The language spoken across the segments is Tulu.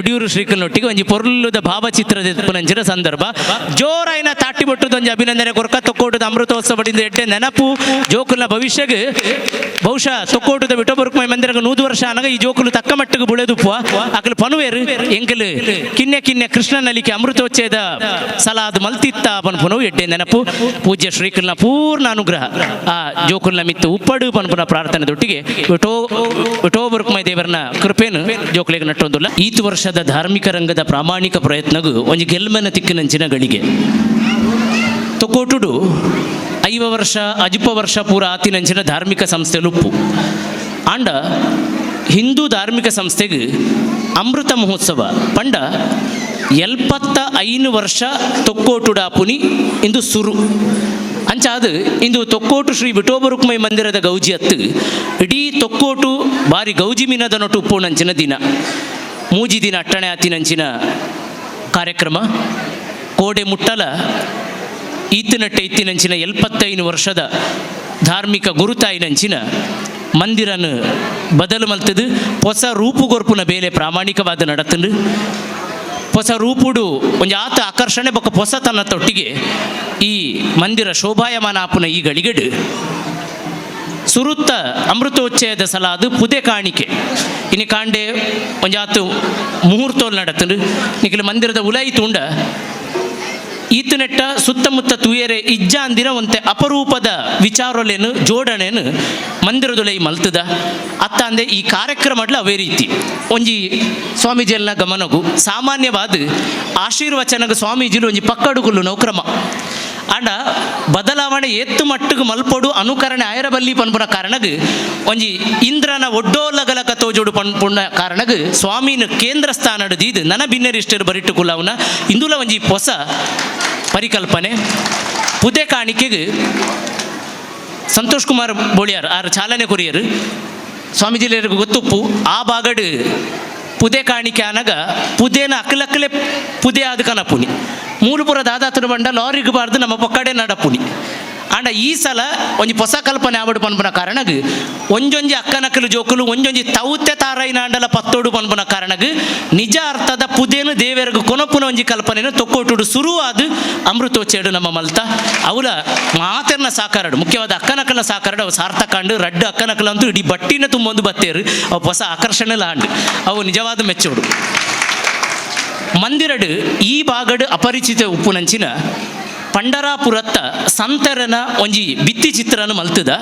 Odiyoor ಶ್ರೀಕಲ್ನೊಟ್ಟಿಗೆ ಒಂಜಿ ಪೊರ್ಲುದ ಭಾವಚಿತ್ರದ ಪುನಂಚಿನ ಸಂದರ್ಭ. ಜೋರಾಯಿನ ತಾಟಿ ಬೊಟ್ಟುದ ಒಂಜಿ ಅಭಿನಂದನೆ ಕೊರ್ಕ. ತೊಕ್ಕೋಟದ ಅಮೃತೋತ್ಸವದಿಂದ ಎಡ್ಡೆ ನೆನಪು ಜೋಕುಲ್ನ ಭವಿಷ್ಯಗ್. ಬಹುಶಃ ತೊಕ್ಕೋಟದ ವಿಠೋಬ ಮಂದಿರಗ 100 ವರ್ಷ ಆನಗ ಈ ಜೋಕುಲು ತಕ್ಕ ಮಟ್ಟಿಗೆ ಬುಳೆದುಪ್ಪುವ. ಅಕಲು ಪನುವೇರು, ಎಂಕಲು ಕಿನ್ಯ ಕಿನ್ಯ ಕೃಷ್ಣನಲಿಕೆ ಅಮೃತೋಚ್ಚಯದ ಸಲಾದ ಮಲ್ತಿತ್ತ ಪನ್ಪುನವು ಎಡ್ಡೆ ನೆನಪು. ಪೂಜ್ಯ ಶ್ರೀಕಲ್ನ ಪೂರ್ಣ ಅನುಗ್ರಹ ಆ ಜೋಕುಲ್ನ ಮಿತ್ತು ಉಪ್ಪಡು ಪನ್ಪುನ ಪ್ರಾರ್ಥನೆ ದೊಟ್ಟಿಗೆ ವಿಠೋಬ ದೇವರನ ಕೃಪೆನು ಜೋಕುಲೆಗ್ ನಟ್ಟೊಂದುಲ್ಲ. ಈತು ವರ್ಷದ ಧಾರ್ಮಿಕ ರಂಗದ ಪ್ರಾಮಾಣಿಕ ಪ್ರಯತ್ನಗು ಒಂಜಿ ಗೆಲ್ಮನ ತಿಕ್ಕಿನಂಚಿನ ಗಳಿಗೆ. ತೊಕ್ಕೋಟುಡು 50 ವರ್ಷ, ಅಜಿಪ ವರ್ಷ ಪೂರ ಆತಿನಂಚಿನ ಧಾರ್ಮಿಕ ಸಂಸ್ಥೆ ಲುಪ್ಪು. ಆಂಡ ಹಿಂದೂ ಧಾರ್ಮಿಕ ಸಂಸ್ಥೆಗೆ ಅಮೃತ ಮಹೋತ್ಸವ ಪಂಡ 75 ವರ್ಷ ತೊಕ್ಕೋಟುಡಾಪುನಿ ಇಂದು ಸುರು. ಅಂಚಾದ ಇಂದು ತೊಕ್ಕೋಟು ಶ್ರೀ ವಿಠೋಬ ರುಕ್ಮೈ ಮಂದಿರದ ಗೌಜಿ ಅತ್ತು, ಇಡೀ ತೊಕ್ಕೋಟು ಬಾರಿ ಗೌಜಿ ಮೀನದ ನೊಟು ಉಪ್ಪುನಂಚಿನ ದಿನ. 3 ದಿನ ಅಟ್ಟಣೆ ಆತಿನಂಚಿನ ಕಾರ್ಯಕ್ರಮ. ಕೋಡೆ ಮುಟ್ಟಲ ಈತನಟ್ಟೆ ಇತ್ತಿನಂಚಿನ 75 ವರ್ಷದ ಧಾರ್ಮಿಕ ಗುರುತಾಯಿನಂಚಿನ ಮಂದಿರನು ಬದಲು ಮಲ್ತದು ಹೊಸ ರೂಪುಗೊರ್ಪುನ ಬೇಲೆ ಪ್ರಾಮಾಣಿಕವಾದ ನಡತಂಡು. ಹೊಸ ರೂಪುಡು ಒಂಜಿ ಆತ ಆಕರ್ಷಣೆ ಬೊಕ್ಕ ಹೊಸತನ ತೊಟ್ಟಿಗೆ ಈ ಮಂದಿರ ಶೋಭಾಯಮಾನ ಆಪುನ ಈ ಗಳಿಗೆಡು ಸುರುತ್ತ ಅಮೃತೋಚ್ಚಯದ ಸಲಾದು ಪುದೆ ಕಾಣಿಕೆ ಇನಿ ಕಾಂಡೆ ಒಂಜಾತು ಮುಹೂರ್ತೋಲ್ ನಡತಂಡು. ನಿಖಿಲ ಮಂದಿರದ ಉಲೈ ತೂಂಡ ಈತನೆಟ್ಟ ಸುತ್ತಮುತ್ತ ತೂಯರೆ ಇಜ್ಜ ಅಂದಿನ ಒಂತೆ ಅಪರೂಪದ ವಿಚಾರೊಲೆನು ಜೋಡಣೆನು ಮಂದಿರದೊಲೈ ಮಲ್ತದ. ಅತ್ತ ಅಂದೆ ಈ ಕಾರ್ಯಕ್ರಮಡ್ಲ ಅವೇ ರೀತಿ ಒಂಜಿ ಸ್ವಾಮೀಜಿಯಲ್ನ ಗಮನಗು, ಸಾಮಾನ್ಯವಾದ ಆಶೀರ್ವಚನಗ ಸ್ವಾಮೀಜಿಲು ಒಂಜಿ ಪಕ್ಕಡುಗುಲ್ಲು ನೌಕ್ರಮ. ಆಂಡ ಬದಲಾವಣೆ ಏತ್ತು ಮಟ್ಟಿಗೆ ಮಲ್ಪೊಡು, ಅನುಕರಣೆ ಆಯರಬಲ್ಲಿ ಪನ್ಪುನ ಕಾರಣಗ್, ಒಂಜಿ ಇಂದ್ರನ ಒಡ್ಡೋಲಗಲಕ ತೋಜೋಡು ಪನ್ಪುನ ಕಾರಣಗ್ ಸ್ವಾಮಿನ ಕೇಂದ್ರ ಸ್ಥಾನಡು ದೀದ್ ನನ ಬಿನ್ನೆರಿಷ್ಟರು ಬರಿಟ್ಟು ಕುಲ್ಲವನ. ಇಂದುಲ ಒಂಜಿ ಹೊಸ ಪರಿಕಲ್ಪನೆ. ಪುದೆ ಕಾಣಿಕೆಗೆ ಸಂತೋಷ್ ಕುಮಾರ್ ಬೋಳಿಯಾರ್ ಆರ್ ಚಾಲನೆ ಕೊರಿಯರು. ಸ್ವಾಮೀಜಿಲೇರಿಗೆ ಗೊತ್ತುಪ್ಪು, ಆ ಬಾಗಡು ಪುದೆ ಕಾಣಿಕೆ ಆನಗ ಪುದೆನ ಅಕ್ಕಲಕ್ಕಲೆ ಪುದೆ ಆದ ಕನಪುನಿ. ಮೂಲಪುರ ದಾದಾತನ ಬಂಡ ಲಾರಿಗೆ ಬಾರ್ದು ನಮ್ಮ ಪೊಕ್ಕಡೆ ನಡಪುನಿ. ಆಂಡ ಈ ಸಲ ಒಂಜಿ ಹೊಸ ಕಲ್ಪನೆ ಆವಡು ಪನ್ಪುನ ಕಾರಣಗ್, ಒಂಜೊಂಜಿ ಅಕ್ಕನಕ್ಕಲು ಜೋಕುಲು ಒಂಜೊಂಜಿ ತೌತೆ ತಾರೈನ ಅಂಡಲ ಪತ್ತೋಡು ಪನ್ಪುನ ಕಾರಣಗ್, ನಿಜ ಅರ್ಥದ ಪುದೇನು ದೇವೆರ್ಗು ಕೊನಪುನ ಒಂಜಿ ಕಲ್ಪನೆನು ತೊಕ್ಕೋಟುಡು ಸುರುವಾದ ಅಮೃತೋಚ್ಚೇಡು ನಮ್ಮ ಮಲ್ತ. ಅವಲ ಮಾತೆರ್ನ ಸಾಕಾರಡು, ಮುಖ್ಯವಾದ ಅಕ್ಕನಕ್ಕಲ ಸಾಕಾರಡು. ಅವು ಸಾರ್ಥಕಂಡು. ರಡ್ಡು ಅಕ್ಕನಕ್ಕಲ ಅಂತೂ ಇಡೀ ಬಟ್ಟಿನ ತುಂಬೊಂದು ಬತ್ತೇರು. ಅವು ಹೊಸ ಆಕರ್ಷಣೆ ಆಂಡು. ಅವು ನಿಜವಾದ ಮೆಚ್ಚೋಡು. ಮಂದಿರಡು ಈ ಭಾಗಡು ಅಪರಿಚಿತ ಉಪ್ಪುನಂಚಿನ ಪಂಡರಾಪುರತ್ತ ಸಂತರನ ಒಂಜಿ ಭಿತ್ತಿ ಚಿತ್ರನ ಮಲ್ತದ.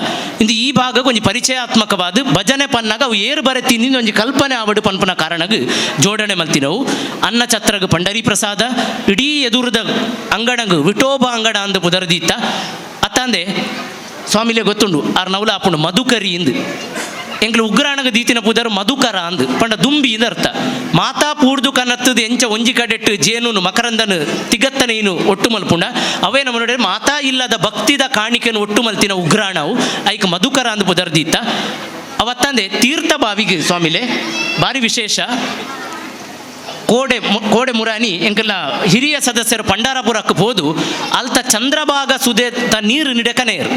ಇಂದು ಈ ಭಾಗಕ್ಕೆ ಒಂಜಿ ಪರಿಚಯಾತ್ಮಕವಾದ ಭಜನೆ ಪನ್ನಾಗ ಅವು ಏರು ಬರೆ ತಿಂದಿನ ಒಂಜಿ ಕಲ್ಪನೆ ಆವಡು ಪನ್ಪುನ ಕಾರಣಗ್ ಜೋಡಣೆ ಮಲ್ತಿನವು. ಅನ್ನ ಛತ್ರಗ್ ಪಂಡರಿ ಪ್ರಸಾದ, ಇಡೀ ಎದುರುದ ಅಂಗಡಂಗು ವಿಠೋಬ ಅಂಗಡ ಅಂದು ಪುದರ್ದೀತ. ಅತ್ತಂದೆ ಸ್ವಾಮಿಲೆ ಗೊತ್ತುಂಡು, ಆರ್ ನವಲ ಆಪುಂಡು ಮಧುಕರಿ ಇಂದು. ಎಂಕ್ಲು ಉಗ್ರಾಣಗ ದೀತಿನ ಪುದರ್ ಮಧುಕರ ಅಂದ್ ಪಂಡ ದುಂಬಿ ಇಂದ ಅರ್ಥ. ಮಾತಾ ಪೂರ್ದು ಕನತ್ತದು ಎಂಚ ಒಂಜಿ ಕಡೆಟ್ಟು ಜೇನುನು ಮಕರಂದನು ತಿಗತ್ತನೇನು ಒಟ್ಟು ಮಲ್ಪುಂಡ, ಅವೇ ನಮ್ಮ ನೋಡಿ ಮಾತಾ ಇಲ್ಲದ ಭಕ್ತಿದ ಕಾಣಿಕೆನು ಒಟ್ಟು ಮಲ್ತಿನ ಉಗ್ರಾಣವು. ಐಕ್ ಮಧುಕರ ಅಂದ್ ಪುದರ್ದೀತ. ಅವತ್ತಂದೆ ತೀರ್ಥ ಬಾವಿಗೆ ಸ್ವಾಮಿಲೆ ಭಾರಿ ವಿಶೇಷ. ಕೋಡೆ ಕೋಡೆ ಮುರಾನಿ ಎಂಕಲ್ನ ಹಿರಿಯ ಸದಸ್ಯರು ಪಂಡಾರಪುರಕ್ಕೆ ಹೋದು ಅಲ್ತ ಚಂದ್ರಭಾಗ ಸುದೇತ ನೀರು ನಿಡಕನೇರು.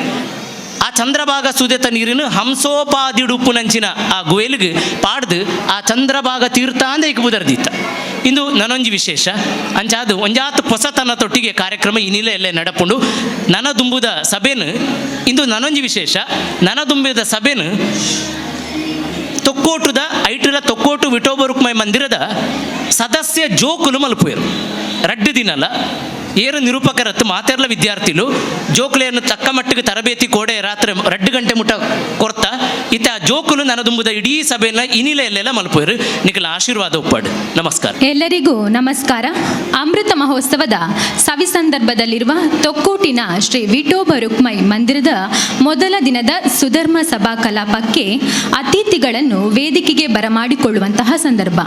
ಆ ಚಂದ್ರಭಾಗ ಸುದೇತ ನೀರಿನ ಹಂಸೋಪಾದಿಡುಪ್ಪುನಂಚಿನ ಆ ಗುವೆಲ್ಗ್ ಪಾಡ್ದು ಆ ಚಂದ್ರಭಾಗ ತೀರ್ಥ ಅಂದ ಈಗ ಬುದರ್ದಿತ್ತ. ಇಂದು ನನೊಂಜಿ ವಿಶೇಷ. ಅಂಚಾದು ಒಂಜಾತ್ ಹೊಸತನ ತೊಟ್ಟಿಗೆ ಕಾರ್ಯಕ್ರಮ ಈ ನಿಲೆ ಎಲ್ಲೆ ನಡಪುಂಡು. ನನ ದುಂಬುದ ಸಭೆನು, ಇಂದು ನನೊಂಜಿ ವಿಶೇಷ, ನನ ದುಂಬಿದ ಸಭೆನು ತೊಕ್ಕೋಟುದ ಐಟುಲ ತೊಕ್ಕೋಟು ವಿಠೋಬ ರುಕ್ಮೈ ಮಂದಿರದ ಸದಸ್ಯ ಜೋಕುಲು ಮಲ್ಪುವೆರು. ರಡ್ಡು ದಿನಲ ಏರು ನಿರೂಪಕರತ್ತು ಮಾತೆರ್ಲ ವಿದ್ಯಾರ್ಥಿಲು ಜೋಕುಲೆಯನ್ನು ತಕ್ಕ ಮಟ್ಟಿಗೆ ತರಬೇತಿ ಕೋಡೆ ರಾತ್ರಿ 2 ಗಂಟೆ ಮುಟ್ಟ ಕೊರ್ತ ಇತ್ತ. ಆ ಜೋಕುಲು ನನದುಂಬುದ ಇಡೀ ಸಭೆಯನ್ನ ಇನಿಲೆ ಎಲ್ಲೆಲ್ಲ ಮಲ್ಪುವೆರು. ನಿಖಲ ಆಶೀರ್ವಾದ ಒಪ್ಪಾಡು. ನಮಸ್ಕಾರ. ಎಲ್ಲರಿಗೂ ನಮಸ್ಕಾರ. ಅಮೃತ ಮಹೋತ್ಸವದ ಸವಿಸಂದರ್ಭದಲ್ಲಿರುವ ತೊಕ್ಕೋಟಿನ ಶ್ರೀ ವಿಠೋಬ ರುಕ್ಮೈ ಮಂದಿರದ ಮೊದಲ ದಿನದ ಸುಧರ್ಮ ಸಭಾ ಕಲಾಪಕ್ಕೆ ಅತಿಥಿಗಳನ್ನು ವೇದಿಕೆಗೆ ಬರಮಾಡಿಕೊಳ್ಳುವಂತಹ ಸಂದರ್ಭ.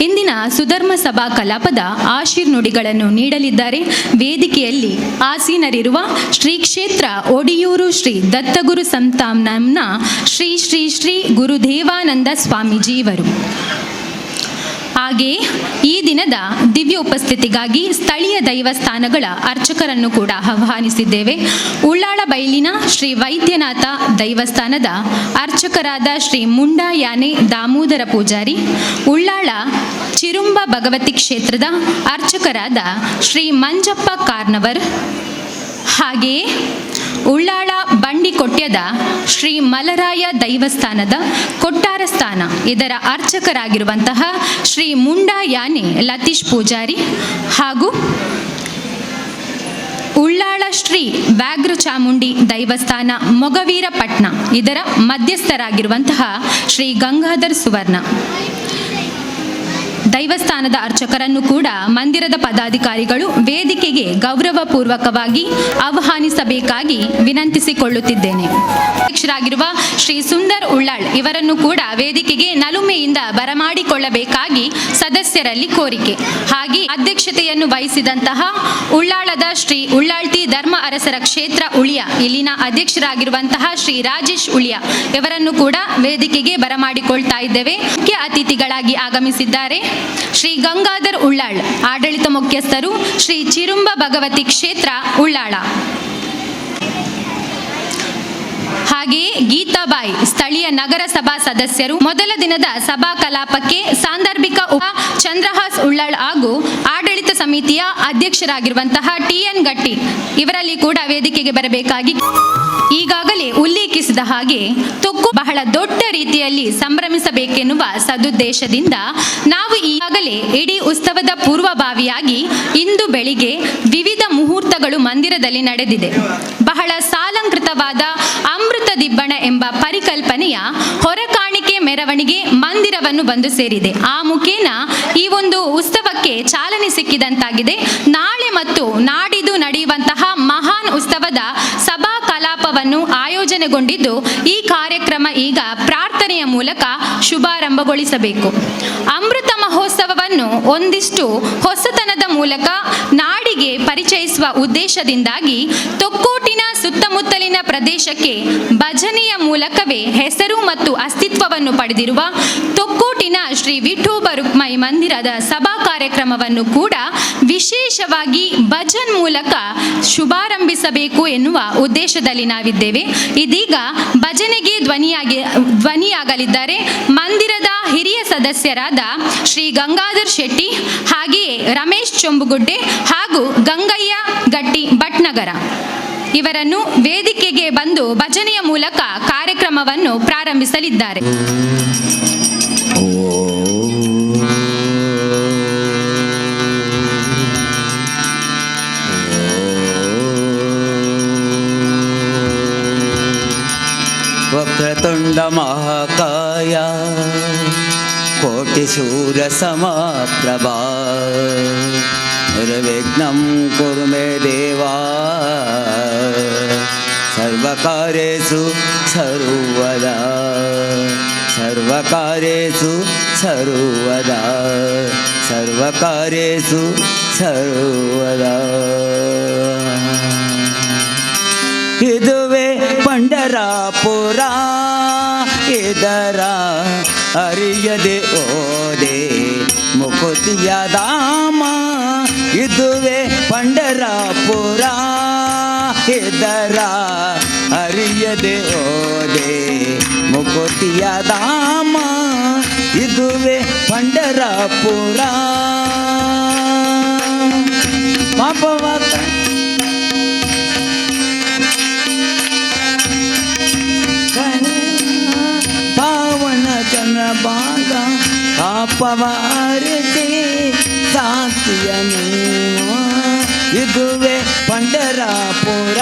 ಇಂದಿನ ಸುಧರ್ಮ ಸಭಾ ಕಲಾಪದ ಆಶೀರ್ನುಡಿಗಳನ್ನು ನೀಡಲಿದ್ದಾರೆ ವೇದಿಕೆಯಲ್ಲಿ ಆಸೀನರಿರುವ ಶ್ರೀ ಕ್ಷೇತ್ರ ಒಡಿಯೂರು ಶ್ರೀ ದತ್ತಗುರು ಸಂಸ್ಥಾನಂನ ಶ್ರೀ ಶ್ರೀ ಶ್ರೀ ಗುರುದೇವಾನಂದ ಸ್ವಾಮೀಜಿಯವರು. ಹಾಗೆಯೇ ಈ ದಿನದ ದಿವ್ಯ ಉಪಸ್ಥಿತಿಗಾಗಿ ಸ್ಥಳೀಯ ದೈವಸ್ಥಾನಗಳ ಅರ್ಚಕರನ್ನು ಕೂಡ ಆಹ್ವಾನಿಸಿದ್ದೇವೆ. ಉಳ್ಳಾಳ ಬೈಲಿನ ಶ್ರೀ ವೈದ್ಯನಾಥ ದೈವಸ್ಥಾನದ ಅರ್ಚಕರಾದ ಶ್ರೀ ಮುಂಡಾ ಯಾನೆ ದಾಮೋದರ ಪೂಜಾರಿ, ಉಳ್ಳಾಳ ಚಿರುಂಬ ಭಗವತಿ ಕ್ಷೇತ್ರದ ಅರ್ಚಕರಾದ ಶ್ರೀ ಮಂಜಪ್ಪ ಕಾರ್ನವರ್, ಹಾಗೆಯೇ ಉಳ್ಳಾಳ ಬಂಡಿಕೊಟ್ಯದ ಶ್ರೀ ಮಲರಾಯ ದೈವಸ್ಥಾನದ ಕೊಟ್ಟಾರ ಸ್ಥಾನ ಇದರ ಅರ್ಚಕರಾಗಿರುವಂತಹ ಶ್ರೀ ಮುಂಡಾ ಯಾನೆ ಲತೀಶ್ ಪೂಜಾರಿ ಹಾಗೂ ಉಳ್ಳಾಳ ಶ್ರೀ ವ್ಯಾಘ್ರ ಚಾಮುಂಡಿ ದೈವಸ್ಥಾನ ಮೊಗವೀರಪಟ್ನ ಇದರ ಮಧ್ಯಸ್ಥರಾಗಿರುವಂತಹ ಶ್ರೀ ಗಂಗಾಧರ್ ಸುವರ್ಣ ದೈವಸ್ಥಾನದ ಅರ್ಚಕರನ್ನು ಕೂಡ ಮಂದಿರದ ಪದಾಧಿಕಾರಿಗಳು ವೇದಿಕೆಗೆ ಗೌರವಪೂರ್ವಕವಾಗಿ ಆಹ್ವಾನಿಸಬೇಕಾಗಿ ವಿನಂತಿಸಿಕೊಳ್ಳುತ್ತಿದ್ದೇನೆ. ಅಧ್ಯಕ್ಷರಾಗಿರುವ ಶ್ರೀ ಸುಂದರ್ ಉಳ್ಳಾಳ್ ಇವರನ್ನು ಕೂಡ ವೇದಿಕೆಗೆ ನಲುಮೆಯಿಂದ ಬರಮಾಡಿಕೊಳ್ಳಬೇಕಾಗಿ ಸದಸ್ಯರಲ್ಲಿ ಕೋರಿಕೆ. ಹಾಗೆ ಅಧ್ಯಕ್ಷತೆಯನ್ನು ವಹಿಸಿದಂತಹ ಉಳ್ಳಾಳದ ಶ್ರೀ ಉಳ್ಳಾಳ್ತಿ ಧರ್ಮ ಅರಸರ ಕ್ಷೇತ್ರ ಉಳಿಯ ಇಲ್ಲಿನ ಅಧ್ಯಕ್ಷರಾಗಿರುವಂತಹ ಶ್ರೀ ರಾಜೇಶ್ ಉಳಿಯ ಇವರನ್ನು ಕೂಡ ವೇದಿಕೆಗೆ ಬರಮಾಡಿಕೊಳ್ತಾ ಇದ್ದೇವೆ. ಮುಖ್ಯ ಅತಿಥಿಗಳಾಗಿ ಆಗಮಿಸಿದ್ದಾರೆ ಶ್ರೀ ಗಂಗಾಧರ್ ಉಳ್ಳಾಳ್, ಆಡಳಿತ ಮುಖ್ಯಸ್ಥರು, ಶ್ರೀ ಚಿರುಂಬ ಭಗವತಿ ಕ್ಷೇತ್ರ ಉಳ್ಳಾಳ. ಹಾಗೆಯೇ ಗೀತಾಬಾಯಿ, ಸ್ಥಳೀಯ ನಗರಸಭಾ ಸದಸ್ಯರು. ಮೊದಲ ದಿನದ ಸಭಾ ಕಲಾಪಕ್ಕೆ ಸಾಂದರ್ಭಿಕ ಉಪ ಚಂದ್ರಹಾಸ್ ಉಳ್ಳಾಳ್ ಹಾಗೂ ಆಡಳಿತ ಸಮಿತಿಯ ಅಧ್ಯಕ್ಷರಾಗಿರುವಂತಹ ಟಿಎನ್ ಗಟ್ಟಿ ಇವರಲ್ಲಿ ಕೂಡ ವೇದಿಕೆಗೆ ಬರಬೇಕಾಗಿ. ಈಗಾಗಲೇ ಉಲ್ಲೇಖಿಸಿದ ಹಾಗೆ ತೊಕ್ಕು ಬಹಳ ದೊಡ್ಡ ರೀತಿಯಲ್ಲಿ ಸಂಭ್ರಮಿಸಬೇಕೆನ್ನುವ ಸದುದ್ದೇಶದಿಂದ ನಾವು ಈಗಾಗಲೇ ಇಡೀ ಉತ್ಸವದ ಪೂರ್ವಭಾವಿಯಾಗಿ ಇಂದು ಬೆಳಿಗ್ಗೆ ವಿವಿಧ ಮುಹೂರ್ತಗಳು ಮಂದಿರದಲ್ಲಿ ನಡೆದಿದೆ. ಬಹಳ ಸಾಲಂಕೃತವಾದ ಅಮೃತ ದಿಬ್ಬಣ ಎಂಬ ಪರಿಕಲ್ಪನೆಯ ಹೊರಕಾಣಿಕೆ ಮೆರವಣಿಗೆ ಮಂದಿರವನ್ನು ಬಂದು ಸೇರಿದೆ. ಆ ಮುಖೇನ ಈ ಒಂದು ಉತ್ಸವಕ್ಕೆ ಚಾಲನೆ ಸಿಕ್ಕಿದಂತಾಗಿದೆ. ನಾಳೆ ಮತ್ತು ನಾಡಿದ್ದು ನಡೆಯುವಂತಹ ಮಹಾನ್ ಉತ್ಸವದ ಸಭಾ ಕಲಾಪವನ್ನು ಆಯೋಜನೆಗೊಂಡಿದ್ದು, ಈ ಕಾರ್ಯಕ್ರಮ ಈಗ ಪ್ರಾರ್ಥನೆಯ ಮೂಲಕ ಶುಭಾರಂಭಗೊಳಿಸಬೇಕು. ಅಮೃತ ಮಹೋತ್ಸವವನ್ನು ಒಂದಿಷ್ಟು ಹೊಸತನದ ಮೂಲಕ ನಾಡಿಗೆ ಪರಿಚಯಿಸುವ ಉದ್ದೇಶದಿಂದಾಗಿ ತೊಕ್ಕೋಟಿನ ಸುತ್ತಮುತ್ತಲಿನ ಪ್ರದೇಶಕ್ಕೆ ಭಜನೆಯ ಮೂಲಕವೇ ಹೆಸರು ಮತ್ತು ಅಸ್ತಿತ್ವವನ್ನು ಪಡೆದಿರುವ ತೊಕ್ಕೋಟಿನ ಶ್ರೀ ವಿಠೋಬ ರುಕ್ಮೈ ಮಂದಿರದ ಸಭಾ ಕಾರ್ಯಕ್ರಮವನ್ನು ಕೂಡ ವಿಶೇಷವಾಗಿ ಭಜನ್ ಮೂಲಕ ಶುಭಾರಂಭಿಸಬೇಕು ಎನ್ನುವ ಉದ್ದೇಶದಲ್ಲಿ ನಾವಿದ್ದೇವೆ. ಇದೀಗ ಭಜನೆಗೆ ಧ್ವನಿಯಾಗಲಿದ್ದಾರೆ ಮಂದಿರದ ಹಿರಿಯ ಸದಸ್ಯರಾದ ಶ್ರೀ ಗಂಗಾಧರ್ ಶೆಟ್ಟಿ, ಹಾಗೆಯೇ ರಮೇಶ್ ಚೊಂಬುಗುಡ್ಡೆ ಹಾಗೂ ಗಂಗಯ್ಯ ಗಟ್ಟಿ ಭಟ್ನಗರ. ಇವರನ್ನು ವೇದಿಕೆಗೆ ಬಂದು ಭಜನೆಯ ಮೂಲಕ ಕಾರ್ಯಕ್ರಮವನ್ನು ಪ್ರಾರಂಭಿಸಲಿದ್ದಾರೆ. ವಕ್ರತುಂಡ ಮಹಾಕಾಯ ಕೋಟಿಸೂರ್ಯಸಮಪ್ರಭಾ ನಿರ್ವಿಘ್ನಂ ಕುರು ಮೇ ದೇವಾ ಸರ್ವಕಾರ್ಯೇಷು ಸರ್ವದಾ ಸರ್ವಕಾರ್ಯೇಷು ಸರ್ವದಾ ಸರ್ವಕಾರ್ಯೇಷು ಸರ್ವದಾ. ಇದುವೇ ಪಂಡರಾಪುರ ಇದರ ಅರಿಯದೆ ಓದೆ ಮುಕುತಿಯ ಧಾಮ. ಇದುವೇ ಪಂಡರಾಪುರ ಇದರ ಅರಿಯದೆ ಓದೆ ಮುಕುತಿಯ ಧಾಮ. ಇದುವೇ ಪಂಡರಾಪುರ ಪಾಪವ ಪಾವನ ಚಂದ್ರಭಾಗ ಪಾಪವಾರತಿ ಸಾತಿಯ ನೀನು. ಇದುವೇ ಪಂಡರಾಪುರ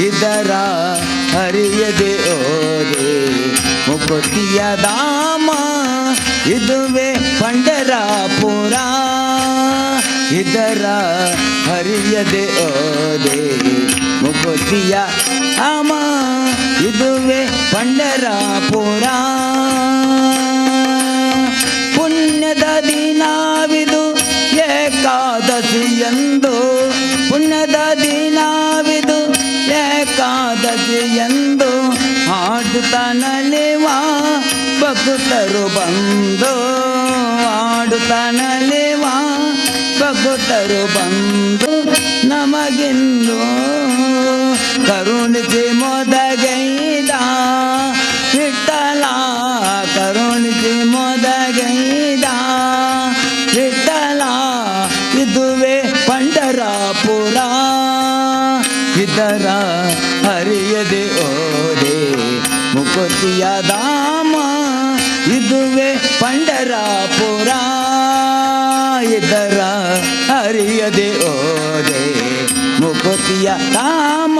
ಇದರ ಹರಿಯದೆ ಓದೆ ಮುಕುತಿಯ ಧಾಮ. ಇದುವೇ ಪಂಡರಾಪುರ ಇದರ ಹರಿಯದೆ ಓದೆ ಮುಕುತಿಯ ಧಾಮ. ಇದುವೇ ಪಂಡರಾಪುರ. ಪುಣ್ಯದ ದಿನವಿದು ಏಕಾದಶಿಯಂದು, ಪುಣ್ಯದ ದಿನವಿದು ಏಕಾದಶಿಯಂದು ಹಾಡುತ್ತ ನಲಿವ ಭಕ್ತರು ಬಂದು. ಭಕ್ತರು ಬಂದು ನಮಗಿಂದು ಕರುಣಿಸಿ ಮೊದಗೈದ ವಿಠಲ, ಕರುಣಿಸಿ ಮೊದಗೈದ ವಿಠಲ. ಇದುವೆ ಪಂಡರಾಪುರ, ಇದರ ಹರಿಯದೆ ಓದೆ ಮುಕುತಿಯ ಧಾಮ. ಇದುವೆ ಪಂಡರಾಪುರ, ಇದರ ಹರಿಯದೆ ಓದೆ ಮುಕುತಿಯ ಧಾಮ.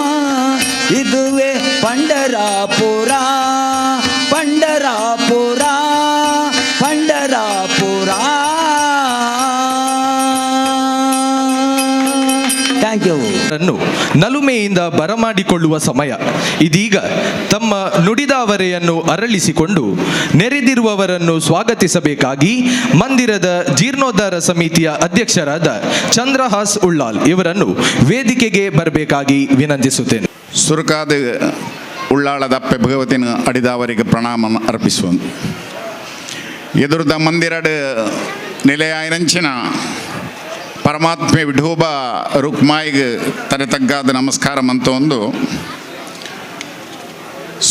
ಇದುವೆ ಪಂಡರಾಪುರ, ಪಂಡರಾಪುರ, ಪಂಡರಾಪುರ. Thank you. ಅನ್ನು ನಲುಮೆಯಿಂದ ಬರಮಾಡಿಕೊಳ್ಳುವ ಸಮಯ ಇದೀಗ. ತಮ್ಮ ನುಡಿದಾವರೆಯನ್ನು ಅರಳಿಸಿಕೊಂಡು ನೆರೆದಿರುವವರನ್ನು ಸ್ವಾಗತಿಸಬೇಕಾಗಿ ಮಂದಿರದ ಜೀರ್ಣೋದ್ಧಾರ ಸಮಿತಿಯ ಅಧ್ಯಕ್ಷರಾದ ಚಂದ್ರಹಾಸ್ ಉಳ್ಳಾಲ್ ಇವರನ್ನು ವೇದಿಕೆಗೆ ಬರಬೇಕಾಗಿ ವಿನಂತಿಸುತ್ತೇನೆ. ಸುರುಕಾದ ಉಳ್ಳಾಳದಪ್ಪೆ ಭಗವತಿನ ಅಡಿದಾವರಿಗೆ ಪ್ರಣಾಮ ಅರ್ಪಿಸುವ ಎದುರುದ ಮಂದಿರಡ್ ನಿಲೆಯಾಯನಂಚಿನ ಪರಮಾತ್ಮೆ ವಿಠೋಬ ರುಕ್ಮಾಯಿಗೆ ತಲೆ ತಗ್ಗಾದ ನಮಸ್ಕಾರ ಮಂತ ಒಂದು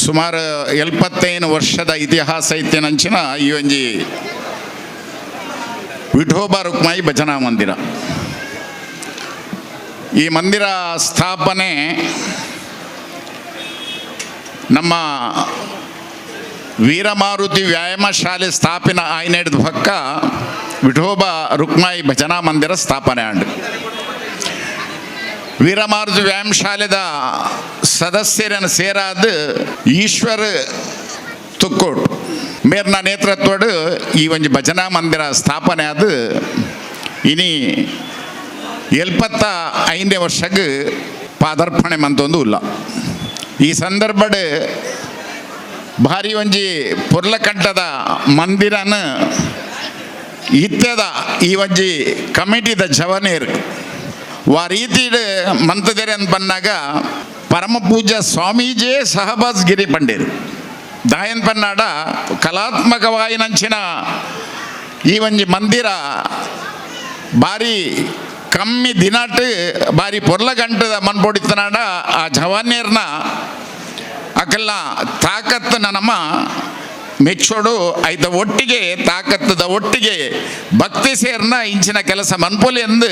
ಸುಮಾರು 75 ವರ್ಷದ ಇತಿಹಾಸ ಇತ್ತಿನಂಚಿನ ಈ ಒಂಜಿ ವಿಠೋಬ ರುಕ್ಮಾಯಿ ಭಜನಾ ಮಂದಿರ. ಈ ಮಂದಿರ ಸ್ಥಾಪನೆ ನಮ್ಮ ವೀರಮಾರುತಿ ವ್ಯಾಯಾಮ ಶಾಲೆ ಸ್ಥಾಪನೆ ಆಯ್ನೆಡ್ದ ಪಕ್ಕ ವಿಠೋಬ ರುಕ್ಮಾಯಿ ಭಜನಾ ಮಂದಿರ ಸ್ಥಾಪನೆ ಆಂಡ್. ವೀರಮಾರುತಿ ವ್ಯಾಯಾಮ ಶಾಲೆದ ಸದಸ್ಯರನ್ನು ಸೇರಾದ ಈಶ್ವರ್ ತುಕ್ಕೋಟ್ ಮೇರ್ನ ನೇತೃತ್ವಡ್ ಈ ಒಂಜಿ ಭಜನಾ ಮಂದಿರ ಸ್ಥಾಪನೆ ಆದ ಇನಿ 75ನೇ ವರ್ಷಕ್ಕೆ ಪಾದಾರ್ಪಣೆ ಮಂತೊಂದು ಇಲ್ಲ. ಈ ಸಂದರ್ಭಡ್ ಭಾರಿ ಒಂಜಿ ಪೊರ್ಲಕಂಠದ ಮಂದಿರನ ಇತ್ತೆದ ಈ ಒಂಜಿ ಕಮಿಟಿದ ಜವನೇರ್ ವಾ ರೀತಿಡ್ ಮಂತದೆರೆ ಅಂತ ಬಂದಾಗ ಪರಮ ಪೂಜ್ಯ ಸ್ವಾಮೀಜಿಯೇ ಸಹಬಾಸ್ ಗಿರಿ ಪಂಡೇರು ದಾಯನ್ ಪನ್ನಾಡ ಕಲಾತ್ಮಕವಾಯಿನಂಚಿನ ಈ ಒಂಜಿ ಮಂದಿರ ಬಾರಿ ಕಮ್ಮಿ ದಿನಾಟ್ ಬಾರಿ ಪೊರ್ಲಗಂಟದ ಮನ್ಪೊಡಿತನಾಡ ಆ ಜವಾನ್ಯರ್ನ ಅಕಲ್ನ ತಾಕತ್ತನ ನಮ್ಮ ಮೆಚ್ಚೋಡು. ಐತ ಒಟ್ಟಿಗೆ ತಾಕತ್ತದ ಒಟ್ಟಿಗೆ ಭಕ್ತಿ ಸೇರ್ನ ಇಂಚಿನ ಕೆಲಸ ಮನ್ಪೊಲಿ ಎಂದು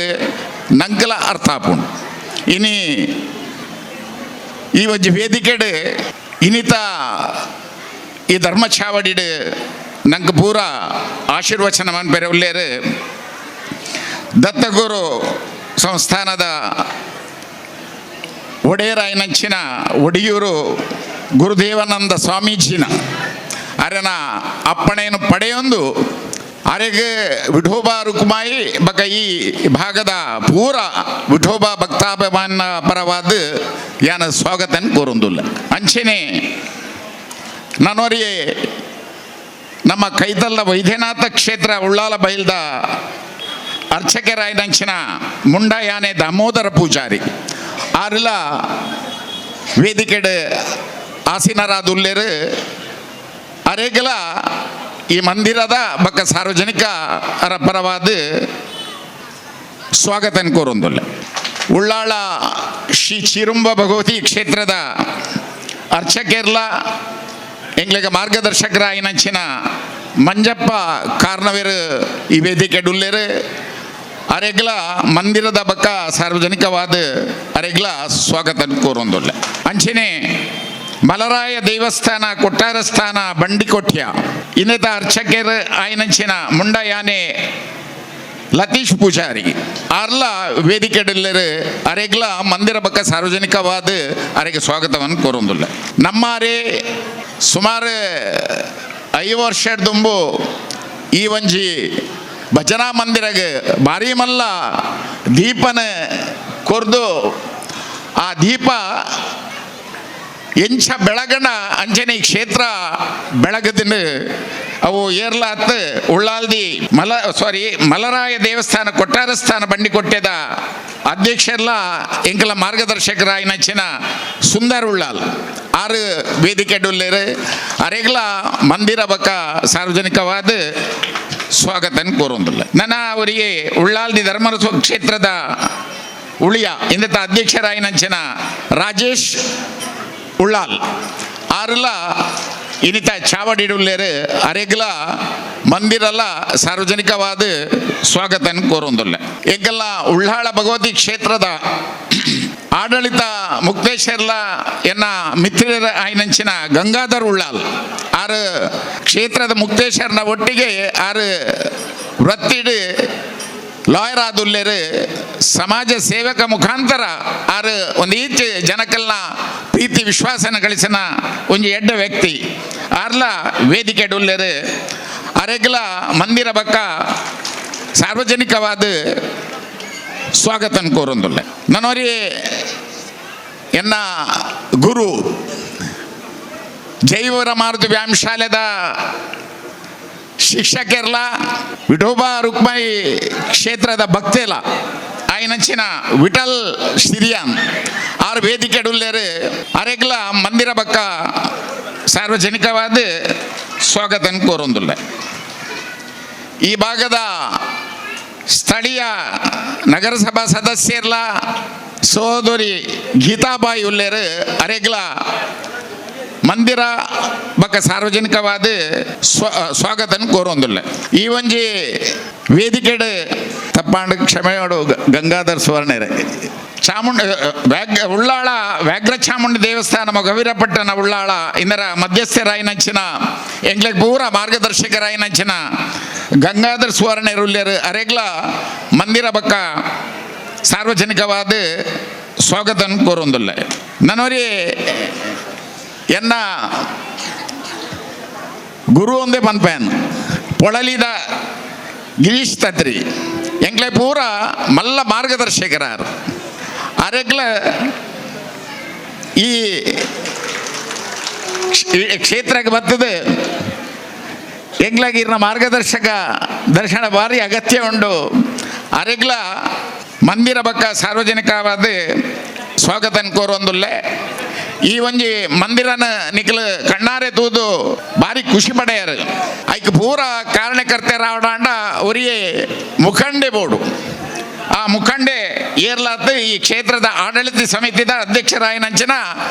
ನಂಕಲ ಅರ್ಥ ಆಪುಂಡು. ಇನಿ ಈ ಒಂಜಿ ವೇದಿಕೆಡ್ ಇನಿತ ಈ ಧರ್ಮಚಾವಡಿಡ್ ನಂಗೆ ಪೂರ ಆಶೀರ್ವಚನ ಮನ್ಪೆರೆ ಉಲ್ಲೇರು ದತ್ತಗುರು ಸಂಸ್ಥಾನದ ಒಡೆಯರಾಯನಂಚಿನ ಒಡಿಯೂರು ಗುರುದೇವಾನಂದ ಸ್ವಾಮೀಜಿನ ಅರೆನ ಅಪ್ಪಣೆಯನ್ನು ಪಡೆಯೊಂದು ಅರೆಗೆ ವಿಠೋಬ ರುಕ್ಮಾಯಿ ಬಕ ಈ ಭಾಗದ ಪೂರ ವಿಠೋಬ ಭಕ್ತಾಭಿಮಾನ ಪರವಾದ ಯಾನ ಸ್ವಾಗತನ ಕೋರೊಂದುಲ್ಲ. ಅಂಚೆನೆ ನಾನೋರಿಗೆ ನಮ್ಮ ಕೈತಲ್ಲ ವೈದ್ಯನಾಥ ಕ್ಷೇತ್ರ ಉಳ್ಳಾಲ ಬೈಲ್ದ ಅರ್ಚಕರಾಯನಂಚಿನ ಮುಂಡ ಯಾನೆ ದಾಮೋದರ ಪೂಜಾರಿ ಆರಿಲ ವೇದಿಕೆಡ್ ಆಸೀನರಾದುಲ್ಲೇರು. ಅರೇಗಲ ಈ ಮಂದಿರದ ಬಕ್ಕ ಸಾರ್ವಜನಿಕ ಅರ ಪರವಾದ ಸ್ವಾಗತ ಕೋರೊಂದುಲ್ಲ. ಉಳ್ಳಾಳ ಶ್ರೀ ಚಿರುಂಬ ಭಗವತಿ ಕ್ಷೇತ್ರದ ಅರ್ಚಕೇರ್ಲ ಎಂಗ್ಲಿಗೆ ಮಾರ್ಗದರ್ಶಕರಾಯಿನಂಚಿನ ಮಂಜಪ್ಪ ಕಾರ್ನವೇರು ಈ ವೇದಿಕೆ ಡುಲ್ಲೇರು. ಅರೆಗ್ಲ ಮಂದಿರದ ಬಕ್ಕ ಸಾರ್ವಜನಿಕವಾದ ಅರೆಗ್ಲ ಸ್ವಾಗತ ಕೋರೊಂದುಲ್ಲ. ಅಂಚನೆ ಮಲರಾಯ ದೇವಸ್ಥಾನ ಕೊಟ್ಟಾರ ಸ್ಥಾನ ಬಂಡಿಕೊಟ್ಯ ಇನ್ನಿತ ಅರ್ಚಕರ್ ಆಯ್ನಂಚಿನ ಮುಂಡ ಯಾನೆ ಲತೀಶ್ ಪೂಜಾರಿ ಆರ್ಲ ವೇದಿಕೆಡಲ್ಲರು. ಅರೆಗ್ಲ ಮಂದಿರ ಬಕ್ಕ ಸಾರ್ವಜನಿಕವಾದ ಅರೆಗೆ ಸ್ವಾಗತವನ್ನು ಕೋರೊಂದುಲ್ಲ. ನಮ್ಮಾರೆ ಸುಮಾರು 5 ವರ್ಷ ದುಂಬು ಈ ಒಂಜಿ ಭಜನಾ ಮಂದಿರಗೆ ಭಾರಿ ಮಲ್ಲ ದೀಪನ ಕೊರ್ದು ಆ ದೀಪ ಎಂಚ ಬೆಳಗಣ ಅಂಚನೆ ಈ ಕ್ಷೇತ್ರ ಬೆಳಗದಿನ ಅವು ಏರ್ಲಾತ್ ಉಳ್ಳಾಲ್ದಿ ಮಲ ಸಾರಿ ಮಲರಾಯ ದೇವಸ್ಥಾನ ಕೊಟ್ಟಾರ ಸ್ಥಾನ ಬಂಡಿಕೊಟ್ಟೆದ ಅಧ್ಯಕ್ಷರ್ಲ ಎಂಕಲ ಮಾರ್ಗದರ್ಶಕರಾಯಿನಂಚಿನ ಸುಂದರ್ ಉಳ್ಳಾಲ್ ಆರು ವೇದಿಕೆ ಡುಲ್ಲೇರು. ಅರೆಗ್ಲ ಮಂದಿರ ಬಕ್ಕ ಸಾರ್ವಜನಿಕವಾದ ಸ್ವಾಗತ ಕೋರೊಂದಿಲ್ಲ. ನನ್ನ ಅವರಿಗೆ ಉಳ್ಳಾಲ್ದಿ ಧರ್ಮರಸು ಕ್ಷೇತ್ರದ ಉಳಿಯ ಇಂದತ ಅಧ್ಯಕ್ಷರಾಯಿನಂಚಿನ ರಾಜೇಶ್ ಉಳ್ಳಾಲ್ ಆರುಲ ಇನಿತ ಚಾವಡಿಡುಲ್ಲೇರು ಅರೆಗ್ಲ ಮಂದಿರಲ್ಲ ಸಾರ್ವಜನಿಕವಾದ ಸ್ವಾಗತ ಕೋರೊಂದುಲ್ಲ. ಏಕೆಲ್ಲ ಉಳ್ಳಾಳ ಭಗವತಿ ಕ್ಷೇತ್ರದ ಆಡಳಿತ ಮುಕ್ತೇಶ್ವರ್ಲ ಎನ್ನ ಮಿತ್ರರ ಆಯ್ನಂಚಿನ ಗಂಗಾಧರ್ ಉಳ್ಳಾಲ್ ಆರು ಕ್ಷೇತ್ರದ ಮುಕ್ತೇಶ್ವರನ ಒಟ್ಟಿಗೆ ಆರು ವೃತ್ತಿಡು ಲಾಯರ್ ಆದುಲ್ಲೇರು ಸಮಾಜ ಸೇವಕ ಮುಖಾಂತರ ಆರು ಒಂದು ಈಚೆ ಜನಕಲ್ನ ಪ್ರೀತಿ ವಿಶ್ವಾಸನ ಗಳಿಸಿನ ಒಂಜಿ ಎಡ್ಡ ವ್ಯಕ್ತಿ ಆರ್ಲ ವೇದಿಕೆ ಡುಲ್ಲೇರು ಅರೆಗ್ಲ ಮಂದಿರ ಬಕ್ಕ ಸಾರ್ವಜನಿಕವಾದ ಸ್ವಾಗತ ಕೋರೊಂದುಲ್ಲೆ. ನನೋರಿ ಎನ್ನ ಗುರು ಜೈವರ ಮಾರುತಿ ವ್ಯಾಯಾಮಶಾಲೆದ ಶಿಕ್ಷಕರ್ಲ ವಿಠೋಬಾ ರುಕ್ಮಾಯಿ ಕ್ಷೇತ್ರದ ಭಕ್ತೆಲ ಆಯ್ನಂಚಿನ ವಿಠಲ್ ಸಿರಿಯಾನ್ ಆರು ವೇದಿಕೆ ಡುಲ್ಲೇರು ಅರೆಗ್ಲ ಮಂದಿರ ಬಕ್ಕ ಸಾರ್ವಜನಿಕವಾದ ಸ್ವಾಗತ ಕೋರೊಂದುಲ್ಲೆ. ಈ ಭಾಗದ ಸ್ಥಳೀಯ ನಗರಸಭಾ ಸದಸ್ಯರ್ಲ ಸೋದರಿ ಗೀತಾಬಾಯಿ ಉಲ್ಲೇರು ಅರೆಗ್ಲ ಮಂದಿರ ಬಕ್ಕ ಸಾರ್ವಜನಿಕವಾದ ಸ್ವಾಗತ ಕೋರೊಂದುಲ್ಲೆ. ಈ ಒಂಜಿ ವೇದಿಕೆಡ್ ತಪ್ಪಾಂಡ ಕ್ಷಮೆಯೋಡು ಗಂಗಾಧರ್ ಸುವರ್ಣರೆ ಚಾಮುಂಡ ವ್ಯಾಘ್ರ ಉಳ್ಳಾಳ ವ್ಯಾಘ್ರ ಚಾಮುಂಡಿ ದೇವಸ್ಥಾನ ಮೊಗವೀರಪಟ್ಟಣ ಉಳ್ಳಾಳ ಇಂದರ ಮಧ್ಯಸ್ಥರಾಯಿನಂಚಿನ ಎಂಗ್ಲೆಗ್ ಪೂರ ಮಾರ್ಗದರ್ಶಕರಾಯಿನಂಚಿನ ಗಂಗಾಧರ್ ಸುವರ್ಣರುಲ್ಲೇರು ಅರೆಗ್ಲ ಮಂದಿರ ಬಕ್ಕ ಸಾರ್ವಜನಿಕವಾದ ಸ್ವಾಗತ ಕೋರೊಂದುಲ್ಲೆ. ನನೋರಿ ಎನ್ನ ಗುರು ಒಂದೇ ಪನ್ಪೇನ್ ಪೊಳಲಿದ ಗಿರೀಶ್ ತತ್ರಿ ಎಂಕ್ಲೆ ಪೂರ ಮಲ್ಲ ಮಾರ್ಗದರ್ಶಕರಾರು ಅರೆಗ್ಲ ಈ ಕ್ಷೇತ್ರಕ್ಕೆ ಬರ್ತದೆ ಎಂಗ್ಲಾಗಿರ್ನ ಮಾರ್ಗದರ್ಶಕ ದರ್ಶನ ಭಾರಿ ಅಗತ್ಯ ಉಂಡು. ಅರೆಗ್ಲ ಮಂದಿರ ಬಕ್ಕ ಸಾರ್ವಜನಿಕವಾದ ಸ್ವಾಗತ ಕೋರೊಂದುಲ್ಲೆ. ಈ ಒಂಜಿ ಮಂದಿರನ ನಿಕ್ಲು ಕಣ್ಣಾರೆ ತೂದು ಭಾರಿ ಖುಷಿ ಪಡೆಯರು. ಐಕ್ ಪೂರ ಕಾರಣಕರ್ತೆರಾವಡಾಂಡ ಒರಿಯೇ ಮುಖಂಡೆ ಬೋಡು. ಆ ಮುಖಂಡೆ ಏರ್ಲಾತ್ ಈ ಕ್ಷೇತ್ರದ ಆಡಳಿತ ಸಮಿತಿದ ಅಧ್ಯಕ್ಷರಾಯಿನಂಚಿನ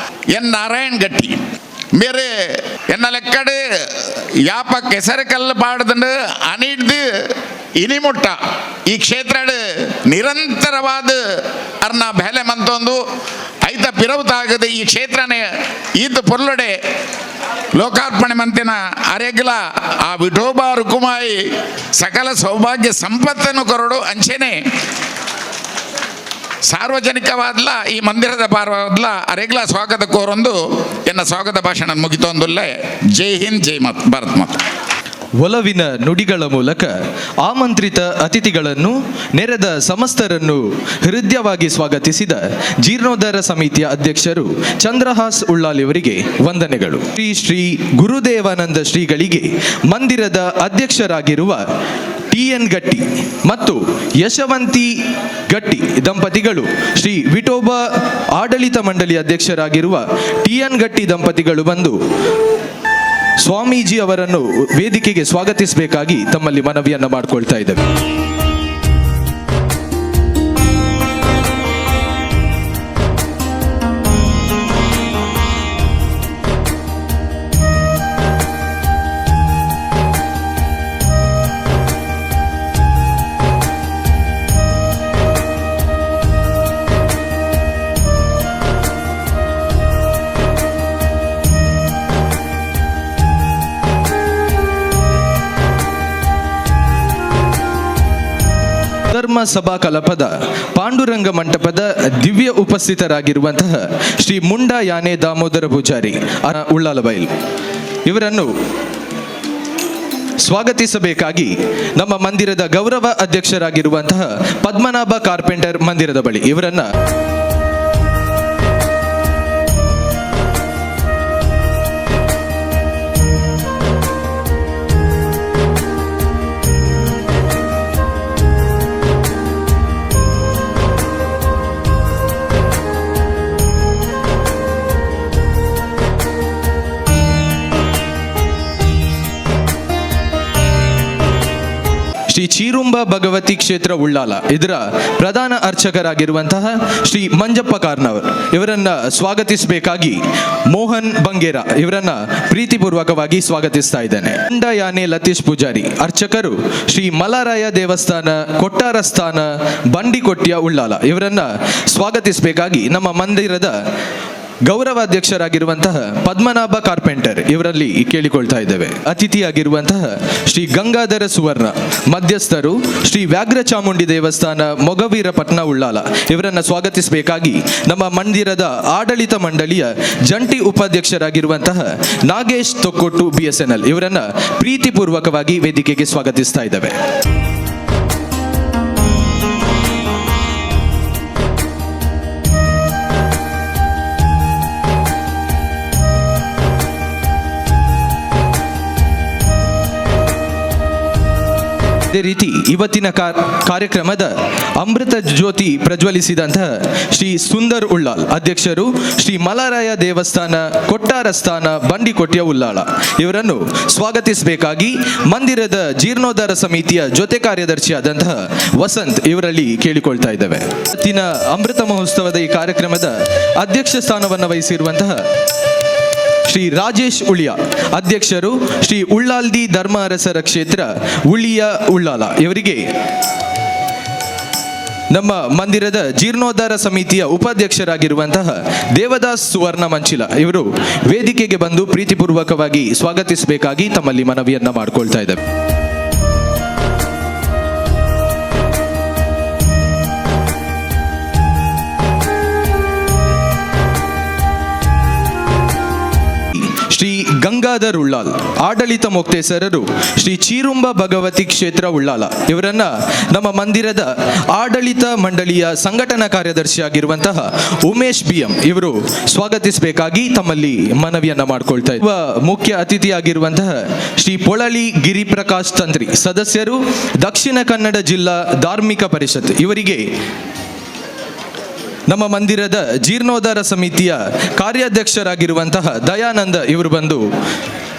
ಎನ್ ನಾರಾಯಣ್ ಗಟ್ಟಿ ಬೇರೆ ಎನ್ನ ಲೆಕ್ಕಡು ಯಾಪ ಕೆಸರು ಕಲ್ಲು ಪಾಡ್ದಂಡು ಅನಿಡ್ದು ಇನಿಮುಟ್ಟ ಈ ಕ್ಷೇತ್ರಡ್ ನಿರಂತರವಾದ ಅರ್ನ ಬೇಲೆ ಮಂತೊಂದು ಐತ ಪಿರವು ತಾಗದ ಈ ಕ್ಷೇತ್ರನೇ ಈತ ಪೊರ್ಲೊಡೆ ಲೋಕಾರ್ಪಣೆ ಮಂತಿನ ಅರೆಗ್ಲ ಆ ವಿಠೋಬಾ ರುಕುಮಾಯಿ ಸಕಲ ಸೌಭಾಗ್ಯ ಸಂಪತ್ತನ್ನು ಕೊರಡು. ಅಂಚೆನೆ ಸಾರ್ವಜನಿಕವಾದ್ಲ ಈ ಮಂದಿರದ ಪಾರವಾದ್ಲ ಅರೆಗ್ಲ ಸ್ವಾಗತ ಕೋರೊಂದು ಎನ್ನ ಸ್ವಾಗತ ಭಾಷಣ ಮುಗಿತೊಂದುಲ್ಲೆ. ಜೈ ಹಿಂದ್, ಜೈ ಮಾತ್, ಭಾರತ್ ಮಾತಾ. ಒಲವಿನ ನುಡಿಗಳ ಮೂಲಕ ಆಮಂತ್ರಿತ ಅತಿಥಿಗಳನ್ನು, ನೆರೆದ ಸಮಸ್ತರನ್ನು ಹೃದಯವಾಗಿ ಸ್ವಾಗತಿಸಿದ ಜೀರ್ಣೋದ್ಧಾರ ಸಮಿತಿಯ ಅಧ್ಯಕ್ಷರು ಚಂದ್ರಹಾಸ್ ಉಳ್ಳಾಲಿಯವರಿಗೆ ವಂದನೆಗಳು. ಶ್ರೀ ಶ್ರೀ ಗುರುದೇವಾನಂದ ಶ್ರೀಗಳಿಗೆ ಮಂದಿರದ ಅಧ್ಯಕ್ಷರಾಗಿರುವ ಟಿ ಎನ್ ಗಟ್ಟಿ ಮತ್ತು ಯಶವಂತಿ ಗಟ್ಟಿ ದಂಪತಿಗಳು, ಶ್ರೀ ವಿಠೋಬ ಆಡಳಿತ ಮಂಡಳಿ ಅಧ್ಯಕ್ಷರಾಗಿರುವ ಟಿ ಎನ್ ಗಟ್ಟಿ ದಂಪತಿಗಳು ಬಂದು ಸ್ವಾಮೀಜಿ ಅವರನ್ನು ವೇದಿಕೆಗೆ ಸ್ವಾಗತಿಸಬೇಕಾಗಿ ತಮ್ಮಲ್ಲಿ ಮನವಿಯನ್ನ ಮಾಡಿಕೊಳ್ತಾ ಇದ್ದೇವೆ. ಧರ್ಮ ಸಭಾ ಕಲಪದ ಪಾಂಡುರಂಗ ಮಂಟಪದ ದಿವ್ಯ ಉಪಸ್ಥಿತರಾಗಿರುವಂತಹ ಶ್ರೀ ಮುಂಡ ಯಾನೆ ದಾಮೋದರ ಪೂಜಾರಿ ಉಳ್ಳಾಲಬೈಲ್ ಇವರನ್ನು ಸ್ವಾಗತಿಸಬೇಕಾಗಿ ನಮ್ಮ ಮಂದಿರದ ಗೌರವ ಅಧ್ಯಕ್ಷರಾಗಿರುವಂತಹ ಪದ್ಮನಾಭ ಕಾರ್ಪೆಂಟರ್ ಮಂದಿರದ ಬಳಿ ಇವರನ್ನ ಶ್ರೀ ಚೀರುಂಬ ಭಗವತಿ ಕ್ಷೇತ್ರ ಉಳ್ಳಾಲ ಇದರ ಪ್ರಧಾನ ಅರ್ಚಕರಾಗಿರುವಂತಹ ಶ್ರೀ ಮಂಜಪ್ಪ ಕಾರ್ನವರ್ ಇವರನ್ನ ಸ್ವಾಗತಿಸಬೇಕಾಗಿ ಮೋಹನ್ ಬಂಗೇರ ಇವರನ್ನ ಪ್ರೀತಿಪೂರ್ವಕವಾಗಿ ಸ್ವಾಗತಿಸ್ತಾ ಇದ್ದೇನೆ. ಯಾನೆ ಲತೀಶ್ ಪೂಜಾರಿ ಅರ್ಚಕರು ಶ್ರೀ ಮಲರಾಯ ದೇವಸ್ಥಾನ ಕೊಟ್ಟಾರ ಸ್ಥಾನ ಬಂಡಿಕೊಟ್ಟಿಯ ಉಳ್ಳಾಲ ಇವರನ್ನ ಸ್ವಾಗತಿಸಬೇಕಾಗಿ ನಮ್ಮ ಮಂದಿರದ ಗೌರವಾಧ್ಯಕ್ಷರಾಗಿರುವಂತಹ ಪದ್ಮನಾಭ ಕಾರ್ಪೆಂಟರ್ ಇವರಲ್ಲಿ ಕೇಳಿಕೊಳ್ತಾ ಇದ್ದೇವೆ. ಅತಿಥಿಯಾಗಿರುವಂತಹ ಶ್ರೀ ಗಂಗಾಧರ ಸುವರ್ಣ ಮಧ್ಯಸ್ಥರು ಶ್ರೀ ವ್ಯಾಘ್ರ ಚಾಮುಂಡಿ ದೇವಸ್ಥಾನ ಮೊಗವೀರಪಟ್ನ ಉಳ್ಳಾಲ ಇವರನ್ನು ಸ್ವಾಗತಿಸಬೇಕಾಗಿ ನಮ್ಮ ಮಂದಿರದ ಆಡಳಿತ ಮಂಡಳಿಯ ಜಂಟಿ ಉಪಾಧ್ಯಕ್ಷರಾಗಿರುವಂತಹ ನಾಗೇಶ್ ತೊಕ್ಕೊಟ್ಟು ಬಿಎಸ್ಎನ್ಎಲ್ ಇವರನ್ನ ಪ್ರೀತಿಪೂರ್ವಕವಾಗಿ ವೇದಿಕೆಗೆ ಸ್ವಾಗತಿಸ್ತಾ ಇದ್ದೇವೆ. ಅದೇ ರೀತಿ ಇವತ್ತಿನ ಕಾರ್ಯಕ್ರಮದ ಅಮೃತ ಜ್ಯೋತಿ ಪ್ರಜ್ವಲಿಸಿದಂತಹ ಶ್ರೀ ಸುಂದರ್ ಉಳ್ಳಾಲ್ ಅಧ್ಯಕ್ಷರು ಶ್ರೀ ಮಲರಾಯ ದೇವಸ್ಥಾನ ಕೊಟ್ಟಾರ ಸ್ಥಾನ ಬಂಡಿಕೊಟ್ಟಿಯ ಉಳ್ಳಾಳ ಇವರನ್ನು ಸ್ವಾಗತಿಸಬೇಕಾಗಿ ಮಂದಿರದ ಜೀರ್ಣೋದ್ಧಾರ ಸಮಿತಿಯ ಜೊತೆ ಕಾರ್ಯದರ್ಶಿಯಾದಂತಹ ವಸಂತ್ ಇವರಲ್ಲಿ ಕೇಳಿಕೊಳ್ತಾ ಇದ್ದೇವೆ. ಇವತ್ತಿನ ಅಮೃತ ಮಹೋತ್ಸವದ ಈ ಕಾರ್ಯಕ್ರಮದ ಅಧ್ಯಕ್ಷ ಸ್ಥಾನವನ್ನು ವಹಿಸಿರುವಂತಹ ಶ್ರೀ ರಾಜೇಶ್ ಉಳಿಯ ಅಧ್ಯಕ್ಷರು ಶ್ರೀ ಉಳ್ಳಾಲ್ದಿ ಧರ್ಮಾರಸರ ಕ್ಷೇತ್ರ ಉಳಿಯ ಉಳ್ಳಾಲ ಇವರಿಗೆ ನಮ್ಮ ಮಂದಿರದ ಜೀರ್ಣೋದ್ಧಾರ ಸಮಿತಿಯ ಉಪಾಧ್ಯಕ್ಷರಾಗಿರುವಂತಹ ದೇವದಾಸ್ ಸುವರ್ಣ ಮಂಚಿಲ ಇವರು ವೇದಿಕೆಗೆ ಬಂದು ಪ್ರೀತಿಪೂರ್ವಕವಾಗಿ ಸ್ವಾಗತಿಸಬೇಕಾಗಿ ತಮ್ಮಲ್ಲಿ ಮನವಿಯನ್ನ ಮಾಡಿಕೊಳ್ತಾ ಇದ್ದೇವೆ. ಶ್ರೀ ಗಂಗಾಧರ್ ಉಳ್ಳಾಲ್ ಆಡಳಿತ ಮೊಕ್ತೇಸರರು ಶ್ರೀ ಚೀರುಂಬ ಭಗವತಿ ಕ್ಷೇತ್ರ ಉಳ್ಳಾಲ ಇವರನ್ನ ನಮ್ಮ ಮಂದಿರದ ಆಡಳಿತ ಮಂಡಳಿಯ ಸಂಘಟನಾ ಕಾರ್ಯದರ್ಶಿಯಾಗಿರುವಂತಹ ಉಮೇಶ್ ಬಿ ಎಂ ಇವರು ಸ್ವಾಗತಿಸಬೇಕಾಗಿ ತಮ್ಮಲ್ಲಿ ಮನವಿಯನ್ನ ಮಾಡಿಕೊಳ್ತಾ ಇದ್ದಾರೆ. ಮುಖ್ಯ ಅತಿಥಿಯಾಗಿರುವಂತಹ ಶ್ರೀ ಪೊಳಲಿ ಗಿರಿಪ್ರಕಾಶ್ ತಂತ್ರಿ ಸದಸ್ಯರು ದಕ್ಷಿಣ ಕನ್ನಡ ಜಿಲ್ಲಾ ಧಾರ್ಮಿಕ ಪರಿಷತ್ ಇವರಿಗೆ ನಮ್ಮ ಮಂದಿರದ ಜೀರ್ಣೋದ್ಧಾರ ಸಮಿತಿಯ ಕಾರ್ಯಾಧ್ಯಕ್ಷರಾಗಿರುವಂತಹ ದಯಾನಂದ ಇವರು ಬಂದು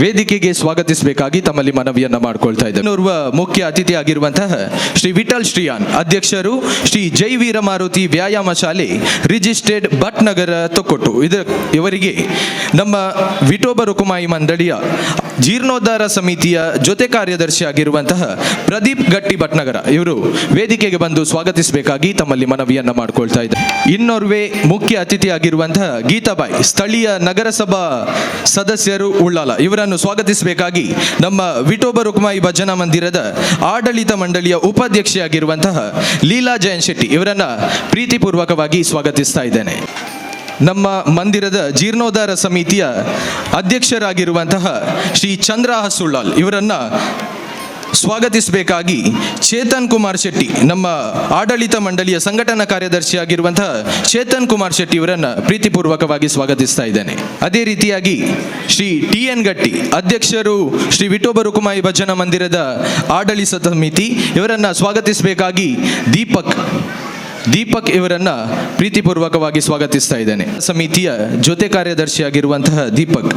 ವೇದಿಕೆಗೆ ಸ್ವಾಗತಿಸಬೇಕಾಗಿ ತಮ್ಮಲ್ಲಿ ಮನವಿಯನ್ನ ಮಾಡಿಕೊಳ್ತಾ ಇದ್ದಾರೆ. ಓರ್ವ ಮುಖ್ಯ ಅತಿಥಿಯಾಗಿರುವಂತಹ ಶ್ರೀ ವಿಠಲ್ ಶ್ರೀಯಾನ್ ಅಧ್ಯಕ್ಷರು ಶ್ರೀ ಜೈವೀರ ಮಾರುತಿ ವ್ಯಾಯಾಮ ಶಾಲೆ ರಿಜಿಸ್ಟರ್ಡ್ ಭಟ್ನಗರ ತೊಕ್ಕೊಟ್ಟು ಇವರಿಗೆ ನಮ್ಮ ವಿಠೋಬ ರುಕುಮಾಯಿ ಮಂಡಳಿಯ ಜೀರ್ಣೋದ್ಧಾರ ಸಮಿತಿಯ ಜೊತೆ ಕಾರ್ಯದರ್ಶಿಯಾಗಿರುವಂತಹ ಪ್ರದೀಪ್ ಗಟ್ಟಿ ಭಟ್ನಗರ ಇವರು ವೇದಿಕೆಗೆ ಬಂದು ಸ್ವಾಗತಿಸಬೇಕಾಗಿ ತಮ್ಮಲ್ಲಿ ಮನವಿಯನ್ನ ಮಾಡಿಕೊಳ್ತಾ ಇದ್ದಾರೆ. ಇನ್ನೋರ್ವೆ ಮುಖ್ಯ ಅತಿಥಿಯಾಗಿರುವಂತಹ ಗೀತಾಬಾಯಿ ಸ್ಥಳೀಯ ನಗರಸಭಾ ಸದಸ್ಯರು ಉಳ್ಳಾಲ ಇವರನ್ನು ಸ್ವಾಗತಿಸಬೇಕಾಗಿ ನಮ್ಮ ವಿಠೋಬ ರುಕ್ಮಾಯಿ ಭಜನಾ ಮಂದಿರದ ಆಡಳಿತ ಮಂಡಳಿಯ ಉಪಾಧ್ಯಕ್ಷೆಯಾಗಿರುವಂತಹ ಲೀಲಾ ಜಯನ್ ಶೆಟ್ಟಿ ಇವರನ್ನ ಪ್ರೀತಿಪೂರ್ವಕವಾಗಿ ಸ್ವಾಗತಿಸ್ತಾ ಇದ್ದೇನೆ. ನಮ್ಮ ಮಂದಿರದ ಜೀರ್ಣೋದ್ಧಾರ ಸಮಿತಿಯ ಅಧ್ಯಕ್ಷರಾಗಿರುವಂತಹ ಶ್ರೀ ಚಂದ್ರಹಾಸ್ ಉಳ್ಳಾಲ್ ಇವರನ್ನ ಸ್ವಾಗತಿಸಬೇಕಾಗಿ ಚೇತನ್ ಕುಮಾರ್ ಶೆಟ್ಟಿ ನಮ್ಮ ಆಡಳಿತ ಮಂಡಳಿಯ ಸಂಘಟನಾ ಕಾರ್ಯದರ್ಶಿಯಾಗಿರುವಂತಹ ಚೇತನ್ ಕುಮಾರ್ ಶೆಟ್ಟಿ ಇವರನ್ನ ಪ್ರೀತಿಪೂರ್ವಕವಾಗಿ ಸ್ವಾಗತಿಸ್ತಾ ಇದ್ದೇನೆ. ಅದೇ ರೀತಿಯಾಗಿ ಶ್ರೀ ಟಿ ಎನ್ ಗಟ್ಟಿ ಅಧ್ಯಕ್ಷರು ಶ್ರೀ ವಿಠೋಬ ರುಕುಮಾಯಿ ಭಜನಾ ಮಂದಿರದ ಆಡಳಿತ ಸಮಿತಿ ಇವರನ್ನ ಸ್ವಾಗತಿಸಬೇಕಾಗಿ ದೀಪಕ್ ಇವರನ್ನ ಪ್ರೀತಿಪೂರ್ವಕವಾಗಿ ಸ್ವಾಗತಿಸ್ತಾ ಇದ್ದೇನೆ. ಸಮಿತಿಯ ಜೊತೆ ಕಾರ್ಯದರ್ಶಿಯಾಗಿರುವಂತಹ ದೀಪಕ್.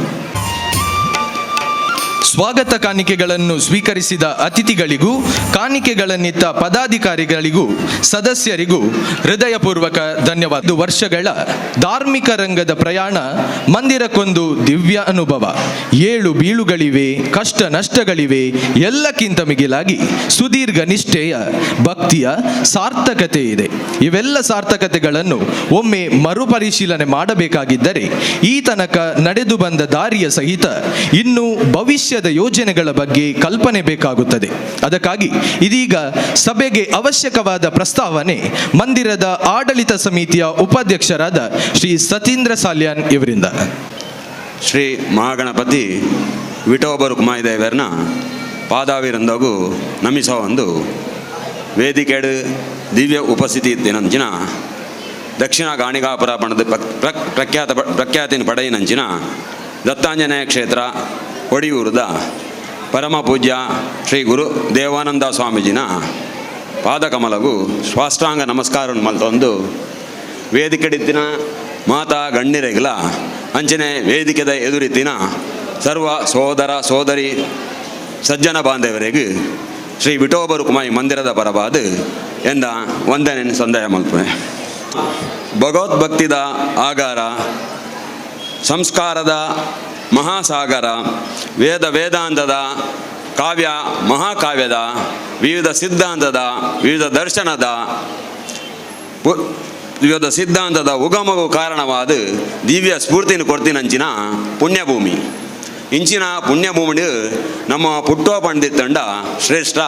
ಸ್ವಾಗತ ಕಾಣಿಕೆಗಳನ್ನು ಸ್ವೀಕರಿಸಿದ ಅತಿಥಿಗಳಿಗೂ ಕಾಣಿಕೆಗಳನ್ನಿತ್ತ ಪದಾಧಿಕಾರಿಗಳಿಗೂ ಸದಸ್ಯರಿಗೂ ಹೃದಯಪೂರ್ವಕ ಧನ್ಯವಾದ. ವರ್ಷಗಳ ಧಾರ್ಮಿಕ ರಂಗದ ಪ್ರಯಾಣ ಮಂದಿರಕ್ಕೊಂದು ದಿವ್ಯ ಅನುಭವ. ಏಳು ಬೀಳುಗಳಿವೆ, ಕಷ್ಟ ನಷ್ಟಗಳಿವೆ, ಎಲ್ಲಕ್ಕಿಂತ ಮಿಗಿಲಾಗಿ ಸುದೀರ್ಘ ನಿಷ್ಠೆಯ ಭಕ್ತಿಯ ಸಾರ್ಥಕತೆ ಇದೆ. ಇವೆಲ್ಲ ಸಾರ್ಥಕತೆಗಳನ್ನು ಒಮ್ಮೆ ಮರುಪರಿಶೀಲನೆ ಮಾಡಬೇಕಾಗಿದ್ದರೆ ಈ ತನಕ ನಡೆದು ಬಂದ ದಾರಿಯ ಸಹಿತ ಇನ್ನು ಭವಿಷ್ಯದ ಯೋಜನೆಗಳ ಬಗ್ಗೆ ಕಲ್ಪನೆ ಬೇಕಾಗುತ್ತದೆ. ಅದಕ್ಕಾಗಿ ಇದೀಗ ಸಭೆಗೆ ಅವಶ್ಯಕವಾದ ಪ್ರಸ್ತಾವನೆ ಮಂದಿರದ ಆಡಳಿತ ಸಮಿತಿಯ ಉಪಾಧ್ಯಕ್ಷರಾದ ಶ್ರೀ ಸತೀಂದ್ರ ಸಾಲ್ಯಾನ್ ಇವರಿಂದ. ಶ್ರೀ ಮಹಾಗಣಪತಿ ವಿಠೋಬ ರುಕ್ಮಾಯಿ ದೇವರನ ಪಾದಾವಿರಂದಗು ನಮಿಸೋ ಒಂದು ವೇದಿಕೆಡು ದಿವ್ಯ ಉಪಸ್ಥಿತಿ ಇತ್ತಿನಂಚಿನ ದಕ್ಷಿಣ ಗಾಣಿಗಾಪುರ ಬಣದ ಪ್ರಖ್ಯಾತಿನ ಪಡೆಯಿನಂಚಿನ ದತ್ತಾಂಜನೇಯ ಕ್ಷೇತ್ರ ಒಡಿಯೂರದ ಪರಮ ಪೂಜ್ಯ ಶ್ರೀ ಗುರು ದೇವಾನಂದ ಸ್ವಾಮೀಜಿನ ಪಾದಕಮಲಗು ಸ್ವಾಷ್ಟಾಂಗ ನಮಸ್ಕಾರ ಮಲ್ತೊಂದು ವೇದಿಕೆಡಿತ್ತಿನ ಮಾತಾ ಗಣ್ಯರೆಗ್ಲ ಅಂಚನೆ ವೇದಿಕೆದ ಎದುರಿತ್ತಿನ ಸರ್ವ ಸೋದರ ಸೋದರಿ ಸಜ್ಜನ ಬಾಂಧವರಿಗೆ Shri Vithoba Rukumai ಮಂದಿರದ ಪರವಾದ ಎಂದ ವಂದನೆ ಸಂದಾಯ ಮಲ್ಪುವೆ. ಭಗವದ್ಭಕ್ತಿದ ಆಗಾರ, ಸಂಸ್ಕಾರದ ಮಹಾಸಾಗರ, ವೇದ ವೇದಾಂತದ ಕಾವ್ಯ ಮಹಾಕಾವ್ಯದ ವಿವಿಧ ಸಿದ್ಧಾಂತದ ವಿವಿಧ ದರ್ಶನದ ವಿವಿಧ ಸಿದ್ಧಾಂತದ ಉಗಮಗೂ ಕಾರಣವಾದ ದಿವ್ಯ ಸ್ಫೂರ್ತಿನ ಕೊಡ್ತಿನಂಚಿನ ಪುಣ್ಯಭೂಮಿ. ಇಂಚಿನ ಪುಣ್ಯಭೂಮಿ ನಮ್ಮ ಪುಟ್ಟೋ ಪಂಡಿತಂಡ ಶ್ರೇಷ್ಠ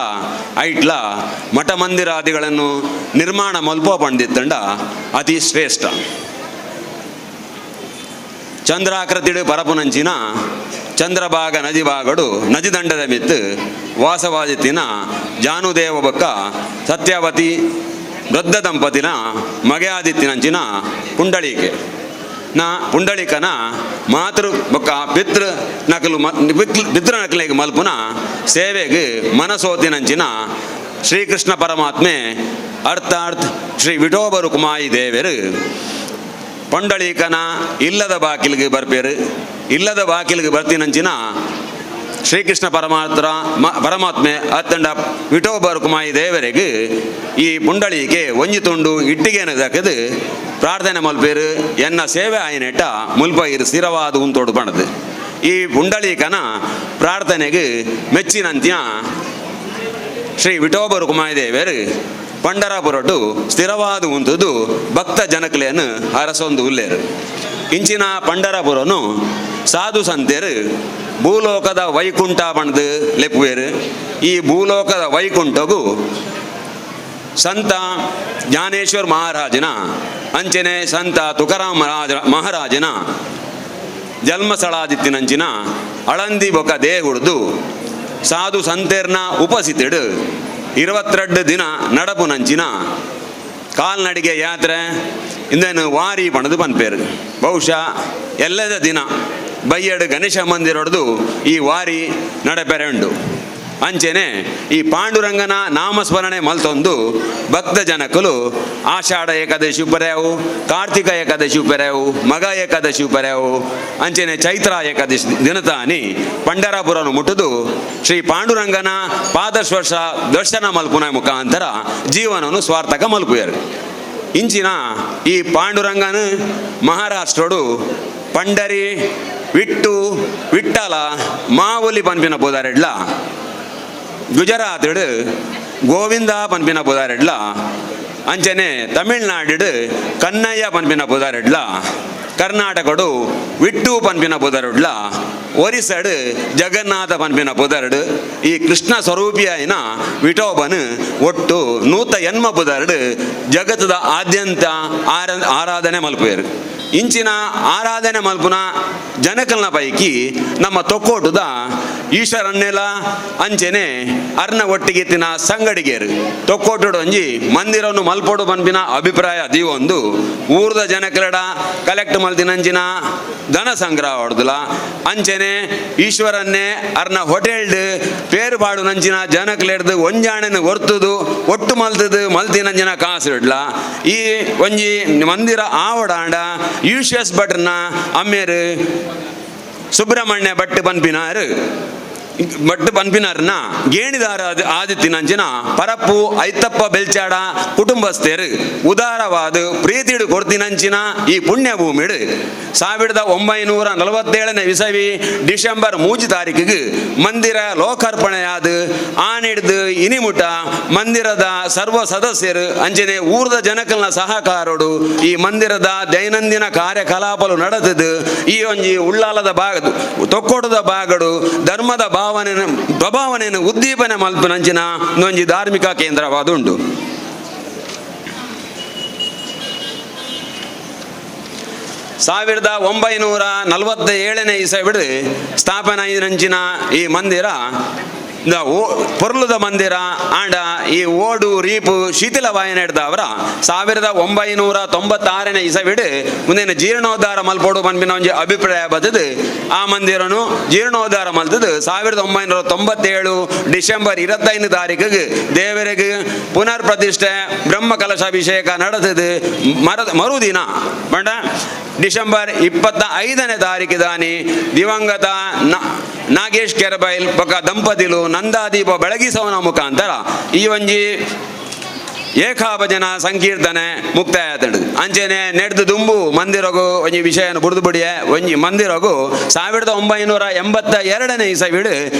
ಐಟ್ಲ ಮಠ ಮಂದಿರಾದಿಗಳನ್ನು ನಿರ್ಮಾಣ ಮಲ್ಪೋ ಪಂಡಿತಂಡ ಅತಿ ಶ್ರೇಷ್ಠ. ಚಂದ್ರಾಕೃತಿಡು ಪರಪುನಂಚಿನ ಚಂದ್ರಭಾಗ ನದಿ ಬಾಗಡು ನದಿ ದಂಡದ ಮಿತ್ತು ವಾಸವಾದಿತ್ತಿನ ಜಾನುದೇವ ಬೊಕ್ಕ ಸತ್ಯಾವತಿ ವೃದ್ಧ ದಂಪತಿನ ಮಗೆಯಾದಿತ್ತಿನಂಚಿನ ಪುಂಡಳೀಕೆ ನಾ ಪುಂಡಳಿಕನ ಮಾತೃ ಬೊಕ್ಕ ಪಿತೃ ನಕಲು ಪಿತೃ ನಕಲಿಗೆ ಮಲ್ಪುನ ಸೇವೆಗೆ ಮನಸೋತಿನಂಚಿನ ಶ್ರೀಕೃಷ್ಣ ಪರಮಾತ್ಮೆ ಅರ್ಥಾರ್ಥ ಶ್ರೀ ವಿಠೋಬ ರುಕುಮಾಯಿ ದೇವರು ಪಂಡಳೀಕನ ಇಲ್ಲದ ಬಾಕಿಲಿಗೆ ಬರ್ಪೇರು. ಇಲ್ಲದ ಬಾಕಿಲಿಗೆ ಬರ್ತಿನಂಚಿನ ಶ್ರೀಕೃಷ್ಣ ಪರಮಾತ್ರ ಪರಮಾತ್ಮೆ ಅತ್ತಂಡ ವಿಠೋಬ ರುಕುಮಾಯಿ ದೇವರಿಗೆ ಈ ಪುಂಡಳಿಕೆ ಒಂಜಿ ತುಂಡು ಇಟ್ಟಿಗೆನ ದಕ್ಕದು ಪ್ರಾರ್ಥನೆ ಮಲ್ಪೇರು, ಎನ್ನ ಸೇವೆ ಆಯಿನೆಟ್ಟ ಮುಲ್ಪ ಇರು ಸ್ಥಿರವಾದ ಉಂತೋಡು ಪಣದು. ಈ ಪುಂಡಳೀಕನ ಪ್ರಾರ್ಥನೆಗೆ ಮೆಚ್ಚಿನಂತ್ಯ ಶ್ರೀ ವಿಠೋಬ ರುಕುಮಾಯಿ ದೇವರು ಪಂಡರಾಪುರಟು ಸ್ಥಿರವಾದ ಉಂತುದು ಭಕ್ತ ಜನಕ್ಲೆಯನ್ನು ಅರಸೊಂದು ಉಲ್ಲೇರು. ಇಂಚಿನ ಪಂಡರಾಪುರನು ಸಾಧು ಸಂತೇರು ಭೂಲೋಕದ ವೈಕುಂಠ ಬಣ್ದು ಲೆಪ್ಪುವೇರು. ಈ ಭೂಲೋಕದ ವೈಕುಂಠಗೂ ಸಂತ ಜ್ಞಾನೇಶ್ವರ ಮಹಾರಾಜನ ಅಂಚನೆ ಸಂತ ತುಕಾರಾಮ ಮಹಾರಾಜನ ಜನ್ಮಸ್ಥಳಾದಿತ್ತಿನಂಚಿನ ಅಳಂದಿ ಬೊಕ ದೇಹುಡ್ದು ಸಾಧು ಸಂತೇರ್ನ ಉಪಸ್ಥಿತಿಡು 22 ದಿನ ನಡಪುನಂಚಿನ ಕಾಲ್ನಡಿಗೆ ಯಾತ್ರೆ ಇಂದೇನು ವಾರಿ ಪಣದು ಪನ್ಪೇರು. ಬಹುಶಃ ಎಲ್ಲದ ದಿನ ಬಯ್ಯಡು ಗಣೇಶ ಮಂದಿರೊಡ್ದು ಈ ವಾರಿ ನಡಪೆರೆ ಉಂಡು. ಅಂಚೆನೆ ಈ ಪಾಂಡುರಂಗನ ನಾಮಸ್ಮರಣೆ ಮಲ್ತೊಂದು ಭಕ್ತ ಜನಕುಲು ಆಷಾಢ ಏಕಾದಶಿ ಪರ್ಯಾವು, ಕಾರ್ತಿಕ ಏಕಾದಶಿ ಪರ್ಯಾವು, ಮಗ ಏಕಾದಶಿ ಪರ್ಯಾವು, ಅಂಚೆನೆ ಚೈತ್ರ ಏಕಾದಶಿ ದಿನತಾನಿ ಪಂಡರಾಪುರನು ಮುಟ್ಟುದು ಶ್ರೀ ಪಾಂಡುರಂಗನ ಪಾದಸ್ಪರ್ಶ ದರ್ಶನ ಮಲ್ಪುನ ಮುಖಾಂತರ ಜೀವನವನ್ನು ಸ್ವಾರ್ಥಕ ಮಲ್ಪುಯರು. ಇಂಚಿನ ಈ ಪಾಂಡುರಂಗನ ಮಹಾರಾಷ್ಟ್ರಡು ಪಂಡರಿ ವಿಟ್ಟು ವಿಟ್ಟಲ ಮಾವುಲಿ ಪನ್ಪಿನ ಪೋದಾರೆಡ್ಲ, ಗುಜರಾತ್ಡ್ ಗೋವಿಂದ ಪನ್ಪಿನ ಪುದಾರೆಡ್ಲ, ಅಂಚನೆ ತಮಿಳ್ನಾಡು ಕನ್ನಯ್ಯ ಪನ್ಪಿನ ಪುದಾರೆಡ್ಲ, ಕರ್ನಾಟಕಡು ವಿಟ್ಟು ಪನ್ಪಿನ ಪುದರುಡ್ಲ, ಒರಿಸ್ಸಾಡು ಜಗನ್ನಾಥ ಪನ್ಪಿನ ಪುದರ್ಡು ಈ ಕೃಷ್ಣ ಸ್ವರೂಪಿಯಾಯಿನ ವಿಠೋಬನ್ ಒಟ್ಟು 108 ಪುದರ್ಡು ಜಗತ್ತದ ಆದ್ಯಂತ ಆರಾಧನೆ ಮಲ್ಪುಯರು. ಇಂಚಿನ ಆರಾಧನೆ ಮಲ್ಪುನ ಜನಕಲ್ನ ಪೈಕಿ ನಮ್ಮ ತೊಕ್ಕೋಟುದ ಈಶ್ವರನ್ನೆಲ ಅಂಚೆನೆ ಅರ್ನ ಒಟ್ಟಿಗೆ ತಿನ ಸಂಗಡಿಗೇರು ತೊಕ್ಕೋಟುಡು ಒಂಜಿ ಮಂದಿರನ್ನು ಮಲ್ಪೊಡು ಪನ್ಪಿನ ಅಭಿಪ್ರಾಯ ದೀವೊಂದು ಊರ್ದ ಜನಕಲಡ ಕಲೆಕ್ಟ್ ಮಲ್ತಿನಂಚಿನ ಧನ ಸಂಗ್ರಹ ಹೊಡ್ದಲ ಅಂಚೆನೆ ಈಶ್ವರನ್ನೇ ಅರ್ನ ಹೋಟೆಲ್ಡ್ ಪೇರು ಪಾಡು ನಂಚಿನ ಜನಕಲೆಡ್ದು ಒಂಜಾಣೆನ ಒರ್ತುದು ಒಟ್ಟು ಮಲ್ತದು ಮಲ್ತಿನಂಚಿನ ಕಾಸು ಇಡ್ಲ ಈ ಒಂಜಿ ಮಂದಿರ ಆವಡಾಂಡ ಯೂಶಸ್ ಭಟ್ರನ ಅಮ್ಮೇರು ಸುಬ್ರಹ್ಮಣ್ಯ ಭಟ್ ಪನ್ಪಿನಾರು ಭಟ್ ಪನ್ಪಿನಾರ್ನ ಗೇಣಿದಾರ ಆದಿತ್ತಿನಂಚಿನ ಪರಪ್ಪು ಐತಪ್ಪ ಬೆಲ್ಚಾಡ ಕುಟುಂಬಸ್ಥರು ಉದಾರವಾದ ಪ್ರೀತಿಡು ಕೊಡ್ತಿನಂಚಿನ ಈ ಪುಣ್ಯ ಭೂಮಿಡು 1947ನೇ ಇಸವಿ ಡಿಸೆಂಬರ್ 3 ತಾರೀಕಿಗೆ ಮಂದಿರ ಲೋಕಾರ್ಪಣೆಯಾದ ಆನಿಡ್ದು ಇನಿಮುಟ ಮಂದಿರದ ಸರ್ವ ಸದಸ್ಯರು ಅಂಚನೆ ಊರ್ದ ಜನಕಲ್ನ ಸಹಕಾರೋಡು ಈ ಮಂದಿರದ ದೈನಂದಿನ ಕಾರ್ಯಕಲಾಪಲು ನಡೆದದು. ಈ ಒಂಜಿ ಉಳ್ಳಾಲದ ಭಾಗ ತೊಕ್ಕೋಟದ ಭಾಗಡು ಧರ್ಮದ ಭಾವನೆ ಪ್ರಭಾವನೆಯನ್ನು ಉದ್ದೀಪನೆ ಮಲ್ಪುನಂಚಿನ ಒಂಜಿ ಧಾರ್ಮಿಕ ಕೇಂದ್ರವಾದುಂಡು. 1947ನೇ ಇಸವಿಡು ಸ್ಥಾಪನೆ ನಂಚಿನ ಈ ಮಂದಿರ ಪೊರ್ಲುದ ಮಂದಿರ ಆಂಡ ಈ ಓಡು ರೀಪು ಶಿಥಿಲವಾಯಿನ ಹಿಡ್ದವರ 1996ನೇ ಇಸವಿಡು ಮುಂದಿನ ಜೀರ್ಣೋದ್ಧಾರ ಮಲ್ಪೋಡು ಪನ್ಪಿನ ಒಂಜಿ ಅಭಿಪ್ರಾಯ ಬತ್ತದು. ಆ ಮಂದಿರನು ಜೀರ್ಣೋದ್ಧಾರ ಮಲ್ತದು 1997 ಡಿಸೆಂಬರ್ 25 ತಾರೀಕಿಗೆ ದೇವರಿಗೆ ಪುನರ್ ಪ್ರತಿಷ್ಠೆ ಬ್ರಹ್ಮ ಕಲಶಾಭಿಷೇಕ ನಡೆದದು. ಮರುದಿನ ಬಂಡ ಡಿಸೆಂಬರ್ 25ನೇ ತಾರೀಕು ದಾನಿ ದಿವಂಗತ Nagesh Kerebail ಬೊಕ ದಂಪತಿಲು ನಂದಾದೀಪ ಬೆಳಗಿಸವನ ಮುಖಾಂತರ ಈ ಒಂಜಿ ಏಕಾಭಜನ ಸಂಕೀರ್ತನೆ ಮುಕ್ತಾಯ ಆತಂಡು. ಅಂಚೆನೆ ನೆಡ್ದು ದುಂಬು ಮಂದಿರಗು ಒಂಜಿ ವಿಷಯನ ಬುಡ್ದು ಬುಡಿಯ ಒಂಜಿ ಮಂದಿರಗು 1982ನೇ ಇಸವಿಡು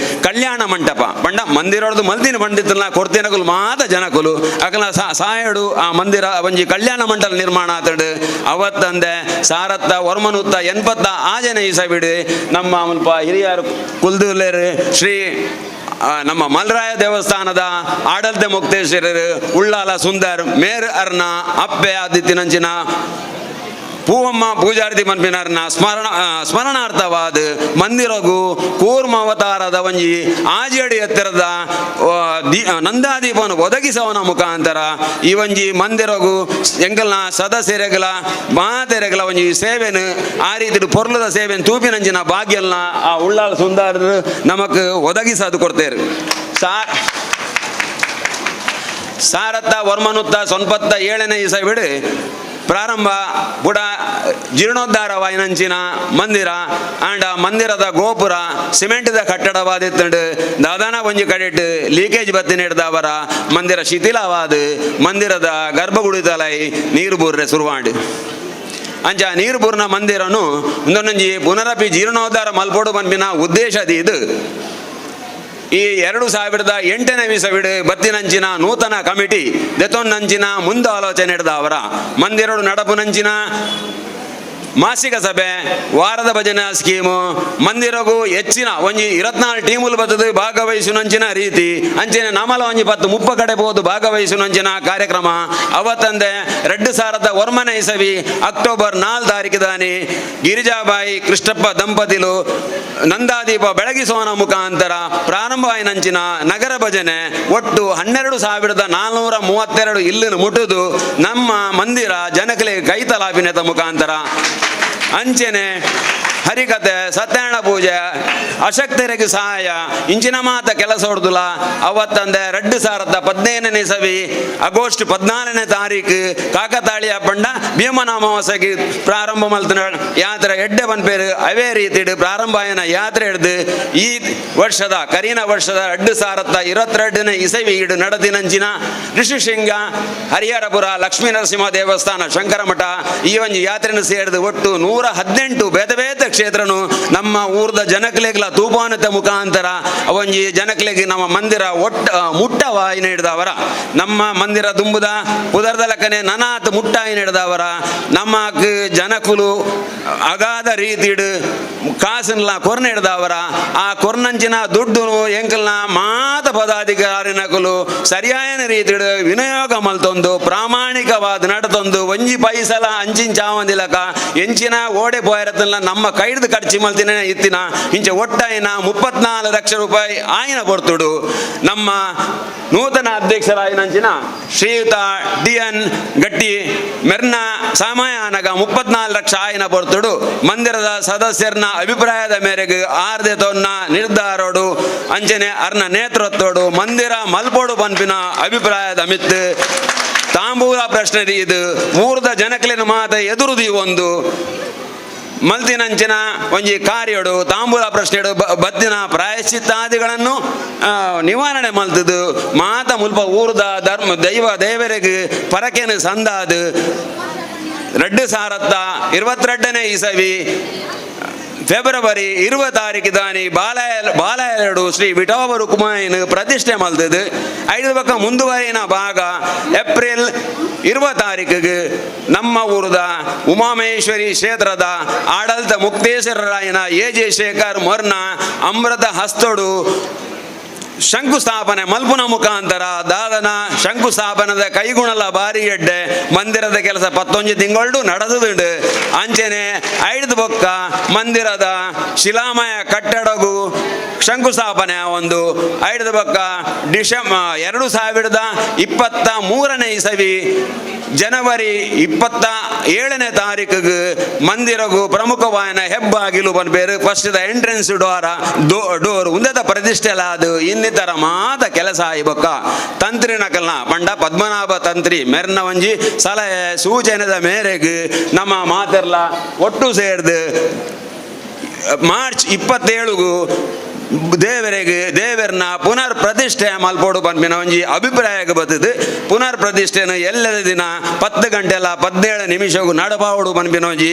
ಕಲ್ಯಾಣ ಮಂಟಪ ಪಂಡ ಮಂದಿರೊಡ್ದು ಮಲ್ದಿನ ಪಂಡಿತನ ಕೊರ್ತಿನಕುಲು ಮಾತ ಜನಕುಲು ಅಕಲ ಸಾಯಡು ಆ ಮಂದಿರ ಒಂಜಿ ಕಲ್ಯಾಣ ಮಂಟಪ ನಿರ್ಮಾಣ ಆತಂಡು. ಅವತ್ತಂದೆ ಸಾರತ್ತ ಒರ್ಮನುತ್ತ 86ನೇ ಇಸವಿಡು ನಮ್ಮ ಮುಲ್ಪ ಹಿರಿಯರು ಕುಲ್ದುಲೇರು ಶ್ರೀ ನಮ್ಮ ಮಲ್ರಾಯ ದೇವಸ್ಥಾನದ ಆಡಳಿತ ಮುಕ್ತೇಶ್ವರರು ಉಳ್ಳಾಲ ಸುಂದರ್ ಮೇರ್ ಅರ್ನ ಅಪ್ಪೆ ಆದಿತ್ಯನಂಚಿನ ಪೂವಮ್ಮ ಪೂಜಾರ್ತಿ ಮನ್ಪಿನರ್ನ ಸ್ಮರಣಾರ್ಥವಾದ ಮಂದಿರಗು ಕೂರ್ಮ ಅವತಾರದ ಒಂಜಿ ಆಜಡಿ ಎತ್ತರದ ನಂದಾದೀಪವನ್ನು ಒದಗಿಸವನ ಮುಖಾಂತರ ಈ ಒಂಜಿ ಮಂದಿರಗು ಎಂಕಲ್ನ ಸದಸ್ಯರೆಗಲ ಮಾತೆರೆಗಲ ಒಂಜಿ ಸೇವೆನು ಆ ರೀತಿ ಪೊರ್ಲದ ಸೇವೆನು ತೂಪಿನಂಚಿನ ಭಾಗ್ಯಲ್ನ ಆ ಉಳ್ಳಾಲ ಸುಂದರರು ನಮಕ್ ಒದಗಿಸದು ಕೊಡ್ತೇರು. ಸಾರತ್ತ ವರ್ಮನುತ್ತ 97ನೇ ಇಸವಿಡು ಪ್ರಾರಂಭ ಬುಡ ಜೀರ್ಣೋದ್ಧಾರವಾಯಿನಂಚಿನ ಮಂದಿರ ಆಂಡ ಮಂದಿರದ ಗೋಪುರ ಸಿಮೆಂಟ್ದ ಕಟ್ಟಡವಾದಿತ್ತಂಡು ದಾದಾನ ಒಂಜಿ ಕಡೆಟ್ ಲೀಕೇಜ್ ಬತ್ತಿ ನೀಡ್ದವರ ಮಂದಿರ ಶಿಥಿಲವಾದ ಮಂದಿರದ ಗರ್ಭಗುಡಿ ತಲೈ ನೀರು ಬೂರ್ರೆ ಸುರುವಾಂಡ್. ಅಂಚ ನೀರು ಬೂರ್ನ ಮಂದಿರನು ಒಂದೊಂಜಿ ಪುನರಪಿ ಜೀರ್ಣೋದ್ಧಾರ ಮಲ್ಪೋಡು ಪನ್ಪಿನ ಉದ್ದೇಶದ ಇದು ಈ 2008ನೇ ಇಸವಿಡು ಬತ್ತಿನಂಚಿನ ನೂತನ ಕಮಿಟಿ ದೆತೊನ್ನಂಚಿನ ಮುಂದ ಆಲೋಚನೆ ಹಿಡ್ದ ಅವರ ಮಂದಿರಡು ನಡಪುನಂಚಿನ ಮಾಸಿಕ ಸಭೆ ವಾರದ ಭಜನಾ ಸ್ಕೀಮು ಮಂದಿರಗೂ ಹೆಚ್ಚಿನ ಒಂಜಿ 24 ಟೀಮುಲು ಬತ್ತದು ಭಾಗವಹಿಸುನಂಚಿನ ರೀತಿ ಅಂಚಿನ ನಮಲ ಒಂಜಿ ಪತ್ತು ಮುಪ್ಪ ಕಡೆ ಪೋದು ಭಾಗವಹಿಸುನಂಚಿನ ಕಾರ್ಯಕ್ರಮ ಅವತ್ತಂದೆ 2009ನೇ ಇಸವಿ ಅಕ್ಟೋಬರ್ 4 ತಾರೀಕು ದಾನಿ ಗಿರಿಜಾಬಾಯಿ ಕೃಷ್ಣಪ್ಪ ದಂಪತಿಲು ನಂದಾದೀಪ ಬೆಳಗಿಸೋನ ಮುಖಾಂತರ ಪ್ರಾರಂಭವಾಯಿನಂಚಿನ ನಗರ ಭಜನೆ ಒಟ್ಟು 12,432 ಇಲ್ಲಿನ ಮುಟ್ಟುದು ನಮ್ಮ ಮಂದಿರ ಜನಕಲೆ ಕೈತಲಾಪಿನದ ಮುಖಾಂತರ ಅಂಚೆನೆ ಹರಿಕತೆ ಸತ್ಯನಾರಾಯಣ ಪೂಜೆ ಅಶಕ್ತರಿಗೆ ಸಹಾಯ ಇಂಚಿನ ಮಾತ ಕೆಲಸ ಹೊಡ್ದುಲ. ಅವತ್ತಂದೆ 2015ನೇ ಇಸವಿ ಆಗಸ್ಟ್ 14ನೇ ತಾರೀಕು ಕಾಕತಾಳಿಯ ಪಂಡ ಭೀಮನಾಮಾವಾಸೆಗೆ ಪ್ರಾರಂಭ ಮಲ್ತನ ಯಾತ್ರೆ ಎಡ್ಡೆ ಪನ್ಪೇರು ಅವೇ ರೀತಿಡು ಪ್ರಾರಂಭ ಆಯನ ಯಾತ್ರೆ ಹಿಡ್ದು ಈ ವರ್ಷದ ಕರೀನ ವರ್ಷದ 2022ನೇ ಇಸವಿ ಇಡು ನಡೆದಿನಂಚಿನ ಋಷಿಶೃಂಗ ಹರಿಹರಪುರ ಲಕ್ಷ್ಮೀ ನರಸಿಂಹ ದೇವಸ್ಥಾನ ಶಂಕರಮಠ ಈ ಒಂಜಿ ಯಾತ್ರೆಯನ್ನು ಸೇರಿದು ಒಟ್ಟು 118 ಬೇತೆ ಬೇತೆ ಕ್ಷೇತ್ರನು ನಮ್ಮ ಊರ್ದ ಜನಕ್ಲೆಗ್ಲ ತೂಪಾನತೆ ಮುಖಾಂತರ ಒಂಜಿ ಜನಕ್ಲೆಗ್ ನಮ್ಮ ಮಂದಿರ ಒಟ್ಟ ಮುಟ್ಟವಾಯಿನ ಹಿಡ್ದವರ ನಮ್ಮ ಮಂದಿರ ದುಂಬುದ ಪುದರ್ದ ಲಕ್ಕನೆ ನನಾತ್ ಮುಟ್ಟಾಯಿನ ಹಿಡ್ದವರ ನಮ್ಮ ಜನಕುಲು ಅಗಾಧ ರೀತಿಡು ಕಾಸನ್ಲ ಕೊರ್ನ ಹಿಡ್ದವರ ಆ ಕೊರ್ನಂಚಿನ ದುಡ್ಡು ಎಂಕಲ್ನ ಮಾತ ಪದಾಧಿಕಾರಿನಕುಲು ಸರಿಯಾಯನ ರೀತಿಡು ವಿನಿಯೋಗ ಮಲ್ತೊಂದು ಪ್ರಾಮಾಣಿಕವಾದ ನಡತೊಂದು ಒಂಜಿ ಪೈಸಲ ಅಂಚಿನ ಚಾವಂದಿಲಕ ಎಂಚಿನ ಓಡೆ ಪೋಯರತ್ತಲ್ಲ ನಮ್ಮ ಕೈಡ್ದು ಖರ್ಚು ಮಲ್ತಿನ ಇತ್ತಿನ ಇಂಚ ಒಟ್ಟಾಯಿನ 34 ಲಕ್ಷ ರೂಪಾಯಿ ಆಯಿನ ಬರ್ತುಡು ನಮ್ಮ ನೂತನ ಅಧ್ಯಕ್ಷರಾಯಿನಂಚಿನ ಶ್ರೀಯುತ ಡಿ ಎನ್ ಗಟ್ಟಿ ಮೆರ್ನ ಸಮಯಾನಗ 34 ಲಕ್ಷ ಆಯಿನ ಬರ್ತುಡು ಮಂದಿರದ ಸದಸ್ಯರನ್ನ ಅಭಿಪ್ರಾಯದ ಮೇರೆಗೆ ಆರ್ದೆ ತೊನ್ನ ನಿರ್ಧಾರೋಡು ಅಂಚನೆ ಅರ್ನ ನೇತೃತ್ವೋಡು ಮಂದಿರ ಮಲ್ಪೋಡು ಪನ್ಪಿನ ಅಭಿಪ್ರಾಯದ ಮಿತ್ತು ತಾಂಬೂಲ ಪ್ರಶ್ನೆ ಇದು ಊರ್ದ ಜನಕ್ಲೆನ ಮಾತ ಎದುರುದಿ ಒಂದು ಮಲ್ತಿನಂಚಿನ ಒಂಜಿ ಕಾರ್ಯಡು ತಾಂಬೂಲ ಪ್ರಶ್ನೆಡು ಬತ್ತಿನ ಪ್ರಾಯಶ್ಚಿತ್ತಾದಿಗಳನ್ನು ನಿವಾರಣೆ ಮಲ್ತದು ಮಾತ ಮುಲ್ಪ ಊರ್ದ ಧರ್ಮ ದೈವ ದೇವರಿಗೆ ಪರಕೆನು ಸಂದಾದು 2022ನೇ ಇಸವಿ ಫೆಬ್ರವರಿ 20 ತಾರೀಕು ದಾನಿ ಬಾಲ ಎರಡು ಶ್ರೀ ವಿಠೋಬ ರುಕ್ಮಾಯಿನ ಪ್ರತಿಷ್ಠೆ ಮಲ್ತದು. ಐದು ಪಕ್ಕ ಮುಂದುವರಿನ ಭಾಗ ಏಪ್ರಿಲ್ 20 ತಾರೀಕಿಗೆ ನಮ್ಮ ಊರದ ಉಮಾಮಹೇಶ್ವರಿ ಕ್ಷೇತ್ರದ ಆಡಳಿತ ಮುಕ್ತೇಶ್ವರರಾಯನ ಎ ಜೆ ಶೇಖರ್ ಮೊರ್ನ ಅಮೃತ ಹಸ್ತೋಡು ಶಂಕುಸ್ಥಾಪನೆ ಮಲ್ಪುನ ಮುಖಾಂತರ ದಾದನ ಶಂಕುಸ್ಥಾಪನದ ಕೈಗುಣಲ ಬಾರಿ ಎಡ್ಡೆ ಮಂದಿರದ ಕೆಲಸ ಪತ್ತೊಂಜಿ ತಿಂಗಳು ನಡೆದುದುಂಡು. ಅಂಚೆನೆ ಐದು ಬೊಕ್ಕ ಮಂದಿರದ ಶಿಲಾಮಯ ಕಟ್ಟಡಗು ಶಂಕುಸ್ಥಾಪನೆ ಒಂದು ಐದು ಬೊಕ್ಕ 2023ನೇ ಇಸವಿ ಜನವರಿ 27ನೇ ತಾರೀಕಿಗೆ ಮಂದಿರಗು ಪ್ರಮುಖವಾದ ಹೆಬ್ಬಾಗಿಲು ಬಂದ್ಬೇರು first the entrance door door ಉಂದದ ಪ್ರತಿಷ್ಠೆಲಾದು ಇನ್ನಿತರ ಮಾತ ಕೆಲಸ ಆಯ್ಬೊಕ್ಕ ತಂತ್ರಿ ನಕಲ್ನ ಪಂಡ ಪದ್ಮನಾಭ ತಂತ್ರಿ ಮೆರ್ನ ಒಂಜಿ ಸಲಹೆ ಸೂಚನೆದ ಮೇರೆಗೆ ನಮ್ಮ ಮಾತೆರ್ಲ ಒಟ್ಟು ಸೇರ್ದು ಮಾರ್ಚ್ 27ಗೂ ದೇವರಿಗೆ ದೇವರನ್ನ ಪುನರ್ ಪ್ರತಿಷ್ಠೆ ಮಲ್ಪೋಡು ಪನ್ಪಿನ ಒಂಜಿ ಅಭಿಪ್ರಾಯಕ್ಕೆ ಬತ್ತದು. ಪುನರ್ ಪ್ರತಿಷ್ಠೆನ ಎಲ್ಲದ ದಿನ 10 ಗಂಟೆಲ 17 ನಿಮಿಷಗೂ ನಡಪಾವಡು ಪನ್ಪಿನ ಒಂಜಿ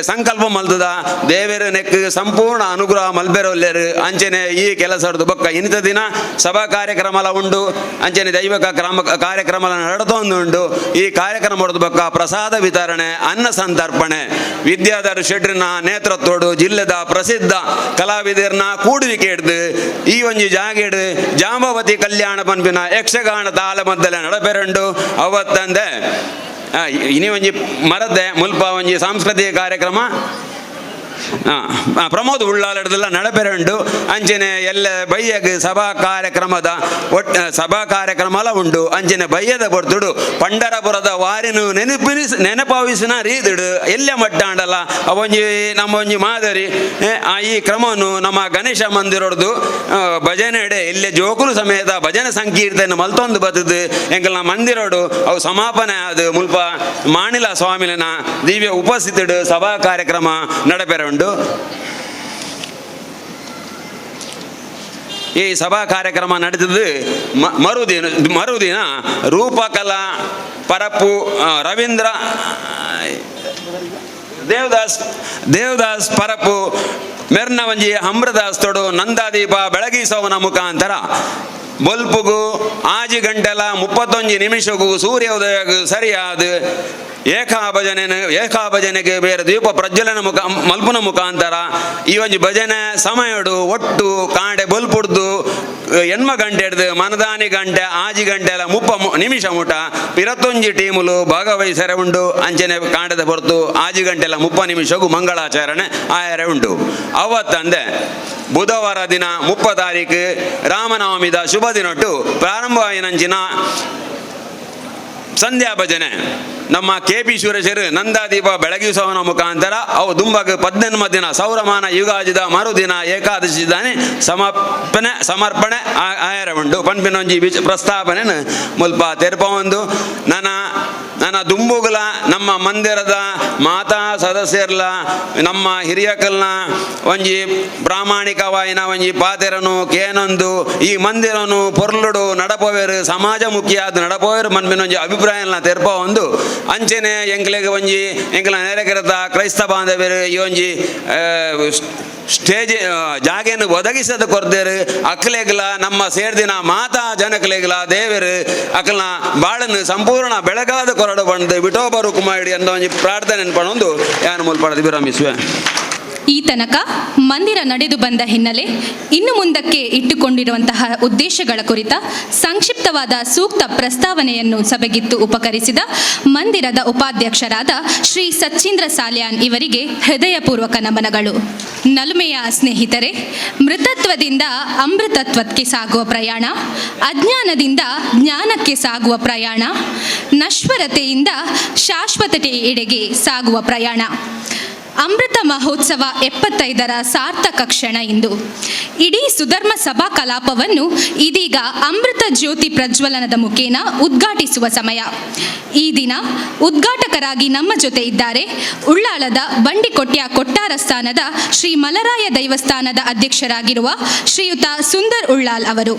ಸಂಕಲ್ಪ ಮಲ್ತದ. ದೇವರ ನೆಕ್ ಸಂಪೂರ್ಣ ಅನುಗ್ರಹ ಮಲ್ಬೆರೊಲ್ಲೆರು. ಅಂಚನೆ ಈ ಕೆಲಸದ ಬೊಕ್ಕ ಇನ್ನಿತ ದಿನ ಸಭಾ ಕಾರ್ಯಕ್ರಮಲ ಉಂಡು. ಅಂಚನೆ ದೈವಕ ಕ್ರಮ ಕಾರ್ಯಕ್ರಮ ನಡತೊಂದುಂಡು. ಈ ಕಾರ್ಯಕ್ರಮ ಬೊಕ್ಕ ಪ್ರಸಾದ ವಿತರಣೆ, ಅನ್ನ ಸಂತರ್ಪಣೆ ವಿದ್ಯಾಧರ ಶೆಟ್ರಿನ ನೇತೃತ್ವಡು ಜಿಲ್ಲೆದ ಪ್ರಸಿದ್ಧ ಕಲಾವಿದರ್ನ ಕೂಡುವಿಕೆ ಹಿಡ್ದು ಈ ಒಂಜಿ ಜಾಗೆಡು ಜಾಂಬವತಿ ಕಲ್ಯಾಣ ಪನ್ಪಿನ ಯಕ್ಷಗಾನ ತಾಳಮದ್ದಲೆ ನಡಪೆರಂಡು. ಅವತ್ತಂದೆ ಇನಿ ಒಂಜಿ ಮರದ್ದೆ ಮುಲ್ಪ ಒಂಜಿ ಸಾಂಸ್ಕೃತಿಕ ಕಾರ್ಯಕ್ರಮ ಪ್ರಮೋದ್ ಉಳ್ಳಾಲಡ್ದೆಲ್ಲ ನಡಪೆರಂಡು. ಅಂಚನೆ ಎಲ್ಲ ಬಯ್ಯಗ್ ಸಭಾ ಕಾರ್ಯಕ್ರಮದ ಒಟ್ ಸಭಾ ಕಾರ್ಯಕ್ರಮಲ ಉಂಡು. ಅಂಚನೆ ಬಯ್ಯದ ಬರ್ತುಡು ಪಂಡರಪುರದ ವಾರಿನು ನೆನಪಾವಿಸಿನ ರೀತಿಡು ಎಲ್ಲ ಮಟ್ಟಾಂಡಲ ಅವೊಂಜಿ ನಮ್ಮ ಒಂಜಿ ಮಾದರಿ. ಈ ಕ್ರಮವನ್ನು ನಮ್ಮ ಗಣೇಶ ಮಂದಿರೊಡ್ದು ಭಜನೆ ಎಡೆ ಇಲ್ಲೇ ಜೋಕುಲು ಸಮೇತ ಭಜನೆ ಸಂಕೀರ್ತನೆ ಮಲ್ತೊಂದು ಬತ್ತದು ಎಂಕಲ್ನ ಮಂದಿರೋಡು ಅವು ಸಮಾಪನೆ ಅದು ಮುಲ್ಪ ಮಾಣಿಲ ಸ್ವಾಮಿಲಿನ ದಿವ್ಯ ಉಪಸ್ಥಿತಿಡು ಸಭಾ ಕಾರ್ಯಕ್ರಮ ನಡಪೆರುಂಡು. ಈ ಸಭಾ ಕಾರ್ಯಕ್ರಮ ನಡೆದಿದ್ದು ಮರುದಿನ ಮರುದಿನ ರೂಪಕಲಾ ಪರಪ್ಪು ರವೀಂದ್ರ ದೇವದಾಸ್ ದೇವದಾಸ್ ಪರಪ್ಪು ಮೆರ್ನವಂಜಿ ಅಮೃದಾಸ್ ತೊಡು ನಂದಾದೀಪ ಬೆಳಗಿಸೋವನ ಮುಖಾಂತರ ಬೊಲ್ಪುಗು 6 ಗಂಟೆಲ 31 ನಿಮಿಷಗೂ ಸೂರ್ಯೋದಯಗೂ ಸರಿಯಾದ ಏಕಾಭಜನೆ ಏಕಾಭಜನೆಗೆ ಬೇರೆ ದೀಪ ಪ್ರಜ್ವಲನ ಮುಖ ಮಲ್ಪುನ ಮುಖಾಂತರ ಈ ಒಂಜಿ ಭಜನೆ ಸಮಯಡು ಒಟ್ಟು ಕಾಂಡೆ ಬೊಲ್ಪುಡ್ದು 8 ಗಂಟೆ ಹಿಡ್ದು ಮನದಾನಿ ಗಂಟೆ 6 ಗಂಟೆಲ 30 ನಿಮಿಷ ಮುಟ 21 ಟೀಮುಲು ಭಾಗವಹಿಸರೆ ಉಂಡು. ಅಂಚನೆ ಕಾಂಡದ ಹೊರತು 6 ಗಂಟೆಲ 30 ನಿಮಿಷಗೂ ಮಂಗಳಾಚರಣೆ ಆಯರೆ ಉಂಟು. ಅವತ್ತಂದೆ ಬುಧವಾರ ದಿನ 30 ತಾರೀಕು ರಾಮನವಮಿದ ಶುಭ ದಿನೊಟ್ಟು ಪ್ರಾರಂಭವಾಯಿನಂಚಿನ ಸಂಧ್ಯಾ ಭಜನೆ ನಮ್ಮ ಕೆ ಪಿ ಸುರೇಶರು ನಂದಾದೀಪ ಬೆಳಗಿಸುವವನ ಮುಖಾಂತರ ಅವು ದುಂಬಾಗ 18 ದಿನ ಸೌರಮಾನ ಯುಗಾಜಿದ ಮರುದಿನ ಏಕಾದಶಿ ದಾನೆ ಸಮರ್ಪಣೆ ಸಮರ್ಪಣೆ ಆಯರ ಉಂಡು. ಪನ್ಪಿನೊಂಜಿ ಬಿಚ್ ಪ್ರಸ್ತಾಪನೆ ಮುಲ್ಪ ತೆರಪೊಂದು ನನ್ನ ನನ್ನ ದುಂಬುಗುಲ ನಮ್ಮ ಮಂದಿರದ ಮಾತಾ ಸದಸ್ಯರ್ಲ ನಮ್ಮ ಹಿರಿಯಕಲ್ನ ಒಂಜಿ ಪ್ರಾಮಾಣಿಕವಾಯಿನ ಒಂಜಿ ಪಾತೆರನು ಕೇನೊಂದು ಈ ಮಂದಿರನು ಪೊರ್ಲುಡು ನಡಪೋವೇರು ಸಮಾಜಮುಖಿಯಾದ ನಡಪೋವೇರು ಮನ್ಪಿನೊಂಜಿ ಅಭಿಪ್ರಾಯನ ತೆರಪ ಒಂದು. ಅಂಚನೆ ಎಂಕ್ಲೆಗ್ ಒಂಜಿ ಎಂಕ್ಲ ನೆರೆಕೆರೆತ ಕ್ರೈಸ್ತ ಬಾಂಧವ್ಯರು ಈ ಒಂಜಿ ಸ್ಟೇಜ್ ಜಾಗೆಯನ್ನು ಒದಗಿಸದ ಕೊರ್ದೇರು. ಅಕ್ಲೆಗ್ಲ ನಮ್ಮ ಸೇರ್ದಿನ ಮಾತಾ ಜನಕ್ಲೆಗ್ಲ ದೇವರು ಅಕ್ಲನ ಬಾಳನ್ನು ಸಂಪೂರ್ಣ ಬೆಳಗಾದ ಕೊರಡು ಬಂದು ವಿಠೋಬ ರುಕುಮಾಯಿಡಿ ಅಂತ ಒಂಜಿ ಪ್ರಾರ್ಥನೆ ಪಣೊಂದು ಯಾನು ಮುಲ್ಪಡದು ವಿರಮಿಸುವೆ. ಈ ತನಕ ಮಂದಿರ ನಡೆದು ಬಂದ ಹಿನ್ನೆಲೆ ಇನ್ನು ಮುಂದಕ್ಕೆ ಇಟ್ಟುಕೊಂಡಿರುವಂತಹ ಉದ್ದೇಶಗಳ ಕುರಿತ ಸಂಕ್ಷಿಪ್ತವಾದ ಸೂಕ್ತ ಪ್ರಸ್ತಾವನೆಯನ್ನು ಸಭೆಗಿತ್ತು ಉಪಕರಿಸಿದ ಮಂದಿರದ ಉಪಾಧ್ಯಕ್ಷರಾದ ಶ್ರೀ ಸಚ್ಚೀಂದ್ರ ಸಾಲ್ಯಾನ್ ಇವರಿಗೆ ಹೃದಯಪೂರ್ವಕ ನಮನಗಳು. ನಲುಮೆಯ ಸ್ನೇಹಿತರೆ, ಮೃತತ್ವದಿಂದ ಅಮೃತತ್ವಕ್ಕೆ ಸಾಗುವ ಪ್ರಯಾಣ, ಅಜ್ಞಾನದಿಂದ ಜ್ಞಾನಕ್ಕೆ ಸಾಗುವ ಪ್ರಯಾಣ, ನಶ್ವರತೆಯಿಂದ ಶಾಶ್ವತತೆಯೆಡೆಗೆ ಸಾಗುವ ಪ್ರಯಾಣ, ಅಮೃತ ಮಹೋತ್ಸವ 75ರ ಸಾರ್ಥಕ ಕ್ಷಣ ಇಂದು. ಇಡೀ ಸುಧರ್ಮ ಸಭಾ ಕಲಾಪವನ್ನು ಇದೀಗ ಅಮೃತ ಜ್ಯೋತಿ ಪ್ರಜ್ವಲನದ ಮುಖೇನ ಉದ್ಘಾಟಿಸುವ ಸಮಯ. ಈ ದಿನ ಉದ್ಘಾಟಕರಾಗಿ ನಮ್ಮ ಜೊತೆ ಇದ್ದಾರೆ ಉಳ್ಳಾಲದ ಬಂಡಿಕೊಟ್ಯ ಕೊಟ್ಟಾರ ಸ್ಥಾನದ ಶ್ರೀ ಮಲರಾಯ ದೈವಸ್ಥಾನದ ಅಧ್ಯಕ್ಷರಾಗಿರುವ ಶ್ರೀಯುತ ಸುಂದರ್ ಉಳ್ಳಾಲ್ ಅವರು.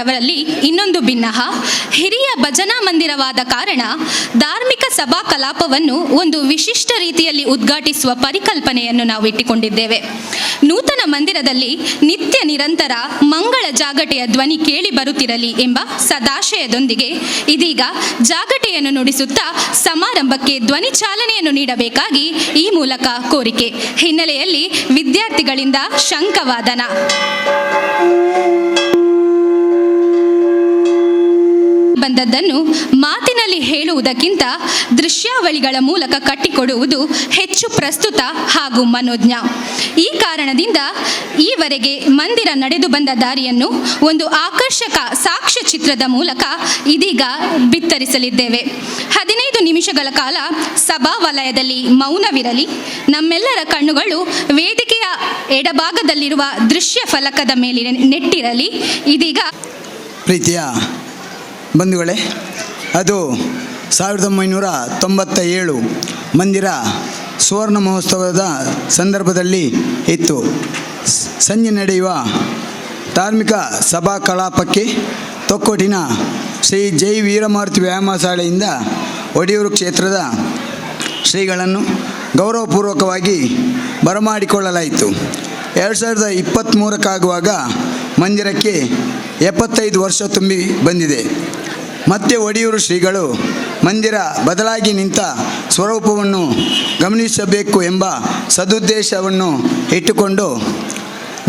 ರವರಲ್ಲಿ ಇನ್ನೊಂದು ಭಿನ್ನಹ, ಹಿರಿಯ ಭಜನಾ ಮಂದಿರವಾದ ಕಾರಣ ಧಾರ್ಮಿಕ ಸಭಾ ಕಲಾಪವನ್ನು ಒಂದು ವಿಶಿಷ್ಟ ರೀತಿಯಲ್ಲಿ ಉದ್ಘಾಟಿಸುವ ಪರಿಕಲ್ಪನೆಯನ್ನು ನಾವು ಇಟ್ಟುಕೊಂಡಿದ್ದೇವೆ. ನೂತನ ಮಂದಿರದಲ್ಲಿ ನಿತ್ಯ ನಿರಂತರ ಮಂಗಳ ಜಾಗಟೆಯ ಧ್ವನಿ ಕೇಳಿ ಬರುತ್ತಿರಲಿ ಎಂಬ ಸದಾಶಯದೊಂದಿಗೆ ಇದೀಗ ಜಾಗಟೆಯನ್ನು ನುಡಿಸುತ್ತಾ ಸಮಾರಂಭಕ್ಕೆ ಧ್ವನಿ ಚಾಲನೆಯನ್ನು ನೀಡಬೇಕಾಗಿ ಈ ಮೂಲಕ ಕೋರಿಕೆ ಹಿನ್ನೆಲೆಯಲ್ಲಿ ವಿದ್ಯಾರ್ಥಿಗಳಿಂದ ಶಂಖವಾದನ. ಬಂದದ್ದನ್ನು ಮಾತಿನಲ್ಲಿ ಹೇಳುವುದಕ್ಕಿಂತ ದೃಶ್ಯಾವಳಿಗಳ ಮೂಲಕ ಕಟ್ಟಿಕೊಡುವುದು ಹೆಚ್ಚು ಪ್ರಸ್ತುತ ಹಾಗೂ ಮನೋಜ್ಞ. ಈ ಕಾರಣದಿಂದ ಈವರೆಗೆ ಮಂದಿರ ನಡೆದು ಬಂದ ದಾರಿಯನ್ನು ಒಂದು ಆಕರ್ಷಕ ಸಾಕ್ಷ್ಯಚಿತ್ರದ ಮೂಲಕ ಇದೀಗ ಬಿತ್ತರಿಸಲಿದ್ದೇವೆ. 15 ನಿಮಿಷಗಳ ಕಾಲ ಸಭಾ ವಲಯದಲ್ಲಿ ಮೌನವಿರಲಿ. ನಮ್ಮೆಲ್ಲರ ಕಣ್ಣುಗಳು ವೇದಿಕೆಯ ಎಡಭಾಗದಲ್ಲಿರುವ ದೃಶ್ಯ ಫಲಕದ ಮೇಲೆ ನೆಟ್ಟಿರಲಿ. ಇದೀಗ ಪ್ರೀತಿಯ ಬಂಧುಗಳೇ, ಅದು 1997 ಮಂದಿರ ಸುವರ್ಣ ಮಹೋತ್ಸವದ ಸಂದರ್ಭದಲ್ಲಿ ಇತ್ತು. ಸಂಜೆ ನಡೆಯುವ ಧಾರ್ಮಿಕ ಸಭಾ ಕಲಾಪಕ್ಕೆ ತೊಕ್ಕೊಟ್ಟಿನ ಶ್ರೀ ಜೈ ವೀರಮಾರುತಿ ವ್ಯಾಯಾಮ ಶಾಲೆಯಿಂದ ಒಡಿಯೂರು ಕ್ಷೇತ್ರದ ಶ್ರೀಗಳನ್ನು ಗೌರವಪೂರ್ವಕವಾಗಿ ಬರಮಾಡಿಕೊಳ್ಳಲಾಯಿತು. 2023ಕ್ಕಾಗುವಾಗ ಮಂದಿರಕ್ಕೆ 75 ವರ್ಷ ತುಂಬಿ ಬಂದಿದೆ. ಮತ್ತೆ ಒಡಿಯೂರು ಶ್ರೀಗಳು ಮಂದಿರ ಬದಲಾಗಿ ನಿಂತ ಸ್ವರೂಪವನ್ನು ಗಮನಿಸಬೇಕು ಎಂಬ ಸದುದ್ದೇಶವನ್ನು ಇಟ್ಟುಕೊಂಡು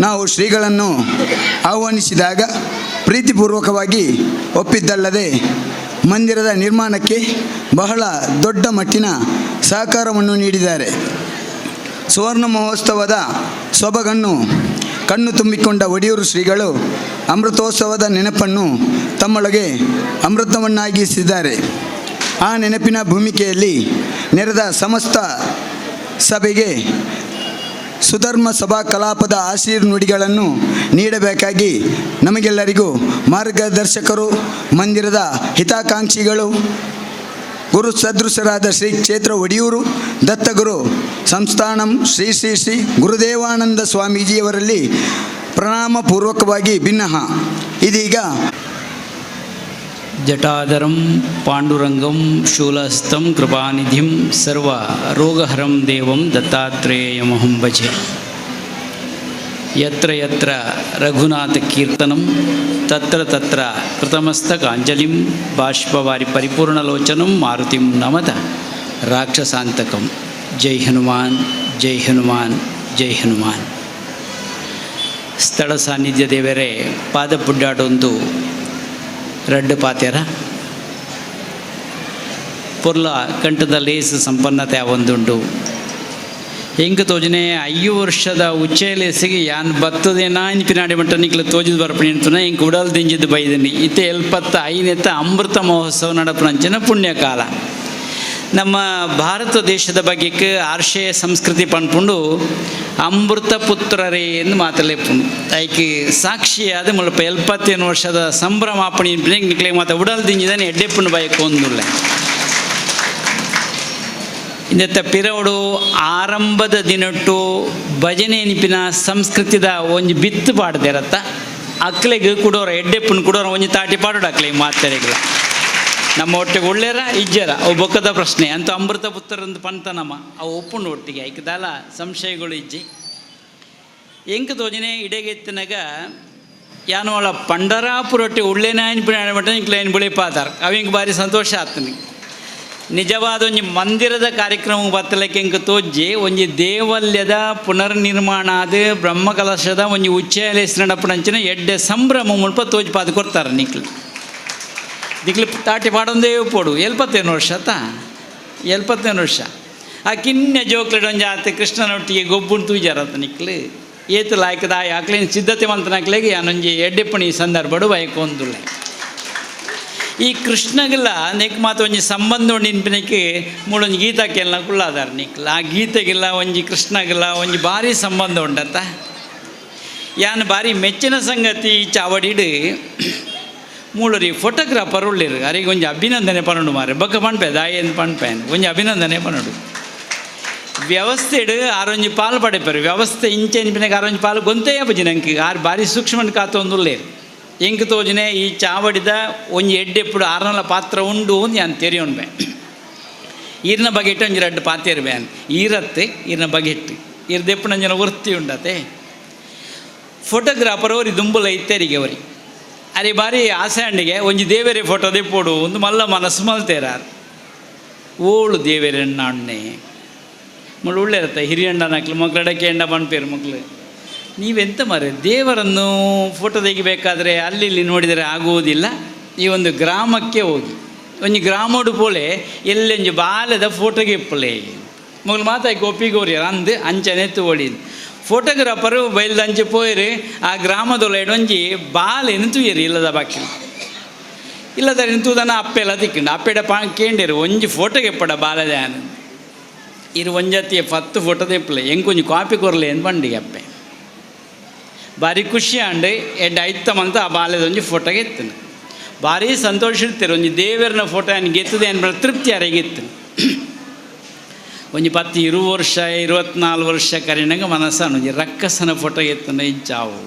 ನಾವು ಶ್ರೀಗಳನ್ನು ಆಹ್ವಾನಿಸಿದಾಗ ಪ್ರೀತಿಪೂರ್ವಕವಾಗಿ ಒಪ್ಪಿದ್ದಲ್ಲದೆ ಮಂದಿರದ ನಿರ್ಮಾಣಕ್ಕೆ ಬಹಳ ದೊಡ್ಡ ಮಟ್ಟಿನ ಸಹಕಾರವನ್ನು ನೀಡಿದ್ದಾರೆ. ಸುವರ್ಣ ಮಹೋತ್ಸವದ ಸೊಬಗನ್ನು ಕಣ್ಣು ತುಂಬಿಕೊಂಡ ಒಡಿಯೂರು ಶ್ರೀಗಳು ಅಮೃತೋತ್ಸವದ ನೆನಪನ್ನು ತಮ್ಮೊಳಗೆ ಅಮೃತವನ್ನಾಗಿಸಿದ್ದಾರೆ. ಆ ನೆನಪಿನ ಭೂಮಿಕೆಯಲ್ಲಿ ನೆರೆದ ಸಮಸ್ತ ಸಭೆಗೆ ಸುಧರ್ಮ ಸಭಾ ಕಲಾಪದ ಆಶೀರ್ನುಡಿಗಳನ್ನು ನೀಡಬೇಕಾಗಿ ನಮಗೆಲ್ಲರಿಗೂ ಮಾರ್ಗದರ್ಶಕರು, ಮಂದಿರದ ಹಿತಾಕಾಂಕ್ಷಿಗಳು, ಗುರು ಸದೃಶರಾದ ಶ್ರೀ ಕ್ಷೇತ್ರ ಒಡಿಯೂರು ದತ್ತಗುರು ಸಂಸ್ಥಾನಂ ಶ್ರೀ ಶ್ರೀ ಶ್ರೀ ಗುರುದೇವಾನಂದ ಸ್ವಾಮೀಜಿಯವರಲ್ಲಿ ಪ್ರಣಾಮಪೂರ್ವಕವಾಗಿ ಭಿನ್ನಹ. ಇದೀಗ ಜಟಾಧರಂ ಪಾಂಡುರಂಗಂ ಶೂಲಹಸ್ತಂ ಕೃಪಾನಿಧಿಂ ಸರ್ವ ರೋಗಹರಂ ದೇವಂ ದತ್ತಾತ್ರೇಯಮಹಂ ಭಜೆ. ಯತ್ರ ಯತ್ರ ರಘುನಾಥ ಕೀರ್ತನಂ ತತ್ರ ತತ್ರ ಕೃತಮಸ್ತಕಾಂಜಲಿಂ ಬಾಷ್ಪವಾರಿ ಪರಿಪೂರ್ಣಲೋಚನಂ ಮಾರುತಿಂ ನಮತ ರಾಕ್ಷಸಾಂತಕಂ. ಜೈ ಹನುಮಾನ್, ಜೈ ಹನುಮಾನ್, ಜೈ ಹನುಮಾನ್. ಸ್ಥಳ ಸಾನ್ನಿಧ್ಯ ದೇವರೇ ಪಾದ ಪುಡ್ಡಾಡೊಂದು ರಡ್ಡು ಪಾತ್ಯರ ಪೊರ್ಲ ಕಂಠದ ಲೇಸು ಸಂಪನ್ನತೆ ಒಂದುಂಡು. ಎಂಕ್ ತೋಜನೆ 5 ವರ್ಷದ ಉಚ್ಚೆ ಲೇಸಿಗೆ ಯಾನ್ ಬತ್ತದೇನಾ ಇನ್ಪಿನಾಡಿ ಮಟ್ಟ ನಿಕ್ಲ ತೋಜಿದ್ ಬರ್ಪಣಿ ಅಂತನ ಎಂಕ್ ಉಡಲ್ ದಿಂಜಿದ್ದು ಬೈದಿನಿ. ಇತ್ತೆ ಎಲ್ಪತ್ತ ಐನೆತ್ತ ಅಮೃತ ಮಹೋತ್ಸವ ನಡಪನಂಚಿನ ಪುಣ್ಯಕಾಲ. ನಮ್ಮ ಭಾರತ ದೇಶದ ಬಗ್ಗೆಕ್ ಆರ್ಷೇಯ ಸಂಸ್ಕೃತಿ ಪನ್ಪುಂಡು ಅಮೃತ ಪುತ್ರರೇ ಎಂದು ಮಾತಲೇಪುಂಡು. ಐಕ್ ಸಾಕ್ಷಿಯಾದ ಮುಲ್ಪ 77 ವರ್ಷದ ಸಂಭ್ರಮಾಪಣಿ ನಿಕ್ಲೆ ಮಾತ ಉಡಲ್ ದಿಂಜಿದಾನೆ ಎಡ್ಡೆಪ್ಪುಂಡು ಬಯಕು ಒಂದುಳ್ಳೆ. ಇಂದತ್ತ ಪಿರವಡು ಆರಂಭದ ದಿನಟ್ಟು ಭಜನೆ ನಿಪಿನ ಸಂಸ್ಕೃತಿದ ಒಂಜಿ ಬಿತ್ತು ಪಾಡ್ದಿರತ್ತ ಅಕ್ಲೆಗ್ ಕುಡೋರ ಎಡ್ಡೆಪ್ಪುನ ಕುಡೋರ ಒಂಜಿ ತಾಟಿ ಪಾಡೋಡು ಅಕ್ಲೆಗ್ ಮಾತೆರೆಗ್ಲ. ನಮ್ಮ ಒಟ್ಟಿಗೆ ಒಳ್ಳೆರ ಇಜ್ಜರ ಅವು ಬೊಕ್ಕದ ಪ್ರಶ್ನೆ ಅಂತ ಅಮೃತ ಪುತ್ರರಂದು ಪಂತ ನಮ್ಮ ಅವು ಒಪ್ಪುಂಡು ಒಟ್ಟಿಗೆ ಐಕದಾಲ ಸಂಶಯಗಳು ಇಜ್ಜಿ. ಎಂಕ್ ತೋಜಿನೆ ಇಡೆಗೆತ್ತಿನಾಗ ಯಾನೋಳ ಪಂಡರಾಪುರೊಟ್ಟಿ ಉಳ್ಳೇನಾಯನ್ ಮಟ್ಟ ಇಂಕ್ಲೇನ್ ಬುಳಿಪಾತಾರ ಅವಿಂಕ್ ಭಾರಿ ಸಂತೋಷ ಆಗ್ತದೆ. ನಿಜವಾದ ಒಂಜಿ ಮಂದಿರದ ಕಾರ್ಯಕ್ರಮ ಬತ್ತಲಕ್ಕೆ ಎಂಕ್ ತೋಜಿ ಒಂಜಿ ದೇವಲ್ಯದ ಪುನರ್ನಿರ್ಮಾಣ ಆದ ಬ್ರಹ್ಮಕಲಶದ ಒಂಜಿ ಉಚ್ಚಯ ನಡಪಣಂಚಿನ ಎಡ್ಡೆ ಸಂಭ್ರಮ ಮುಲ್ಪ ತೋಜಿ ಪಾದ ಕೊಡ್ತಾರೆ. ನಿಕ್ಲು ದಿಕ್ಲು ತಾಟಿ ಪಾಡೊಂದೇ ಪೋಡು. 75 ವರ್ಷ ತಾ 75 ವರ್ಷ ಆ ಕಿನ್ನೆ ಜೋಕ್ಲೆಡ್ ಒಂಜಿ ಆತ ಕೃಷ್ಣನೊಟ್ಟಿಗೆ ಗೊಬ್ಬುನ್ ತೂಜಾರತ್ತ ನಿಕ್ಲು ಏತು ಲಾಯ್ಕದ ಆಕ್ಲೇನ್ ಸಿದ್ಧತೆ ಮಂತನಾಕ್ಲೆಗೆ ಯಾನೊಂಜಿ ಎಡ್ಡೆಪ್ಪಣಿ ಸಂದರ್ಭಡು ಬಯಕೊಂದುಳ್ಳೆ. ಈ ಕೃಷ್ಣಗೆಲ್ಲ ನೆಕ್ ಮಾತ ಒಂಜಿ ಸಂಬಂಧ ಉಂಡು ಇನ್ಪಿನಕ್ಕೆ ಮೂಡೊಂಜಿ ಗೀತಾಕೆಲ್ಲ ಕುಳ್ಳಾದಾರ ನಿಕ್ಲ. ಆ ಗೀತೆಗೆಲ್ಲ ಒಂಜಿ ಕೃಷ್ಣಗೆಲ್ಲ ಒಂಜಿ ಭಾರಿ ಸಂಬಂಧ ಉಂಡತ್ತ. ಯಾನ್ ಭಾರಿ ಮೆಚ್ಚಿನ ಸಂಗತಿ ಚಾವಡಿಡು ಮೂಲರಿ ಫೋಟೋಗ್ರಾಫರ್ ಉಳ್ಳೇರು ಅರಿಗೆ ಒಂಜಿ ಅಭಿನಂದನೆ ಪನ್ನೊಂಡು ಮಾರೆ ಬೊಕ್ಕ ಪನ್ಪೆ ದಾಯೇನು ಪನ್ಪೇನ್ ಒಂಜಿ ಅಭಿನಂದನೆ ಪನ್ನೊಂಡು. ವ್ಯವಸ್ಥೆಡ್ ಆರೊಂಜಿ ಪಾಲು ಪಡೆಪರು ವ್ಯವಸ್ಥೆ ಇಂಚೆ ಇನ್ಪಿನಕ್ಕೆ ಆರೊಂಜಿ ಪಾಲು ಗೊಂತೇ ಬುಜಿ ನಂಗೆ ಆರು ಭಾರಿ ಸೂಕ್ಷ್ಮ ಕಾತೊಂದುಲ್ಲೇರು. ಎಂಕ್ ತೋಜನೆ ಈ ಚಾವಡಿದ ಒಂಜಿ ಎಡ್ಡೆಪ್ಪುಡು ಆರ್ನಲ ಪಾತ್ರ ಉಂಡು ಯಾನ್ ತೆರಿಯೊನ್ಬೆ. ಈರ್ನ ಬಗೆಟ್ ಒಂಜಿ ರಡ್ಡ್ ಪಾತೆರ್ ಬ್ಯಾನ್ ಈರತ್ತೆ ಈರ್ನ ಬಗೆಟ್ ಈರ್ ದೆಪ್ಪುನಂಜನ ವೃತ್ತಿ ಉಂಡತೆ. ಫೋಟೋಗ್ರಾಫರ್ ಅವ್ರಿ ದುಂಬುಲ ಇತ್ತೆರಿಗೆ ಅವರಿ ಅರೆ ಬಾರಿ ಆಸೆ ಅಂಡಿಗೆ ಒಂಜಿ ದೇವೆರೆ ಫೋಟೋ ದೆಪ್ಪೊಡು ಒಂದು ಮಲ್ಲ ಮನಸ್ಸು ಮಲ್ತೇರಾರ್. ಓಳು ದೇವೆರೆಣ್ಣ ಅಣ್ಣೆ ಮುಳ್ಳು ಉಳ್ಳೇರತ್ತ ಹಿರಿಯಣ್ಣನಕ್ಲು ಮಕ್ಕಳಡಕ್ಕೆ ಎಂಡ ಪನ್ಪೇರು ಮಕ್ಕಳು ನೀವೆಂತ ಮಾರೆ ದೇವರನ್ನು ಫೋಟೋ ತೆಗಿಬೇಕಾದ್ರೆ ಅಲ್ಲಿ ಇಲ್ಲಿ ನೋಡಿದರೆ ಆಗುವುದಿಲ್ಲ. ಈ ಒಂದು ಗ್ರಾಮಕ್ಕೆ ಹೋಗಿ ಒಂಜಿ ಗ್ರಾಮೋಡು ಪೋಲೆ ಎಲ್ಲೊಂಜಿ ಬಾಲೆದ ಫೋಟೋಗೆ ಇಪ್ಪಲೆ ಮೊಗಲು ಮಾತಾಯಿ ಒಪ್ಪಿಗೋರಿ ಅಂದು ಅಂಚನೆ ತೋಳಿ ಫೋಟೋಗ್ರಾಫರು ಬೈಲ್ದಂಚೆ ಪೋಯಿರಿ ಆ ಗ್ರಾಮದೊಳ ಒಂಜಿ ಬಾಲೆನು ತೂಯರಿ ಇಲ್ಲದ ಬಾಕಿ ಇಲ್ಲದ ತೂದನ ಅಪ್ಪೆಲ್ಲ ತಿಕ್ಕಂಡು ಅಪ್ಪೆಡ ಪಾ ಕೇಂಡೇರು ಒಂಜಿ ಫೋಟೋಗೆ ಎಪ್ಪಡ ಬಾಲದ ಇರು ಒಂಜತ್ತಿಯ 10 ಫೋಟೋ ತೆಪ್ಪಲೆ ಎಂಕೊಂಜಿ ಕಾಪಿ ಕೊರಲೆ ಎಂದು ಬಂಡಿಗೆ ಅಪ್ಪೆ ಭಾರಿ ಖುಷಿ ಆಂಡ್ ಎಡ್ಡೆ ಐತ್ತಮಂತ ಆ ಬಾಲ್ಯದ ಒಂಜಿ ಫೋಟೋಗೆ ಎತ್ತನು ಭಾರಿ ಸಂತೋಷ ಇರ್ತೀರಿ ಒಂಜಿ ದೇವರನ ಫೋಟೋ ಗೆತ್ತದೆ ಅನ್ಬ ತೃಪ್ತಿ ಅರೆಗಿತ್ತು. ಒಂಜಿ 10 20 ವರ್ಷ 24 ವರ್ಷ ಕರಿನಾಗ ಮನಸ್ಸನ್ನು ಒಂಜಿ ರಕ್ಕಸನ ಫೋಟೋ ಎತ್ತನ ಇಂಚಾವು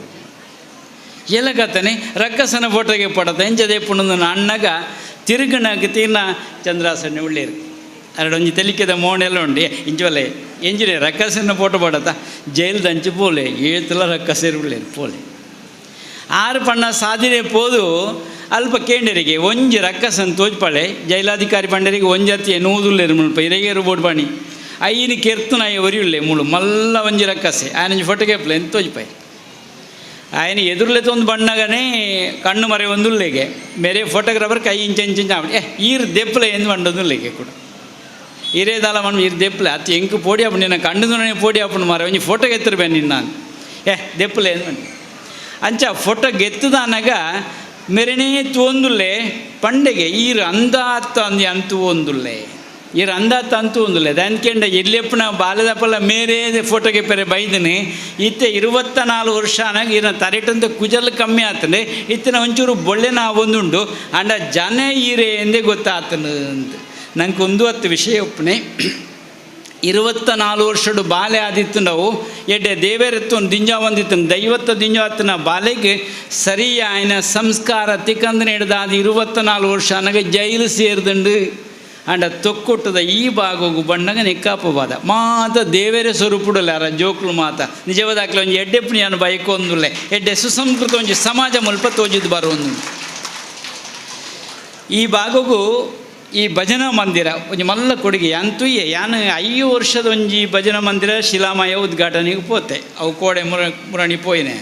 ಎಲಗತನೆ ರಕ್ಕಸನ ಫೋಟೋಗೆ ಪಡತ ಎಂಚದೆ ಪುಣಂದು ಅಣ್ಣಗ ತಿರುಗಣಕ್ಕೆ ತೀರ್ನ ಚಂದ್ರಾಸನೆ ಉಳ್ಳೇರು ಅರಡೊಂಜಿ ತೆಲಿಕೆದ ಮೋಣೆಲ್ಲ ಉಂಡು ಇಂಚವಲೆ ಎಂಜಿನೇ ರಕ್ಕಸನ ಫೋಟೋ ಪಡತ ಜೈಲ್ದಂಚು ಪೋಲೆ ಏತಲ ರಕ್ಕಸೇರು ಉಳ್ಳೇರು ಪೋಲೆ ಆರು ಪಣ್ಣ ಸಾಧನೆ ಪೋದು ಅಲ್ಪ ಕೇಂಡರಿಗೆ ಒಂಜಿ ರಕ್ಕಸನ್ ತೋಜ್ಪಾಳೆ ಜೈಲಾಧಿಕಾರಿ ಪಂಡರಿಗೆ ಒಂಜತ್ತಿಯ ನೂದುಲ್ಲೇರು ಮುಲ್ಪ ಇರೆಗೇರು ಬೋಡ್ ಪಾಣಿ ಐನು ಕೆರ್ತುನ ಒರಿಯುಳ್ಳೆ ಮುಳು ಮಲ್ಲ ಒಂಜಿ ರಕ್ಕಸೆ ಆಯನಂಜಿ ಫೋಟೋಗೆ ಪ್ಲೇನ್ ತೋಜ್ಪಾಯಿ ఆయన ಎದುರುಲೆತ ಒಂದು ಬಣ್ಣಗನೇ ಕಣ್ಣು ಮರೆ ಒಂದುಲ್ಲೆಗೆ ಮೇರೆ ಫೋಟೋಗ್ರಾಫರ್ ಕೈ ಇಂಚ ಇಂಚ ಇಂಚ ಏ ಈರ್ ದೆಪ್ಪಲೆ ಎಂದು ಬಂಡೊಂದುಲ್ಲೆಗೆ ಕೂಡ ಈರೇ ದಾಲ ಮಣ್ಣು ಈರ್ ದೆಪ್ಪಲೆ ಅತಿ ಎಂಕು ಪೋಡಿ ಅಪ್ಪು ನಿನ್ನ ಕಣ್ಣು ಪೋಡಿ ಅಪ್ಪು ಮಾರ ಒಂಜಿ ಫೋಟೋ ಎತ್ತಿರ್ಬೇ ನಿನ್ನ ಏ ದೆಪ್ಪಲೆ ಎಂದು ಬಂಡಿ ಅಂಚ ಫೋಟೋ ಗೆತ್ತದಾನಗ ಮೆರೆನೇ ತೋಂದುಲ್ಲೆ ಪಂಡೆಗೆ ಈರ್ ಅಂದಾತ ಅಂದು ಅಂತು ಒಂದುಲ್ಲೆ ಈರ್ ಅಂದಾತ ಅಂತು ಒಂದುಲ್ಲೆ ದಾನ್ಕೆಂಡ ಎಲ್ಲಿಯಪ್ಪನ ಬಾಲ್ಯದಪ್ಪಲ್ಲ ಮೇರೆ ಫೋಟೋಗೆ ಪೆರೆ ಬೈದನೆ ಇತ್ತೆ 24 ವರ್ಷ ಅನಾಗ ಈನ ತರೆಟಂತ ಕುಜಲ್ ಕಮ್ಮಿ ಆತನೆ ಇತ್ತಿನ ಒಂಚೂರು ಬೊಳ್ಳೆನ ಒಂದುಂಡು ಅಂಡ ಜನ ಈರೆ ಎಂದೇ ಗೊತ್ತಾತನು ಅಂತ ನಂಗೆ ಒಂದು ಹತ್ತು ವಿಷಯ ಒಪ್ಪನೆ. 24 ವರ್ಷಡು ಬಾಲೆ ಆದಿತ್ತು ನಾವು ಎಡ್ಡೆ ದೇವೇರೆತ್ತು ಒಂದು ದಿಂಜ ಒಂದಿತ್ತು ದೈವತ್ತ ದಿಂಜ ಆತನ ಬಾಲೆಗೆ ಸರಿಯಾಯನ ಸಂಸ್ಕಾರ ತಿಕ್ಕಂದನೆ ಹಿಡ್ದ ಅದು 24 ವರ್ಷ ಅನಗ ಜೈಲು ಸೇರ್ದಂಡು ಅಂಡ ತೊಕ್ಕೊಟ್ಟದ ಈ ಭಾಗವು ಬಣ್ಣಗ ನಿಕ್ಕಾಪವಾದ ಮಾತ ದೇವೇರೆ ಸ್ವರೂಪುಡಲ್ಲ ಅರ ಜೋಕ್ಲು ಮಾತ ನಿಜವಾದಾಕ್ಲೆ ಒಂಜಿ ಎಡ್ಡೆಪ್ಪು ಬಯಕೊಂದುಲ್ಲೆ ಎಡ್ಡೆ ಸುಸಂಸ್ಕೃತ ಒಂಜಿ ಸಮಾಜ ಮುಲ್ಪ ತೋಜಿದ್ದು ಬರೋಂದು. ಈ ಭಾಗಗೂ ಈ ಭಜನಾ ಮಂದಿರ ಒಂಜಿ ಮಲ್ಲ ಕೊಡುಗೆ ಅಂತುಯ್ಯೆ ಯಾನು 5 ವರ್ಷದ ಒಂಜಿ ಭಜನಾ ಮಂದಿರ ಶಿಲಾಮಯ ಉದ್ಘಾಟನೆಗೆ ಪೋತೆ ಅವು ಕೋಡೆ ಮುರಣಿ ಪೋಯಿನೆ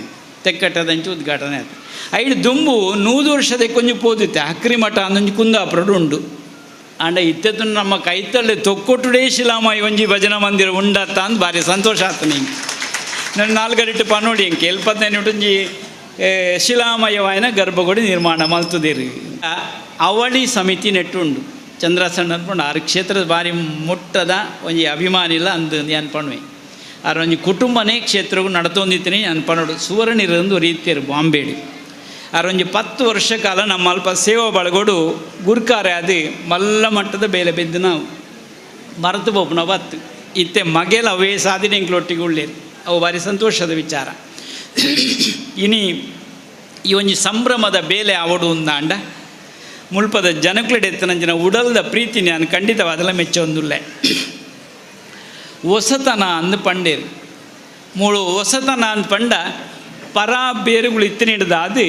ತೆಕ್ಕಟ್ಟದಂಚು ಉದ್ಘಾಟನೆ ಆಯ್ತು. ಐಡು ದುಂಬು 100 ವರ್ಷದ ಕೊಂಚ ಪೋದಿತ್ತೆ ಹಕ್ರಿ ಮಠ ಅಂದೊಂಜಿ ಕುಂದಾಪುರಡು ಉಂಡು ಅಂಡ ಇತ್ತೆದ್ದು ನಮ್ಮ ಕೈತಲ್ಲೇ ತೊಕ್ಕೊಟ್ಟುಡೇ ಶಿಲಾಮಯ ಒಂಜಿ ಭಜನಾ ಮಂದಿರ ಉಂಡತ್ತ ಅಂದ್ ಭಾರಿ ಸಂತೋಷ ಆತು ನಿಂಗೆ. ನಾನು ನಾಲ್ಗರಿಟ್ಟು ಪನೋಡಿ ಎಂಕೆ ಎಲ್ಪತ್ತನೇ ಒಂಜಿ ಶಿಲಾಮಯವಾಯಿನ ಗರ್ಭಗುಡಿ ನಿರ್ಮಾಣ ಮಲ್ತುದಿರು. ಅವಳಿ ಸಮಿತಿ ನೆಟ್ಟುಂಡು ಚಂದ್ರಸಣ್ಣ ಅನ್ಕೊಂಡು ಆರು ಕ್ಷೇತ್ರದ ಭಾರಿ ಮುಟ್ಟದ ಒಂಜಿ ಅಭಿಮಾನಿಲ್ಲ ಅಂದು ಅನ್ಪಣ್ವೆ ಆರು ಒಂಜಿ ಕುಟುಂಬನೇ ಕ್ಷೇತ್ರಗೂ ನಡತೊಂದಿತ್ತೀನಿ ಅನ್ಪನೋಡು ಸುವರ್ಣಿರಂದು ರೀತಿಯರು ಬಾಂಬೇಡಿ ಆರು ಒಂಜಿ 10 ವರ್ಷ ಕಾಲ ನಮ್ಮ ಅಲ್ಪ ಸೇವಾ ಬಳಗೋಡು ಗುರ್ಕಾರೆ ಅದು ಮಲ್ಲ ಮಟ್ಟದ ಬೇಲೆ ಬಿದ್ದು ನಾವು ಮರೆತು ಬೋಪು ನಾವು ಬತ್ತು ಇತ್ತೆ ಮಗೆಲ ಅವೇ ಸಾಧನೆ ಎಂಕ್ಲೊಟ್ಟಿಗೆ ಉಳ್ಳೇರು ಅವು ಭಾರಿ ಸಂತೋಷದ ವಿಚಾರ. ಇನಿ ಈ ಒಂಜಿ ಸಂಭ್ರಮದ ಬೇಲೆ ಅವಡು ಉಂದಾಂಡ ಮುಲ್ಪದ ಜನಕ್ಲೆಡೆತ್ತನಂಚಿನ ಉಡಲ್ದ ಪ್ರೀತಿ ನಾನು ಖಂಡಿತವಾದಲ ಮೆಚ್ಚೊಂದುಲ್ಲೆ. ಹೊಸತನ ಅಂದು ಪಂಡೇರು ಮೂಳು ಹೊಸತನ ಅಂದ್ ಪಂಡ ಪರ ಬೇರುಗಳು ಇತ್ತಿನಿಡ್ದ ಅದು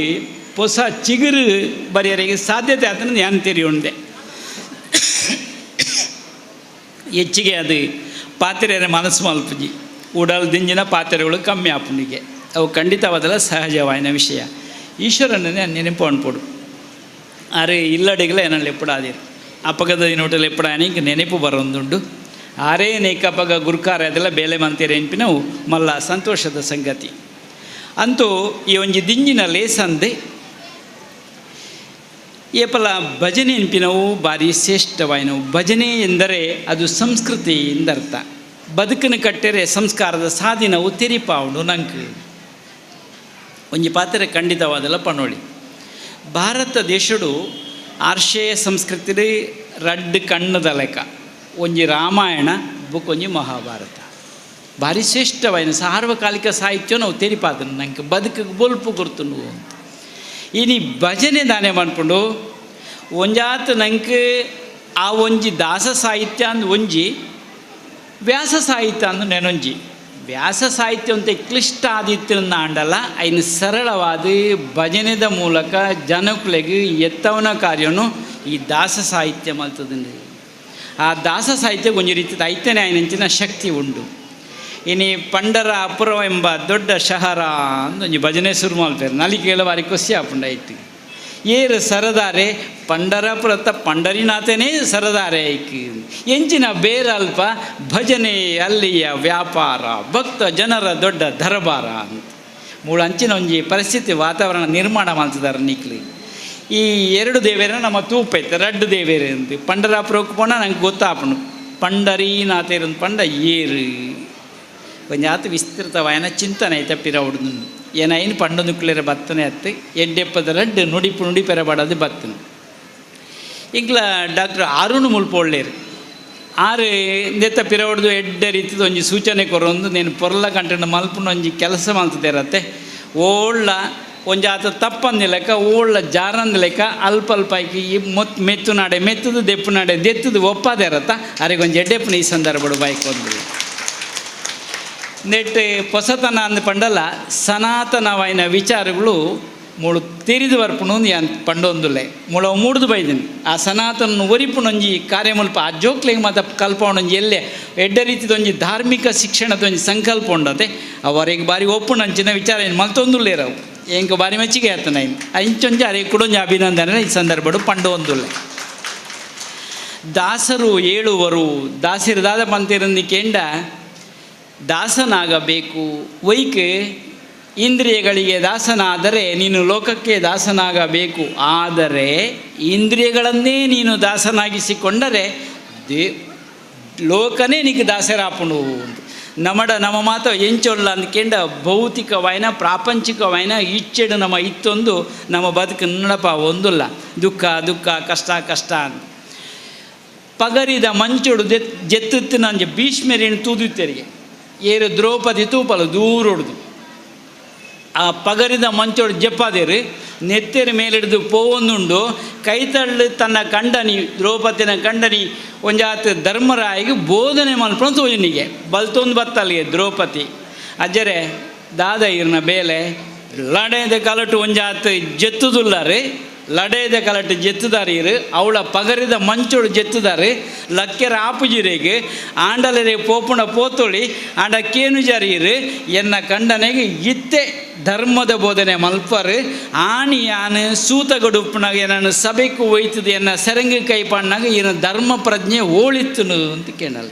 ಹೊಸ ಚಿಗುರು ಬರೆಯರಿಗೆ ಸಾಧ್ಯತೆ ಆತನ ನಾನು ತೆರಿಯುಂಡೆ. ಹೆಚ್ಚಿಗೆ ಅದು ಪಾತ್ರೆಯ ಮನಸ್ಸು ಮಲ್ಪುಜಿ ಉಡಲ್ ದಿಂಜಿನ ಪಾತ್ರೆಗಳು ಕಮ್ಮಿ ಆಪುನಿಗೆ ಅವು ಖಂಡಿತವಾದಲ್ಲ ಸಹಜವಾಯಿನ ವಿಷಯ. ಈಶ್ವರನೇ ನೆನಪು ಅನ್ಪೋಡು ಅರೆ ಇಲ್ಲಡಿಗಲ ಏನಲ್ಲಿ ಎಪ್ಪಡಾದಿರು ಅಪಗದ ದಿನೋಟಲ್ಲಿ ಎಪ್ಪಡಾನಿಗೆ ನೆನಪು ಬರೋಂದುಂಡು ಆರೇ ನೇಕಪಗ ಗುರ್ಕಾರ ಅದೆಲ್ಲ ಬೇಲೆ ಮಂತೀರ ನೆನಪಿನವು ಮಲ್ಲ ಸಂತೋಷದ ಸಂಗತಿ. ಅಂತೂ ಈ ಒಂಜಿ ದಿಂಜಿನ ಲೇಸಂದೆ ಏಪಲ ಭಜನೆ ನೆನಪಿನವು ಭಾರಿ ಶ್ರೇಷ್ಠವಾಯಿನವು. ಭಜನೆ ಎಂದರೆ ಅದು ಸಂಸ್ಕೃತಿ ಎಂದರ್ಥ. ಬದುಕನ್ನು ಕಟ್ಟೆರೆ ಸಂಸ್ಕಾರದ ಸಾಧಿನವು ತೆರಿಪಾವುಡು ನಂಕ್ ಒಂಜಿ ಪಾತ್ರೆ ಖಂಡಿತವಾದಲ್ಲ ಪನೋಳಿ. ಭಾರತ ದೇಶಡು ಆರ್ಷೇಯ ಸಂಸ್ಕೃತಿ ರಡ್ಡ್ ಕಣ್ಣದ ಲೆಕ್ಕ ಒಂಜಿ ರಾಮಾಯಣ ಬುಕ್ಕೊಂಜಿ ಮಹಾಭಾರತ ಭಾರಿ ಶ್ರೇಷ್ಠವಾಯಿನ ಸಾರ್ವಕಾಲಿಕ ಸಾಹಿತ್ಯ ನಾವು ತೆರಿಪಾದನು ನಂಗೆ ಬದುಕು ಬೊಲ್ಪು ಗುರ್ತುನು ಅಂತ. ಇನಿ ಭಜನೆ ದಾನೆ ಮನ್ಪುಂಡು ಒಂಜಾತ್ ನಂಕ್ ಆ ಒಂಜಿ ದಾಸ ಸಾಹಿತ್ಯ ಅಂದ್ ಒಂಜಿ ವ್ಯಾಸ ಸಾಹಿತ್ಯ ಅಂದು ನೆನೊಂಜಿ. ವ್ಯಾಸ ಸಾಹಿತ್ಯ ಅಂತ ಕ್ಲಿಷ್ಟ ಆದಿತ್ತಿನ ಆಂಡಲ ಐನು ಸರಳವಾದ ಭಜನೆದ ಮೂಲಕ ಜನಕುಲೆಗ್ ಎತ್ತವನ ಕಾರ್ಯನು ಈ ದಾಸ ಸಾಹಿತ್ಯ ಮಲ್ತದಂಡು. ಆ ದಾಸ ಸಾಹಿತ್ಯ ಒಂಜಿ ರೀತಿದ ಐತನೆ ಆಯ್ನಂಚಿನ ಶಕ್ತಿ ಉಂಡು. ಇನಿ ಪಂಡರ ಅಪುರ ಎಂಬ ದೊಡ್ಡ ಶಹರ ಅಂದೊಂಜಿ ಭಜನೆ ಶುರು ಮಲ್ಪೆರ್ ನಲಿಕೆಲ ಬಾರಿ ಖುಷಿ ಆಪುಂಡು ಐಟ್. ಏರು ಸರದಾರೆ ಪಂಡರಪುರತ ಪಂಡರಿನಾಥನೇ ಸರದಾರೆ ಐಕ್ ಎಂಚಿನ ಬೇರಲ್ಪ ಭಜನೆ ಅಲ್ಲಿಯ ವ್ಯಾಪಾರ ಭಕ್ತ ಜನರ ದೊಡ್ಡ ದರಬಾರ ಅಂತ ಮೂಳು ಅಂಚಿನ ಒಂಜಿ ಪರಿಸ್ಥಿತಿ ವಾತಾವರಣ ನಿರ್ಮಾಣ ಮಲ್ತದಾರ ನಿಕ್ಲಿ. ಈ ಎರಡು ದೇವೇರ ನಮ್ಮ ತೂಪೈತೆ ರಡ್ಡು ದೇವೇರು ಅಂತ ಪಂಡರಾಪುರಕ್ಕೆ ಪೋಣ ನಂಗೆ ಗೊತ್ತಾಪುಂಡು ಪಂಡರೀನಾಥೇರು ಪಂಡ ಏರು ಒಂಜಿ ಆತ್ ವಿಸ್ತೃತವಾಯಿನ ಚಿಂತನೆ ಐತೆ ಪಿರವುಡ್ದು ಏನೈನು ಪಂಡೊಂದುಕ್ಲೇರ ಬತ್ತನೆ ಅತ್ತು ಎಡ್ಡೆಪ್ಪದ ರಡ್ಡು ನುಡಿಪು ನುಡಿ ಪೆರಬಾಡದು ಬತ್ತನು. ಇಂಕ್ಲ ಡಾಕ್ಟರ್ ಅರುಣ್ ಮುಲ್ಪೊಳ್ಳೇರು ಆರು ಇಂದೆತ್ತ ಪಿರವಡ್ದು ಎಡ್ಡೆ ರೀತಿದ ಒಂಜಿ ಸೂಚನೆ ಕೊರೊಂದು ನೇನು ಪೊರ್ಲ ಕಂಟೆಂಡ ಮಲ್ಪುನ ಒಂಜಿ ಕೆಲಸ ಮಲ್ತದೇರತ್ತೆ ಓಳ್ಳ ಒಂಜಿ ಆತ ತಪ್ಪಂದಿ ಲೆಕ್ಕ ಓಳ್ಳ ಜಾರಂದ ಲೆಕ್ಕ ಅಲ್ಪ ಅಲ್ಪ ಐಕಿ ಈ ಮೊತ್ ಮೆತ್ತು ನಾಡೆ ಮೆತ್ತದು ದೆಪ್ಪು ನಾಡೆ ದೆತ್ತದು ಒಪ್ಪಾದೇರತ್ತ ಅರೆಗೊಂಜಿ ಎಡ್ಡೆಪ್ಪನ ಈ ಸಂದರ್ಭಡು ಬೈಕ್ ಒಂದು ನೆಟ್ ಪೊಸತನ ಅಂದ್ ಪಂಡಲ ಸನಾತನವಾಯಿನ ವಿಚಾರಗಳು ಮೂಳು ತೆರಿದು ಬರ್ಪುಣು ಯಾನ್ ಪಂಡೊಂದುಲ್ಲೆ ಮುಳ ಮೂಡ್ದು ಬೈದಿನಿ ಆ ಸನಾತನ ಒರಿಪುಣೊಂಜಿ ಕಾರ್ಯ ಮುಲ್ಪ ಆ ಜೋಕ್ಲೆಗ್ ಮಾತ ಕಲ್ಪವಣೊಂಜಿ ಎಲ್ಲೆ ಎಡ್ಡೆ ರೀತಿದೊಂಜಿ ಧಾರ್ಮಿಕ ಶಿಕ್ಷಣದೊಂಜಿ ಸಂಕಲ್ಪ ಉಂಡತೆ ಅವರಿಗೆ ಬಾರಿ ಒಪ್ಪುಣಂಚಿನ ವಿಚಾರ ಏನು ಮಲ್ತೊಂದುಲ್ಲೇರವು ಎಂಕ್ ಬಾರಿ ಮೆಚ್ಚಿಗೆ ಆತನ ಇಂಚೊಂಜಿ ಅರೆ ಕುಡೊಂಜಿ ಅಭಿನಂದನೆ ಈ ಸಂದರ್ಭಡು ಪಂಡೊಂದುಲ್ಲೆ. ದಾಸರು ಏಳುವರು ದಾಸರು ದಾದ ಪಂತಿರಂದಿ ಕೇಂಡ ದಾಸನಾಗಬೇಕು ವೈಕ್ ಇಂದ್ರಿಯಗಳಿಗೆ ದಾಸನಾದರೆ ನೀನು ಲೋಕಕ್ಕೆ ದಾಸನಾಗಬೇಕು, ಆದರೆ ಇಂದ್ರಿಯಗಳನ್ನೇ ನೀನು ದಾಸನಾಗಿಸಿಕೊಂಡರೆ ಲೋಕನೇ ನಿಕ್ ದಾಸರಾಪುಣು. ನಮಡ ನಮ್ಮ ಮಾತ ಎಂಚೊಲ್ಲ ಅಂದ್ಕೆಂಡ ಭೌತಿಕವಾಯಿನ ಪ್ರಾಪಂಚಿಕವಾಯಿನ ಇಚ್ಛೆಡು ನಮ್ಮ ಇತ್ತೊಂದು ನಮ್ಮ ಬದುಕು ನಡಪ ಒಂದುಲ್ಲ ದುಃಖ ದುಃಖ ಕಷ್ಟ ಕಷ್ಟ ಅಂತ. ಪಗರಿದ ಮಂಚೋಡು ಜೆತ್ತುತ್ತಿನ ಅಂಜೆ ಭೀಷ್ಮರೇನು ತೂದುತ್ತೆರಿಗೆ ಏರು ದ್ರೌಪದಿ ತೂಪಲು ದೂರೊಡ್ದು ಆ ಪಗರಿದ ಮಂಚೋಡು ಜಪ್ಪಾದೇರು ನೆತ್ತೆರ ಮೇಲಿಡ್ದು ಪೋವೊಂದುಂಡು ಕೈತಳ್ಳು ತನ್ನ ಕಂಡನಿ ದ್ರೌಪದಿನ ಕಂಡನಿ ಒಂಜಾತ ಧರ್ಮರಾಯಿಗೆ ಬೋಧನೆ ಮಲ್ಪೊಂದು ತೋಜನಿಗೆ ಬಲ್ತೊಂದು ಬತ್ತಲ್ಲಿಗೆ ದ್ರೌಪದಿ ಅಜ್ಜರೆ ದಾದ ಇರ್ನ ಬೇಲೆ ಲಡೇದ ಕಲಟು ಒಂಜಾತ ಜೆತ್ತುದುಲ್ಲಾರೆ ಲಡೇದ ಕಲಟು ಜೆತ್ತುದಾರೀರು ಅವಳ ಪಗರಿದ ಮಂಚೋಡು ಜೆತ್ತುದಾರೆ ಲಕ್ಕೆರ ಆಪುಜಿರೆಗೆ ಆಂಡಲರೆ ಪೋಪುಣ ಪೋತೊಳಿ ಆಂಡ ಕೇನುಜರೀರು ಎನ್ನ ಕಂಡನೆಗೆ ಇತ್ತೆ ಧರ್ಮದ ಬೋಧನೆ ಮಲ್ಪರು ಆಣಿ ಯಾನು ಸೂತಗಡುಪ್ಪನಾಗ ಏನನ್ನು ಸಭೆக்கு ಒಯ್ತದೆ ಎನ್ನ ಸೆರಂಗಿ ಕೈ ಪಾಡ್ನಾಗ ಏನ ಧರ್ಮ ಪ್ರಜ್ಞೆ ಓಳಿತ್ತನು ಅಂತ ಕೇಳಲ್ಲ.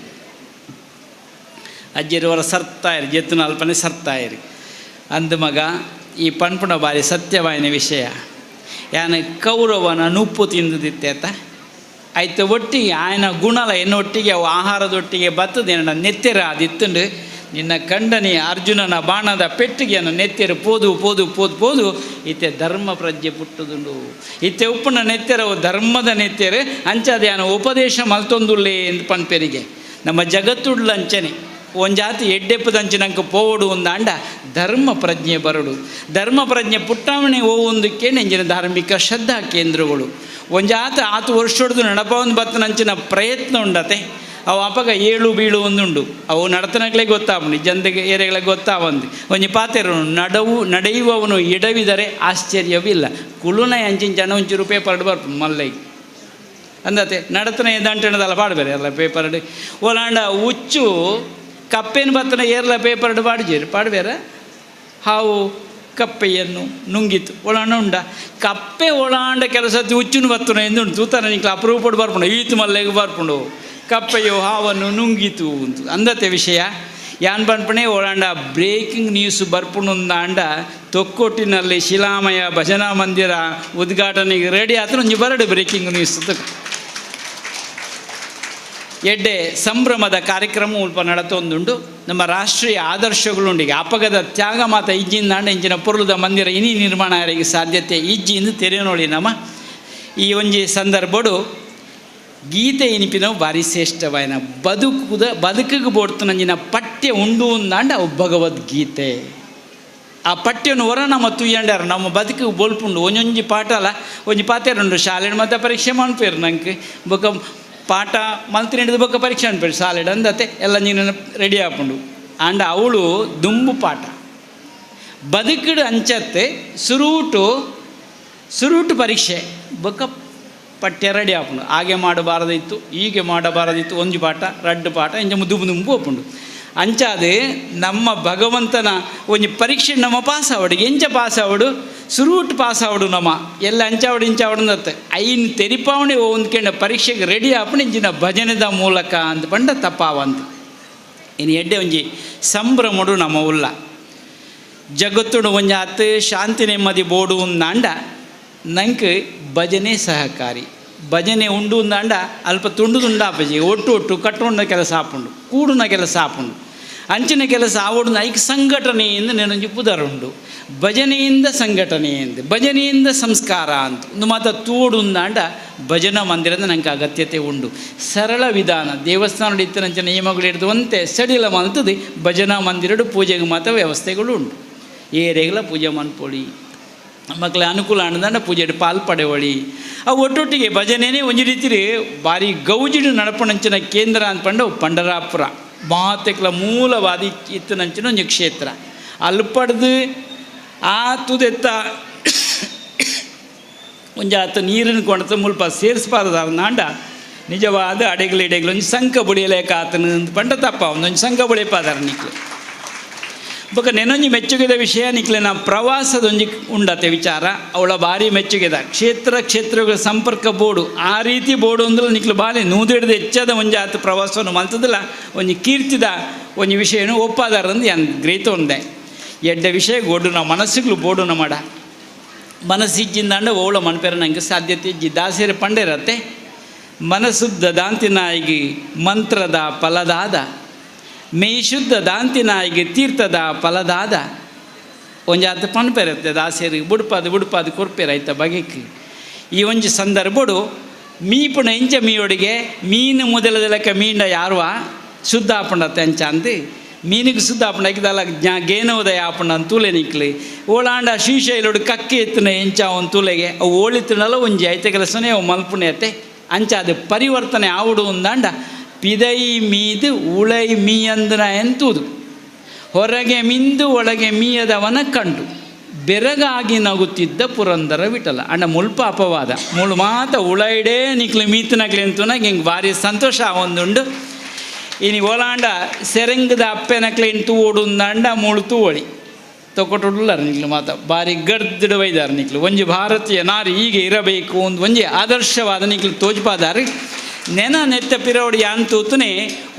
ಅಜ್ಜಿರವರ ಸರ್ತಾಯಿರಿ ಜೆತ್ತುನ ಅಲ್ಪನೆ ಸರ್ತಾಯಿರಿ ಅಂದ ಮಗ ಈ ಪಣ್ಪುಣ ಬಾರಿ ಸತ್ಯವಾಯಿನ ವಿಷಯ ಯಾನ ಕೌರವನ ನುಪ್ಪು ತಿಂದುದಿತ್ತೇತ ಆಯ್ತು ಒಟ್ಟಿಗೆ ಆಯನ ಗುಣಲ ಎನ್ನೊಟ್ಟಿಗೆ ಅವು ಆಹಾರದೊಟ್ಟಿಗೆ ಬತ್ತದ ಎನ್ನ ನೆತ್ತೆರ ಅದಿತ್ತುಂಡು ನಿನ್ನ ಕಂಡನಿ ಅರ್ಜುನನ ಬಾಣದ ಪೆಟ್ಟಿಗೆಯನ್ನು ನೆತ್ತೆರು ಪೋದು ಪೋದು ಪೋದು ಪೋದು ಇತ್ತೆ ಧರ್ಮ ಪ್ರಜ್ಞೆ ಪುಟ್ಟುದುಂಡು ಇತ್ತೆ ಉಪ್ಪುನ ನೆತ್ತೆರವು ಧರ್ಮದ ನೆತ್ತೆರು ಅಂಚಾದ ಉಪದೇಶ ಮಲ್ತೊಂದುಲ್ಲೆ ಎಂದು ಪನ್ಪೆರಿಗೆ ನಮ್ಮ ಜಗತ್ತುಡ್ಲಂಚನೆ ಒಂಜಾತಿ ಎಡ್ಡೆಪ್ಪದಂಚಿನಂಕ ಪೋವಡು ಒಂದಾಂಡ ಧರ್ಮ ಪ್ರಜ್ಞೆ ಬರಡು ಧರ್ಮ ಪ್ರಜ್ಞೆ ಪುಟ್ಟಾವಣೆ ಓವೊಂದಕ್ಕೆ ನೆಂಜಿನ ಧಾರ್ಮಿಕ ಶ್ರದ್ಧಾ ಕೇಂದ್ರಗಳು ಒಂಜಾತ ಆತು ವರ್ಷೊಡ್ದು ನಡಪವೊಂದು ಬತ್ತನಂಚಿನ ಪ್ರಯತ್ನ ಉಂಡತೆ ಅವು ಅಪಗ ಏಳು ಬೀಳು ಒಂದುಂಡು ಅವು ನಡತನಗಳೇ ಗೊತ್ತಾವನು ಜನತೆಗೆ ಏರೆಗಳಿಗೆ ಗೊತ್ತಾವಂದು ಒಂಜಿ ಪಾತೆರು ನಡವು ನಡೆಯುವವನು ಎಡವಿದರೆ ಆಶ್ಚರ್ಯವಿಲ್ಲ ಕುಳುನ ಅಂಚಿನ ಜನ ಒಂಚೂರು ಪೇಪರ್ ಬರ್ಪು ಮಲ್ಲೈ ಅಂದತೆ ನಡತನ ದಂಟಣದಲ್ಲ ಪಾಡ್ಬೇರೆ ಅಲ್ಲ ಪೇಪರ್ ಓಲಾಂಡ ಉಚ್ಚು ಕಪ್ಪೇನು ಬತ್ತನ ಏರ್ಲ ಪೇಪರ್ಡ್ ಪಾಡ್ಜೇರು ಪಾಡ್ಬೇರ ಹಾವು ಕಪ್ಪೆಯನ್ನು ನುಂಗಿತು ಒಳಾಂಡ ಉಂಡ ಕಪ್ಪೆ ಒಳಾಂಡ ಕೆಲಸ ಉಚ್ಚುನು ಬತ್ತನ ಎಂದುಂಡು ತೂತಾನ ನಿಂಕ್ಲ ಅಪರೂಪಡು ಬರ್ಪುಂಡು ಈತು ಮಲ್ಲೆಗ್ ಬರ್ಪುಂಡು ಕಪ್ಪೆಯು ಹಾವನ್ನು ನುಂಗಿತು ಅಂತ ಅಂದತೆ ವಿಷಯ ಯಾನ್ ಪನ್ಪಣೆ ಒಳಾಂಡ ಬ್ರೇಕಿಂಗ್ ನ್ಯೂಸ್ ಬರ್ಪುಂಡು ತೊಕ್ಕೊಟ್ಟಿನಲ್ಲಿ ಶಿಲಾಮಯ ಭಜನಾ ಮಂದಿರ ಉದ್ಘಾಟನೆಗೆ ರೆಡಿ ಆದ್ರೆ ಒಂಜಿ ಬರಡು ಬ್ರೇಕಿಂಗ್ ನ್ಯೂಸ್ ಎಡ್ಡೆ ಸಂಭ್ರಮದ ಕಾರ್ಯಕ್ರಮ ಉಲ್ಪ ನಡತೊಂದುಂಡು ನಮ್ಮ ರಾಷ್ಟ್ರೀಯ ಆದರ್ಶಗಳುಂಡು ಅಪಗದ ತ್ಯಾಗ ಮಾತ ಇಜ್ಜಿಂದಾಂಡ ಇಂಚಿನ ಪೊರುಲದ ಮಂದಿರ ಇನಿ ನಿರ್ಮಾಣ ಆರಿಗೆ ಸಾಧ್ಯತೆ ಇಜ್ಜಿಂದು ತೆರೆಯೋಳಿ ನಮ್ಮ ಈ ಒಂಜಿ ಸಂದರ್ಭಡು ಗೀತೆ ಇನಿಪಿನವು ಭಾರಿ ಶ್ರೇಷ್ಠವಾಯಿನ ಬದುಕುದ ಬದುಕಿಗೆ ಬೋಡ್ತನಂಜಿನ ಪಠ್ಯ ಉಂಡು ಅಂದಾಂಡ ಅವು ಭಗವದ್ಗೀತೆ. ಆ ಪಠ್ಯನು ಹೊರ ನಮ್ಮ ತುಯ್ಯಂಡಾರ ನಮ್ಮ ಬದುಕು ಬೋಲ್ಪುಂಡು. ಒಂಜೊಂಜಿ ಪಾಠಲ ಒಂಜಿ ಪಾತೆರುಂಡು ಶಾಲೆಡ್ ಮತ್ತೆ ಪರೀಕ್ಷೆ ಮನ್ಪೇರು ನಂಗೆ ಬೊಕ ಪಾಠ ಮಲ್ತಿನಿಡ್ದು ಬೊಕ ಪರೀಕ್ಷೆ ಅನ್ಪೇರು ಶಾಲೆಡ್ ಅಂದತೆ ಎಲ್ಲ ನೀನು ರೆಡಿ ಆಪುಂಡು. ಆಂಡ ಅವಳು ದುಂಬು ಪಾಠ ಬದುಕುಡು ಅಂಚತ್ತೆ ಸುರೂಟು ಸುರೂಟು ಪರೀಕ್ಷೆ ಬೊಕ ಪಠ್ಯ ರೆಡಿ ಆಪುಂಡು. ಹಾಗೆ ಮಾಡಬಾರದಿತ್ತು ಹೀಗೆ ಮಾಡಬಾರದಿತ್ತು ಒಂಜಿ ಪಾಠ ರಡ್ಡು ಪಾಠ ಇಂಚ ದುಂಬು ದುಂಬು ಆಪುಂಡು. ಅಂಚಾದೆ ನಮ್ಮ ಭಗವಂತನ ಒಂಜಿ ಪರೀಕ್ಷೆ ನಮ್ಮ ಪಾಸ್ ಆವಡು ಎಂಚ ಪಾಸ್ ಆವಡು ಸುರೂಟ್ ಪಾಸ್ ಆವಡು ನಮ್ಮ ಎಲ್ಲ ಅಂಚಾವಡು ಇಂಚಾವಡು ಅಂದತ್ತೆ ಐನ್ ತೆರಿಪಾವಣೆ ಒಂದ್ಕೆಂಡ ಪರೀಕ್ಷೆಗೆ ರೆಡಿ ಆಪುಂಡು ಇಂಚಿನ ಭಜನೆದ ಮೂಲಕ ಅಂತ ಪಂಡ ತಪ್ಪಾವಂತ. ಇನ್ನು ಎಡ್ಡೆ ಒಂಜಿ ಸಂಭ್ರಮಡು ನಮ್ಮ ಉಲ್ಲ ಜಗತ್ತುಡು ಒಂಜಿ ಆತ್ ಶಾಂತಿ ನೆಮ್ಮದಿ ಬೋಡು ಅಂದಾಂಡ ನಂಗೆ ಭಜನೆ ಸಹಕಾರಿ. ಭಜನೆ ಉಂಡು ಅಂದಾಂಡ ಅಲ್ಪ ತುಂಡು ತುಂಡಾಪಜಿ ಒಟ್ಟು ಒಟ್ಟು ಕಟ್ಟೋಣ ಕೆಲಸ ಆಪುಂಡು ಕೂಡುನ ಕೆಲಸ ಆಪುಂಡು ಅಂಚಿನ ಕೆಲಸ ಆವಡು ಐಕ್ ಸಂಘಟನೆಯಿಂದ ನೆನೊಂಜಿ ಪುದರುಂಡು ಭಜನೆಯಿಂದ ಸಂಘಟನೆಯಿಂದ ಭಜನೆಯಿಂದ ಸಂಸ್ಕಾರ ಅಂತ ಒಂದು ಮಾತ ತೋಡು ಅಂದಾಂಡ ಭಜನಾ ಮಂದಿರದ ನಂಗೆ ಅಗತ್ಯತೆ ಉಂಡು. ಸರಳ ವಿಧಾನ ದೇವಸ್ಥಾನ ಇತ್ತನಂಚ ನಿಯಮಗಳು ಹಿಡಿದು ಅಂತೆ ಸಡಿಲ ಮಂತದೆ ಭಜನಾ ಮಂದಿರಡು ಪೂಜೆಗೆ ಮಾತ್ರ ವ್ಯವಸ್ಥೆಗಳು ಉಂಟು. ಏರೆಗ್ಲ ಪೂಜೆ ಮನ್ಪೊಳಿ ಮಕ್ಕಳ ಅನುಕೂಲ ಅಂದಂಡ ಪೂಜೆ ಪಾಲ್ ಪಡೆವಳಿ ಅವು ಒಟ್ಟೊಟ್ಟಿಗೆ ಭಜನೆನೇ ಒಂಜಿ ರೀತಿ ಭಾರಿ ಗೌಜಿಡು ನಡಪಣಂಚಿನ ಕೇಂದ್ರ ಅಂದ್ಪಂಡ ಪಂಡರಾಪುರ ಮಾತೆಕ್ಲ ಮೂಲವಾದಿ ಇತ್ತನಂಚಿನ ಒಂಜಿ ಕ್ಷೇತ್ರ. ಅಲ್ಪಡ್ದು ಆ ತುದೆತ್ತ ಒಂಜಿ ಆತ ನೀರಿನ ಕೊಣತ ಮುಲ್ಪ ಸೇರಿಸ್ಬಾರ್ದು ನಾಂಡ ನಿಜವಾದ ಅಡೆಗಳು ಇಡೆಗಳು ಒಂಜಿ ಸಂಕ ಬುಡಿಯಲೇಕ ಆತನ ಪಂಡ ತಪ್ಪ ಒಂದೊಂಜಿ ಸಂಕ ಬುಳಿಪಾದಾರ ನಿಕ್ಲು. ಬೊಕ ನೆನೊಂಜಿ ಮೆಚ್ಚುಗೆದ ವಿಷಯ ನಿಕ್ಲೆ ನಾ ಪ್ರವಾಸದೊಂಜಿ ಉಂಡತೆ ವಿಚಾರ ಅವಳ ಭಾರಿ ಮೆಚ್ಚುಗೆದ ಕ್ಷೇತ್ರ ಕ್ಷೇತ್ರಗಳ ಸಂಪರ್ಕ ಬೋರ್ಡು ಆ ರೀತಿ ಬೋರ್ಡು ಅಂದ್ರೆ ನಿಕ್ಲು ಬಾರಿ ನೂದೆಡ್ದು ಹೆಚ್ಚದ ಒಂಜಿ ಆತ ಪ್ರವಾಸವನ್ನು ಮಲ್ತದಲ್ಲ ಒಂಜಿ ಕೀರ್ತಿದ ಒಂಜಿ ವಿಷಯನು ಒಪ್ಪಾದಾರಂದು ಯಾನ್ ಗ್ರೇತ ಒಂದೆ ಎಡ್ಡೆ ವಿಷಯ ಗೋಡುನ ಮನಸ್ಸುಗಳು ಬೋಡುನ ಮಾಡ ಮನಸ್ಸಿಜ್ಜಿಂದಾಂಡ ಓಳ ಮನ್ಪೆರ ನಂಗೆ ಸಾಧ್ಯತೆ ಇಜ್ಜಿ. ದಾಸರ ಪಂಡೆರತ್ತೆ ಮನಸ್ಸುದ್ದ ದಾಂತಿನಾಯಿಗೆ ಮಂತ್ರದ ಫಲದಾದ ಮೇಶುದ್ಧ ದಾಂತಿನಾಯಿಗೆ ತೀರ್ಥದ ಫಲದಾದ ಒಂಜಾತ ಪನ್ಪೆರತ್ತೆ ದಾಸೇರಿ ಬುಡ್ಪಾದು ಬುಡ್ಪಾದು ಕೊರ್ಪೆರ ಐತ ಬಗೆಕ್. ಈ ಒಂಜಿ ಸಂದರ್ಭಡು ಮೀಪುಣ ಇಂಚ ಮೀಯೊಡಿಗೆ ಮೀನು ಮೊದಲದ ಲೆಕ್ಕ ಮೀಂಡ ಯಾರುವ ಶುದ್ಧ ಆಪುಂಡತ್ತೆ ಅಂಚ ಅಂದು ಮೀನಿಗೆ ಶುದ್ಧ ಆಪುಂಡ ಐಕದಲ್ಲ ಜ್ಞಾ ಗೇನೋದಯ ಆಪುಂಡ ಅಂತ ತೂಲೆ ನಿಕ್ಲಿ ಓಳಾಂಡ ಶೀಶೈಲೋಡು ಕಕ್ಕೆ ಎತ್ತುನ ಎಂಚ ಅವನ್ ತೂಲೆಗೆ ಅವು ಓಳಿತ್ತನಲ್ಲ ಒಂಜಿ ಐತೆ ಕೆಲಸನೇ ಅವು ಮಲ್ಪುಣೆ ಅತ್ತೆ ಅಂಚ ಅದು ಪರಿವರ್ತನೆ ಆವುಡು ಅಂದಾಂಡ ಪಿದೈ ಮೀದು ಉಳೈ ಮೀಯಂದನ ಎಂತುದು ಹೊರಗೆ ಮಿಂದು ಒಳಗೆ ಮೀಯದವನ ಕಂಡು ಬೆರಗಾಗಿ ನಗುತ್ತಿದ್ದ ಪುರಂದರ ವಿಠಲ. ಅಣ್ಣ ಮುಲ್ಪ ಅಪವಾದ ಮುಳು ಮಾತ ಉಳೈಡೇ ನಿಕ್ಲು ಮೀತನಕ್ಲಿ ಅಂತುನಾಗ ಹಿಂಗೆ ಭಾರಿ ಸಂತೋಷ ಒಂದುಂಡು. ಇನಿ ಓಲಾಂಡ ಸೆರಂಗದ ಅಪ್ಪೆನಕ್ಲೇನ್ ತೂವೋಡುಂದಾಂಡ ಮೂಳು ತೂವಳಿ ತೊಕೊಟುಳ್ಳಾರ ನಿಕ್ಲು ಮಾತ ಭಾರಿ ಗರ್ದಿಡು ವೈದಾರ ನಿಕ್ಲು ಒಂಜಿ ಭಾರತೀಯ ನಾರಿ ಹೀಗೆ ಇರಬೇಕು ಒಂದು ಒಂಜಿ ಆದರ್ಶವಾದ ನಿಕ್ಲು ತೋಜ್ಪಾದಾರಿ ನೆನ ನೆತ್ತ ಪಿರೋಡಿ ಯಾನ್ ತೂತುನೆ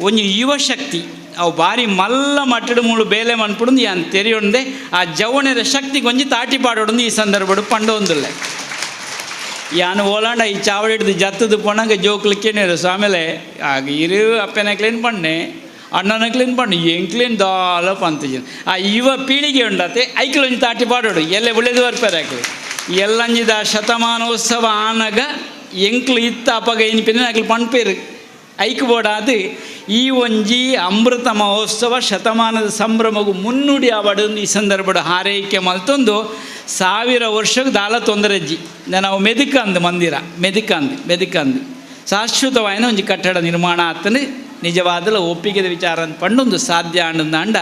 ಒಂಜಿ ಯುವಶಕ್ತಿ ಅವು ಭಾರಿ ಮಲ್ಲ ಮಟ್ಟಡು ಮೂಳು ಬೇಲೆ ಮನ್ಪುಡು ಯಾನ್ ತೆರಿಯೊಂದೆ ಆ ಜವಣರ ಶಕ್ತಿಗೆ ಒಂಜಿ ತಾಟಿ ಪಾಡೋಡು ಈ ಸಂದರ್ಭಡು ಪಂಡೊಂದುಲ್ಲೆ. ಯಾನ್ ಓಲಾಂಡ ಈ ಚಾವಡಿ ಹಿಡ್ದು ಜತ್ತದು ಪೋಣಾಗ ಜೋಕ್ಲು ಕೇನಿರು ಆಮೇಲೆ ಆಗ ಇರು ಅಪ್ಪನ ಕ್ಲೀನ್ ಪಣ್ಣೆ ಅಣ್ಣನ ಕ್ಲೀನ್ ಪಣ್ಣೆ ಎಂಕ್ಲೇನ್ ದಾಲ ಪಂತಿಜಿ ಆ ಯುವ ಪೀಳಿಗೆ ಉಂಡತೆ ಐಕ್ಲು ಒಂಜಿ ತಾಟಿ ಪಾಡೋಡು ಎಲ್ಲೆ ಉಳಿದು ಬರ್ಪಾರೆ ಆಕ್ಲು ಎಲ್ಲಂಜಿದ ಶತಮಾನೋತ್ಸವ ಆನಗ ಎಂಕ್ಲು ಇತ್ತ ಅಪಗ ಇನ್ಪಿನ ಅಕ್ಲು ಪಣ್ಪೇರು ಐಕ್ ಬೋಡಾದು ಈ ಒಂಜಿ ಅಮೃತ ಮಹೋತ್ಸವ ಶತಮಾನದ ಸಂಭ್ರಮಗು ಮುನ್ನುಡಿ ಆವಡು ಈ ಸಂದರ್ಭದ ಹಾರೈಕೆ ಮಲ್ತೊಂದು 1000 ವರ್ಷಕ್ಕೆ ದಾಲ ತೊಂದರೆಜ್ಜಿ ನಾವು ಮೆದುಕಂದು ಮಂದಿರ ಮೆದುಕಂದು ಮೆದುಕಂದು ಶಾಶ್ವತವಾಯಿನ ಒಂಜಿ ಕಟ್ಟಡ ನಿರ್ಮಾಣ ಆತನು ನಿಜವಾದಲ ಒಪ್ಪಿಗೆದ ವಿಚಾರ ಅಂತ ಪಂಡೊಂದು ಸಾಧ್ಯ ಅಂಡ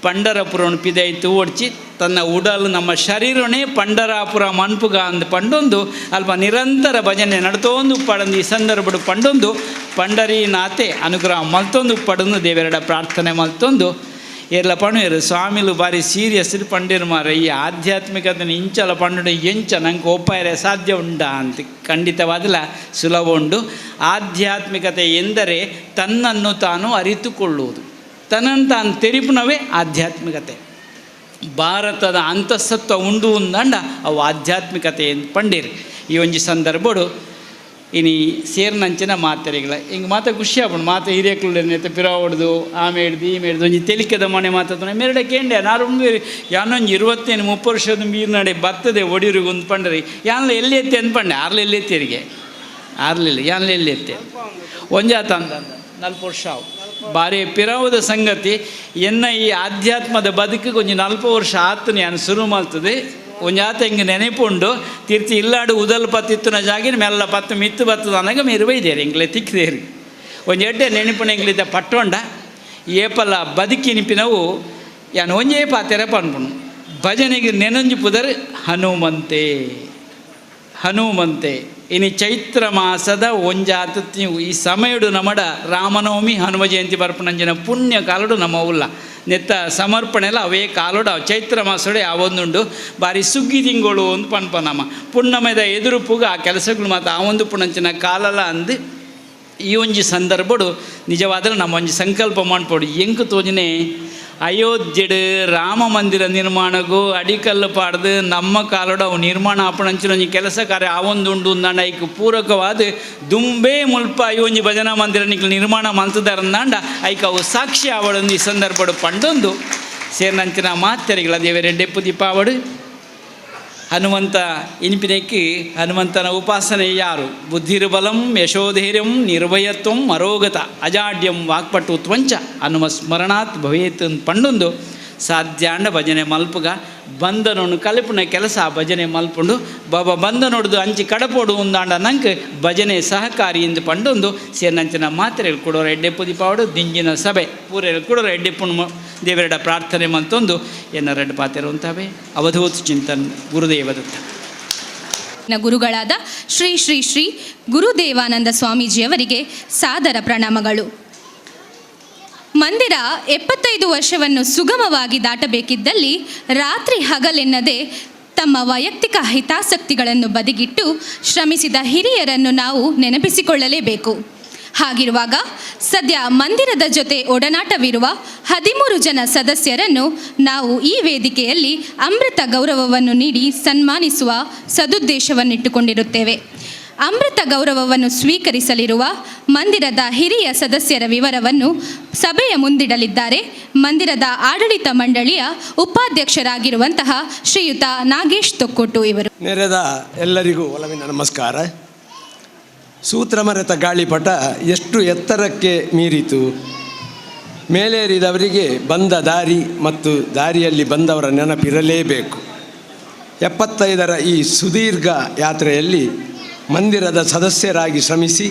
ಪಂಡರಪುರವನ್ನು ಪಿದೈತು ಓಡ್ಚಿ ತನ್ನ ಉಡಲು ನಮ್ಮ ಶರೀರನೇ ಪಂಡರಾಪುರ ಮನ್ಪುಗ ಅಂದ್ ಪಂಡೊಂದು ಅಲ್ಪ ನಿರಂತರ ಭಜನೆ ನಡ್ತೊಂದು ಪಡಂದು ಈ ಸಂದರ್ಭಡು ಪಂಡೊಂದು ಪಂಡರೀನಾಥೆ ಅನುಗ್ರಹ ಮಲ್ತೊಂದು ಪಡಂದು ದೇವರಡ ಪ್ರಾರ್ಥನೆ ಮಲ್ತೊಂದು ಏರ್ಲ ಪಣುವೇರು ಸ್ವಾಮಿಲು ಬಾರಿ ಸೀರಿಯಸ್ ಪಂಡಿರು ಮಾರ ಈ ಆಧ್ಯಾತ್ಮಿಕತೆನ ಇಂಚಲ ಪಂಡು ಎಂಚ ನಂಗೆ ಒಪ್ಪಾಯರೆ ಸಾಧ್ಯ ಉಂಡಾ ಅಂತ ಖಂಡಿತವಾದಲ ಸುಲಭ ಉಂಡು. ಆಧ್ಯಾತ್ಮಿಕತೆ ಎಂದರೆ ತನ್ನನ್ನು ತಾನು ಅರಿತುಕೊಳ್ಳುವುದು, ತನ್ನನ್ನು ತಾನು ತೆರಿಪುನವೇ ಆಧ್ಯಾತ್ಮಿಕತೆ. ಭಾರತದ ಅಂತಸತ್ವ ಉಂಡು ಅಂದಂಡ ಅವು ಆಧ್ಯಾತ್ಮಿಕತೆ ಎಂದು ಪಂಡಿರು. ಈ ಒಂಜಿ ಸಂದರ್ಭಡು ಇನಿ ಸೇರ್ನಂಚಿನ ಮಾತೆರೆಗಳ ಹಿಂಗೆ ಮಾತ ಖುಷಿ ಆಪುಂಡು. ಮಾತ ಹಿರಿಯಕ್ಲು ಪಿರ ಹೊಡ್ದು ಆಮೆ ಹಿಡ್ದು ಈಮೆ ಹಿಡ್ದು ಒಂಜಿ ತೆಲಿಕೆದ ಮನೆ ಮಾತಾಡ್ತಾನೆ ಮೆರಡೆ ಕೇಂಡೆ ನಾರು ಯಾನೊಂಜಿ 25 30 ವರ್ಷದ ಮೀರ್ನಡೆ ಬರ್ತದೆ ಒಡಿರಿಗೆ ಒಂದು ಪಂಡ್ರಿ ಯಾನ್ಲ ಎಲ್ಲಿ ಎತ್ತಿ ಅಂದ್ಪಂಡೆ ಆರ್ಲ ಎಲ್ಲಿ ಎತ್ತಿರಿಗೆ ಆರ್ಲಿಲ್ಲ ಯಾನ್ಲ ಎಲ್ಲಿ ಎತ್ತೆ ಒಂಜಾತ ಅಂದ 40 ವರ್ಷ ಆವು. ಬಾರಿ ಪಿರವುದ ಸಂಗತಿ. ಎನ್ನ ಈ ಆಧ್ಯಾತ್ಮದ ಬದುಕು ಒಂಜಿ 40 ವರ್ಷ ಆತನ ಯಾನು ಶುರು ಮಲ್ತದೆ. ಒಂಜಾತ ಹಿಂಗೆ ನೆನಪುಂಡು ತೀರ್ತಿ ಇಲ್ಲಾಡು ಉದಲ್ ಪತ್ತಿತ್ತುನ ಜಾಗಿನ ಮೆಲ್ಲ ಪತ್ತು ಮಿತ್ತು ಬತ್ತದ ಅನ್ನಗ ಮೇರು ಬೈದೇರಿ ಎಂಗ್ಲೆ ತಿಕ್ಕಿದೇರಿ. ಒಂಜಿ ಎಡ್ಡೆ ನೆನಪುನ ಎಂಗ್ಲಿದ್ದ ಪಟ್ಟೊಂಡ ಏಪಲ ಬದುಕಿನಿಪಿನವು ಯಾನು ಒಂಜೇ ಪಾತೆರ ಪನ್ಪುನು ಭಜನೆಗೆ ನೆನಂಜು ಪುದರ್ ಹನುಮಂತೆ ಹನುಮಂತೆ. ಇನಿ ಚೈತ್ರ ಮಾಸದ ಒಂಜಾತ ಈ ಸಮಯಡು ನಮಡ ರಾಮನವಮಿ ಹನುಮ ಜಯಂತಿ ಬರ್ಪಣಂಜಿನ ಪುಣ್ಯ ಕಾಲಡು ನಮ್ಮ ಉಲ್ಲ ನೆತ್ತ ಸಮರ್ಪಣೆ ಎಲ್ಲ ಅವೇ ಕಾಲೋಡ ಚೈತ್ರ ಮಾಸಡೆ ಆ ಒಂದುಂಡು ಬಾರಿ ಸುಗ್ಗಿ ತಿಂಗಳು ಒಂದು ಪನ್ಪ ನಮ್ಮ ಪುಣ್ಣಮೆದ ಎದುರುಪುಗ ಆ ಕೆಲಸಗಳು ಮಾತ್ರ ಆ ಒಂದು ಪುಣಂಚಿನ ಕಾಲಲ ಅಂದು ಈ ಒಂಜಿ ಸಂದರ್ಭಡು ನಿಜವಾದ್ರೆ ನಮ್ಮ ಒಂಜಿ ಸಂಕಲ್ಪ ಮಾಡ್ಪೋಡು. ಎಂಕು ತೋಜನೆ ಅಯೋಧ್ಯೆಡು ರಾಮ ಮಂದಿರ ನಿರ್ಮಾಣಗೂ ಅಡಿಕಲ್ಲು ಪಾಡ್ದು ನಮ್ಮ ಕಾಲಡು ಅವು ನಿರ್ಮಾಣ ಆಪಣಂಚಿನ ಒಂಜಿ ಕೆಲಸ ಕಾರ್ಯ ಆ ಒಂದು ಉಂಡು ಅಂದಾಂಡ ಐಕ್ ಪೂರಕವಾದ ದುಂಬೇ ಮುಲ್ಪ ಈ ಒಂಜಿ ಭಜನಾ ಮಂದಿರ ನಿಕ್ಲು ನಿರ್ಮಾಣ ಮಲ್ತದಾರಂದಾಂಡ ಐಕ್ ಅವು ಸಾಕ್ಷಿ ಆವಡೊಂದು ಈ ಸಂದರ್ಭಡು ಪಂಡೊಂದು ಸೇರಿನಂಚಿನ ಮಾತೆರಿಗಳ ದೇವರೆಡ್ಡೆಪ್ಪು ದೀಪಾವಡು. ಹನುಮಂತ ಇನ್ಪಿನೆಕ್ಕಿ ಹನುಮಂತನ ಉಪಾಸನೆ ಯಾರು ಬುದ್ಧಿರ್ಬಲಂ ಯಶೋಧೈರ್ಯಂ ನಿರ್ಭಯತ್ವಂ ಅರೋಗತ ಅಜಾಡ್ಯಂ ವಾಕ್ಪಟುತ್ವಂಚ ಹನುಮ ಸ್ಮರಣಾತ್ ಭವೇತ್ ಪಂಡೊಂದು ಸಾಧ್ಯಾಂಡ ಭಜನೆ ಮಲ್ಪುಗ ಬಂಧನನ್ನು ಕಲ್ಪುನ ಕೆಲಸ ಆ ಭಜನೆ ಮಲ್ಪುಂಡು ಬಾಬಾ ಬಂಧನೊಡ್ದು ಅಂಚಿ ಕಡಪೋಡು ಉಂದಾಂಡ ನಂಗೆ ಭಜನೆ ಸಹಕಾರಿ ಎಂದು ಪಂಡೊಂದು ಸೇನಂಚಿನ ಮಾತ್ರೆ ಕೊಡೋರ ಎಡ್ಡೆಪ್ಪು ದೀಪಾವಡು ದಿಂಜಿನ ಸಭೆ ಪೂರೆಲ್ ಕೊಡೋರ ಎಡ್ಡೆಪ್ಪು ದೇವರೆಡ ಪ್ರಾರ್ಥನೆ ಮಂತೊಂದು ಎನ್ನ ರೆಡ್ ಪಾತಿರುವಂತಹವೇ. ಅವಧೂತ್ ಚಿಂತನ್ ಗುರುದೇವದತ್ತ. ಗುರುಗಳಾದ ಶ್ರೀ ಶ್ರೀ ಶ್ರೀ ಗುರುದೇವಾನಂದ ಸ್ವಾಮೀಜಿಯವರಿಗೆ ಸಾದರ ಪ್ರಣಾಮಗಳು. ಮಂದಿರ 75 ವರ್ಷವನ್ನು ಸುಗಮವಾಗಿ ದಾಟಬೇಕಿದ್ದಲ್ಲಿ ರಾತ್ರಿ ಹಗಲೆನ್ನದೆ ತಮ್ಮ ವೈಯಕ್ತಿಕ ಹಿತಾಸಕ್ತಿಗಳನ್ನು ಬದಿಗಿಟ್ಟು ಶ್ರಮಿಸಿದ ಹಿರಿಯರನ್ನು ನಾವು ನೆನಪಿಸಿಕೊಳ್ಳಲೇಬೇಕು. ಹಾಗಿರುವಾಗ ಸದ್ಯ ಮಂದಿರದ ಜೊತೆ ಒಡನಾಟವಿರುವ 13 ಜನ ಸದಸ್ಯರನ್ನು ನಾವು ಈ ವೇದಿಕೆಯಲ್ಲಿ ಅಮೃತ ಗೌರವವನ್ನು ನೀಡಿ ಸನ್ಮಾನಿಸುವ ಸದುದ್ದೇಶವನ್ನಿಟ್ಟುಕೊಂಡಿರುತ್ತೇವೆ. ಅಮೃತ ಗೌರವವನ್ನು ಸ್ವೀಕರಿಸಲಿರುವ ಮಂದಿರದ ಹಿರಿಯ ಸದಸ್ಯರ ವಿವರವನ್ನು ಸಭೆಯ ಮುಂದಿಡಲಿದ್ದಾರೆ ಮಂದಿರದ ಆಡಳಿತ ಮಂಡಳಿಯ ಉಪಾಧ್ಯಕ್ಷರಾಗಿರುವಂತಹ ಶ್ರೀಯುತ ನಾಗೇಶ್ ತೊಕ್ಕೊಟ್ಟು ಇವರು. ನೆರೆದ ಎಲ್ಲರಿಗೂ ಒಲವಿನ ನಮಸ್ಕಾರ. ಸೂತ್ರ ಮರೆತ ಗಾಳಿಪಟ ಎಷ್ಟು ಎತ್ತರಕ್ಕೆ ಮೀರಿತು. ಮೇಲೇರಿದವರಿಗೆ ಬಂದ ದಾರಿ ಮತ್ತು ದಾರಿಯಲ್ಲಿ ಬಂದವರ ನೆನಪಿರಲೇಬೇಕು. 75ರ ಈ ಸುದೀರ್ಘ ಯಾತ್ರೆಯಲ್ಲಿ ಮಂದಿರದ ಸದಸ್ಯರಾಗಿ ಶ್ರಮಿಸಿ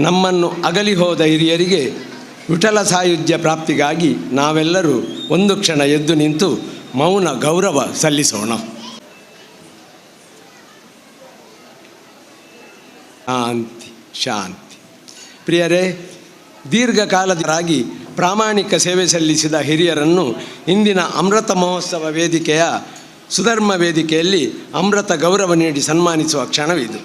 ನಮ್ಮನ್ನು ಅಗಲಿ ಹೋದ ಹಿರಿಯರಿಗೆ ವಿಠಲ ಸಾಯುಜ್ಯ ಪ್ರಾಪ್ತಿಗಾಗಿ ನಾವೆಲ್ಲರೂ ಒಂದು ಕ್ಷಣ ಎದ್ದು ನಿಂತು ಮೌನ ಗೌರವ ಸಲ್ಲಿಸೋಣ. ಶಾಂತಿ ಶಾಂತಿ. ಪ್ರಿಯರೇ, ದೀರ್ಘಕಾಲದಾಗಿ ಪ್ರಾಮಾಣಿಕ ಸೇವೆ ಸಲ್ಲಿಸಿದ ಹಿರಿಯರನ್ನು ಇಂದಿನ ಅಮೃತ ಮಹೋತ್ಸವ ವೇದಿಕೆಯ ಸುಧರ್ಮ ವೇದಿಕೆಯಲ್ಲಿ ಅಮೃತ ಗೌರವ ನೀಡಿ ಸನ್ಮಾನಿಸುವ ಕ್ಷಣವಿದು.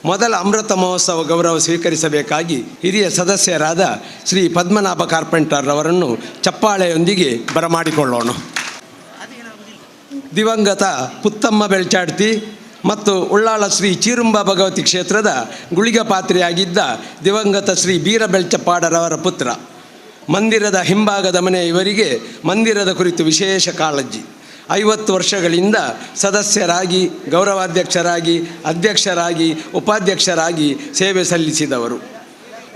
ಮೊದಲ ಅಮೃತ ಮಹೋತ್ಸವ ಗೌರವ ಸ್ವೀಕರಿಸಬೇಕಾಗಿ ಹಿರಿಯ ಸದಸ್ಯರಾದ ಶ್ರೀ ಪದ್ಮನಾಭ ಕಾರ್ಪೆಂಟರ್ ಅವರನ್ನು ಚಪ್ಪಾಳೆಯೊಂದಿಗೆ ಬರಮಾಡಿಕೊಳ್ಳೋಣ. ದಿವಂಗತ ಪುತ್ತಮ್ಮ ಬೆಳ್ಚಾಡ್ತಿ ಮತ್ತು ಉಳ್ಳಾಳ ಶ್ರೀ ಚೀರುಂಬ ಭಗವತಿ ಕ್ಷೇತ್ರದ ಗುಳಿಗ ಪಾತ್ರೆಯಾಗಿದ್ದ ದಿವಂಗತ ಶ್ರೀ ಬೀರ ಬೆಳ್ಚಪ್ಪಾಡರವರ ಪುತ್ರ. ಮಂದಿರದ ಹಿಂಭಾಗದ ಮನೆ ಇವರಿಗೆ ಮಂದಿರದ ಕುರಿತು ವಿಶೇಷ ಕಾಳಜಿ. 50 ವರ್ಷಗಳಿಂದ ಸದಸ್ಯರಾಗಿ, ಗೌರವಾಧ್ಯಕ್ಷರಾಗಿ, ಅಧ್ಯಕ್ಷರಾಗಿ, ಉಪಾಧ್ಯಕ್ಷರಾಗಿ ಸೇವೆ ಸಲ್ಲಿಸಿದವರು.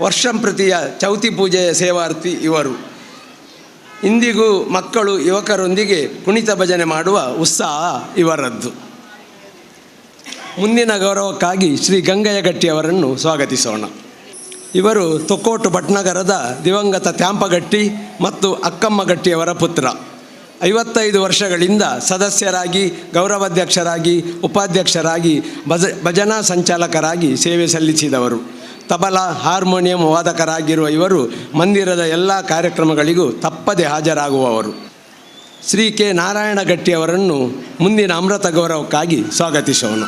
ವರ್ಷಂಪ್ರತಿಯ ಚೌತಿ ಪೂಜೆಯ ಸೇವಾರ್ಥಿ ಇವರು. ಇಂದಿಗೂ ಮಕ್ಕಳು ಯುವಕರೊಂದಿಗೆ ಕುಣಿತ ಭಜನೆ ಮಾಡುವ ಉತ್ಸಾಹ ಇವರದ್ದು. ಮುಂದಿನ ಗೌರವಕ್ಕಾಗಿ ಶ್ರೀ ಗಂಗಯ್ಯ ಗಟ್ಟಿಯವರನ್ನು ಸ್ವಾಗತಿಸೋಣ. ಇವರು ತೊಕ್ಕೋಟು ಭಟ್ನಗರದ ದಿವಂಗತ ತ್ಯಾಂಪಗಟ್ಟಿ ಮತ್ತು ಅಕ್ಕಮ್ಮ ಗಟ್ಟಿಯವರ ಪುತ್ರ. 55 ವರ್ಷಗಳಿಂದ ಸದಸ್ಯರಾಗಿ, ಗೌರವಾಧ್ಯಕ್ಷರಾಗಿ, ಉಪಾಧ್ಯಕ್ಷರಾಗಿ, ಭಜನಾ ಸಂಚಾಲಕರಾಗಿ ಸೇವೆ ಸಲ್ಲಿಸಿದವರು. ತಬಲಾ, ಹಾರ್ಮೋನಿಯಂ ವಾದಕರಾಗಿರುವ ಇವರು ಮಂದಿರದ ಎಲ್ಲ ಕಾರ್ಯಕ್ರಮಗಳಿಗೂ ತಪ್ಪದೆ ಹಾಜರಾಗುವವರು. ಶ್ರೀ ಕೆ ನಾರಾಯಣ ಗಟ್ಟಿಯವರನ್ನು ಮುಂದಿನ ಅಮೃತ ಗೌರವಕ್ಕಾಗಿ ಸ್ವಾಗತಿಸೋಣ.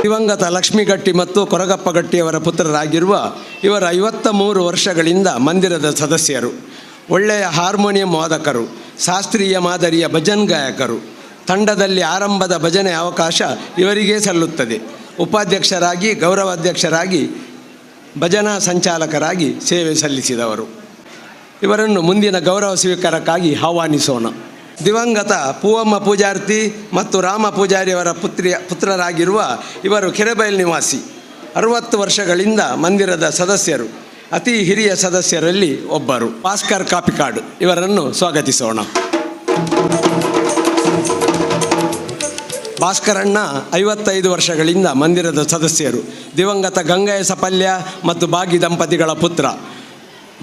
ದಿವಂಗತ ಲಕ್ಷ್ಮೀಗಟ್ಟಿ ಮತ್ತು ಕೊರಗಪ್ಪ ಗಟ್ಟಿಯವರ ಪುತ್ರರಾಗಿರುವ ಇವರ 53 ವರ್ಷಗಳಿಂದ ಮಂದಿರದ ಸದಸ್ಯರು. ಒಳ್ಳೆಯ ಹಾರ್ಮೋನಿಯಂ ವಾದಕರು, ಶಾಸ್ತ್ರೀಯ ಮಾದರಿಯ ಭಜನ್ ಗಾಯಕರು. ತಂಡದಲ್ಲಿ ಆರಂಭದ ಭಜನೆ ಅವಕಾಶ ಇವರಿಗೇ ಸಲ್ಲುತ್ತದೆ. ಉಪಾಧ್ಯಕ್ಷರಾಗಿ, ಗೌರವಾಧ್ಯಕ್ಷರಾಗಿ, ಭಜನಾ ಸಂಚಾಲಕರಾಗಿ ಸೇವೆ ಸಲ್ಲಿಸಿದವರು. ಇವರನ್ನು ಮುಂದಿನ ಗೌರವ ಸ್ವೀಕಾರಕ್ಕಾಗಿ ಆಹ್ವಾನಿಸೋಣ. ದಿವಂಗತ ಪೂವಮ್ಮ ಪೂಜಾರ್ತಿ ಮತ್ತು ರಾಮ ಪೂಜಾರಿಯವರ ಪುತ್ರರಾಗಿರುವ ಇವರು ಕೆರೆಬೈಲ್ ನಿವಾಸಿ. 60 ವರ್ಷಗಳಿಂದ ಮಂದಿರದ ಸದಸ್ಯರು, ಅತಿ ಹಿರಿಯ ಸದಸ್ಯರಲ್ಲಿ ಒಬ್ಬರು. ಭಾಸ್ಕರ್ ಕಾಪಿಕಾಡ್ ಇವರನ್ನು ಸ್ವಾಗತಿಸೋಣ. ಭಾಸ್ಕರಣ್ಣ 55 ವರ್ಷಗಳಿಂದ ಮಂದಿರದ ಸದಸ್ಯರು. ದಿವಂಗತ ಗಂಗಯ್ಯ ಸಪಲ್ಯ ಮತ್ತು ಭಾಗಿ ದಂಪತಿಗಳ ಪುತ್ರ.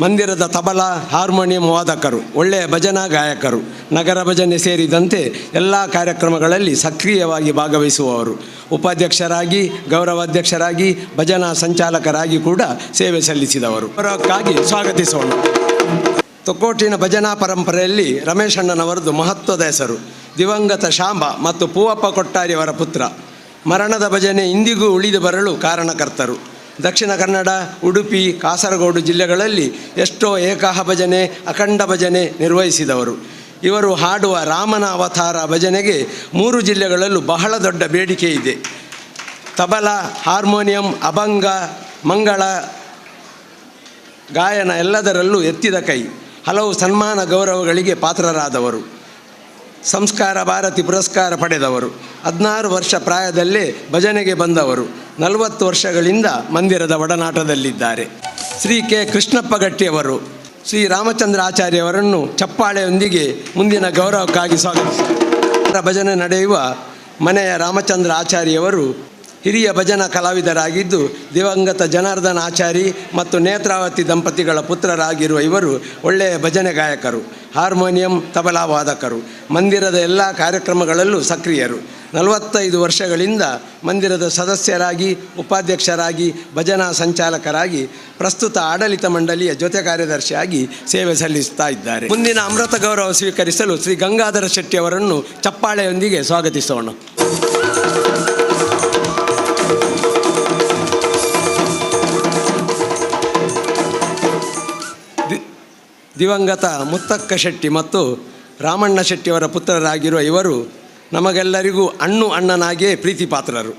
ಮಂದಿರದ ತಬಲಾ, ಹಾರ್ಮೋನಿಯಂ ವಾದಕರು, ಒಳ್ಳೆಯ ಭಜನಾ ಗಾಯಕರು. ನಗರ ಭಜನೆ ಸೇರಿದಂತೆ ಎಲ್ಲ ಕಾರ್ಯಕ್ರಮಗಳಲ್ಲಿ ಸಕ್ರಿಯವಾಗಿ ಭಾಗವಹಿಸುವವರು. ಉಪಾಧ್ಯಕ್ಷರಾಗಿ, ಗೌರವಾಧ್ಯಕ್ಷರಾಗಿ, ಭಜನಾ ಸಂಚಾಲಕರಾಗಿ ಕೂಡ ಸೇವೆ ಸಲ್ಲಿಸಿದವರು. ಅವರಕ್ಕಾಗಿ ಸ್ವಾಗತಿಸೋಣ. ತೊಕ್ಕೋಟಿನ ಭಜನಾ ಪರಂಪರೆಯಲ್ಲಿ ರಮೇಶಣ್ಣನವರದ್ದು ಮಹತ್ವದ ಹೆಸರು. ದಿವಂಗತ ಶಾಂಬ ಮತ್ತು ಪೂವಪ್ಪ ಕೊಟ್ಟಾರಿಯವರ ಪುತ್ರ. ಮರಣದ ಭಜನೆ ಇಂದಿಗೂ ಉಳಿದು ಬರಲು ಕಾರಣಕರ್ತರು. ದಕ್ಷಿಣ ಕನ್ನಡ, ಉಡುಪಿ, ಕಾಸರಗೋಡು ಜಿಲ್ಲೆಗಳಲ್ಲಿ ಎಷ್ಟೋ ಏಕಾಹ ಭಜನೆ, ಅಖಂಡ ಭಜನೆ ನಿರ್ವಹಿಸಿದವರು. ಇವರು ಹಾಡುವ ರಾಮನ ಅವತಾರ ಭಜನೆಗೆ 3 ಜಿಲ್ಲೆಗಳಲ್ಲೂ ಬಹಳ ದೊಡ್ಡ ಬೇಡಿಕೆ ಇದೆ. ತಬಲ, ಹಾರ್ಮೋನಿಯಂ, ಅಭಂಗ, ಮಂಗಳ ಗಾಯನ ಎಲ್ಲದರಲ್ಲೂ ಎತ್ತಿದ ಕೈ. ಹಲವು ಸನ್ಮಾನ ಗೌರವಗಳಿಗೆ ಪಾತ್ರರಾದವರು. ಸಂಸ್ಕಾರ ಭಾರತಿ ಪುರಸ್ಕಾರ ಪಡೆದವರು. 16 ವರ್ಷ ಪ್ರಾಯದಲ್ಲೇ ಭಜನೆಗೆ ಬಂದವರು. 40 ವರ್ಷಗಳಿಂದ ಮಂದಿರದ ಒಡನಾಟದಲ್ಲಿದ್ದಾರೆ. ಶ್ರೀ ಕೆ ಕೃಷ್ಣಪ್ಪ ಗಟ್ಟಿಯವರು ಶ್ರೀ ರಾಮಚಂದ್ರ ಆಚಾರ್ಯವರನ್ನು ಚಪ್ಪಾಳೆಯೊಂದಿಗೆ ಮುಂದಿನ ಗೌರವಕ್ಕಾಗಿ ಸ್ವಾಗತಿಸಿದ್ದಾರೆ. ಭಜನೆ ನಡೆಯುವ ಮನೆಯ ರಾಮಚಂದ್ರ ಆಚಾರ್ಯವರು ಹಿರಿಯ ಭಜನಾ ಕಲಾವಿದರಾಗಿದ್ದು, ದಿವಂಗತ ಜನಾರ್ದನ ಆಚಾರಿ ಮತ್ತು ನೇತ್ರಾವತಿ ದಂಪತಿಗಳ ಪುತ್ರರಾಗಿರುವ ಇವರು ಒಳ್ಳೆಯ ಭಜನೆ ಗಾಯಕರು, ಹಾರ್ಮೋನಿಯಂ, ತಬಲಾ ವಾದಕರು. ಮಂದಿರದ ಎಲ್ಲ ಕಾರ್ಯಕ್ರಮಗಳಲ್ಲೂ ಸಕ್ರಿಯರು. 45 ವರ್ಷಗಳಿಂದ ಮಂದಿರದ ಸದಸ್ಯರಾಗಿ, ಉಪಾಧ್ಯಕ್ಷರಾಗಿ, ಭಜನಾ ಸಂಚಾಲಕರಾಗಿ, ಪ್ರಸ್ತುತ ಆಡಳಿತ ಮಂಡಳಿಯ ಜೊತೆ ಕಾರ್ಯದರ್ಶಿಯಾಗಿ ಸೇವೆ ಸಲ್ಲಿಸುತ್ತಾ ಇದ್ದಾರೆ. ಮುಂದಿನ ಅಮೃತ ಗೌರವ ಸ್ವೀಕರಿಸಲು ಶ್ರೀ ಗಂಗಾಧರ ಶೆಟ್ಟಿಯವರನ್ನು ಚಪ್ಪಾಳೆಯೊಂದಿಗೆ ಸ್ವಾಗತಿಸೋಣ. ದಿವಂಗತ ಮುತ್ತಕ್ಕ ಶೆಟ್ಟಿ ಮತ್ತು ರಾಮಣ್ಣ ಶೆಟ್ಟಿಯವರ ಪುತ್ರರಾಗಿರುವ ಇವರು ನಮಗೆಲ್ಲರಿಗೂ ಅಣ್ಣು ಅಣ್ಣನಾಗಿಯೇ ಪ್ರೀತಿಪಾತ್ರರು.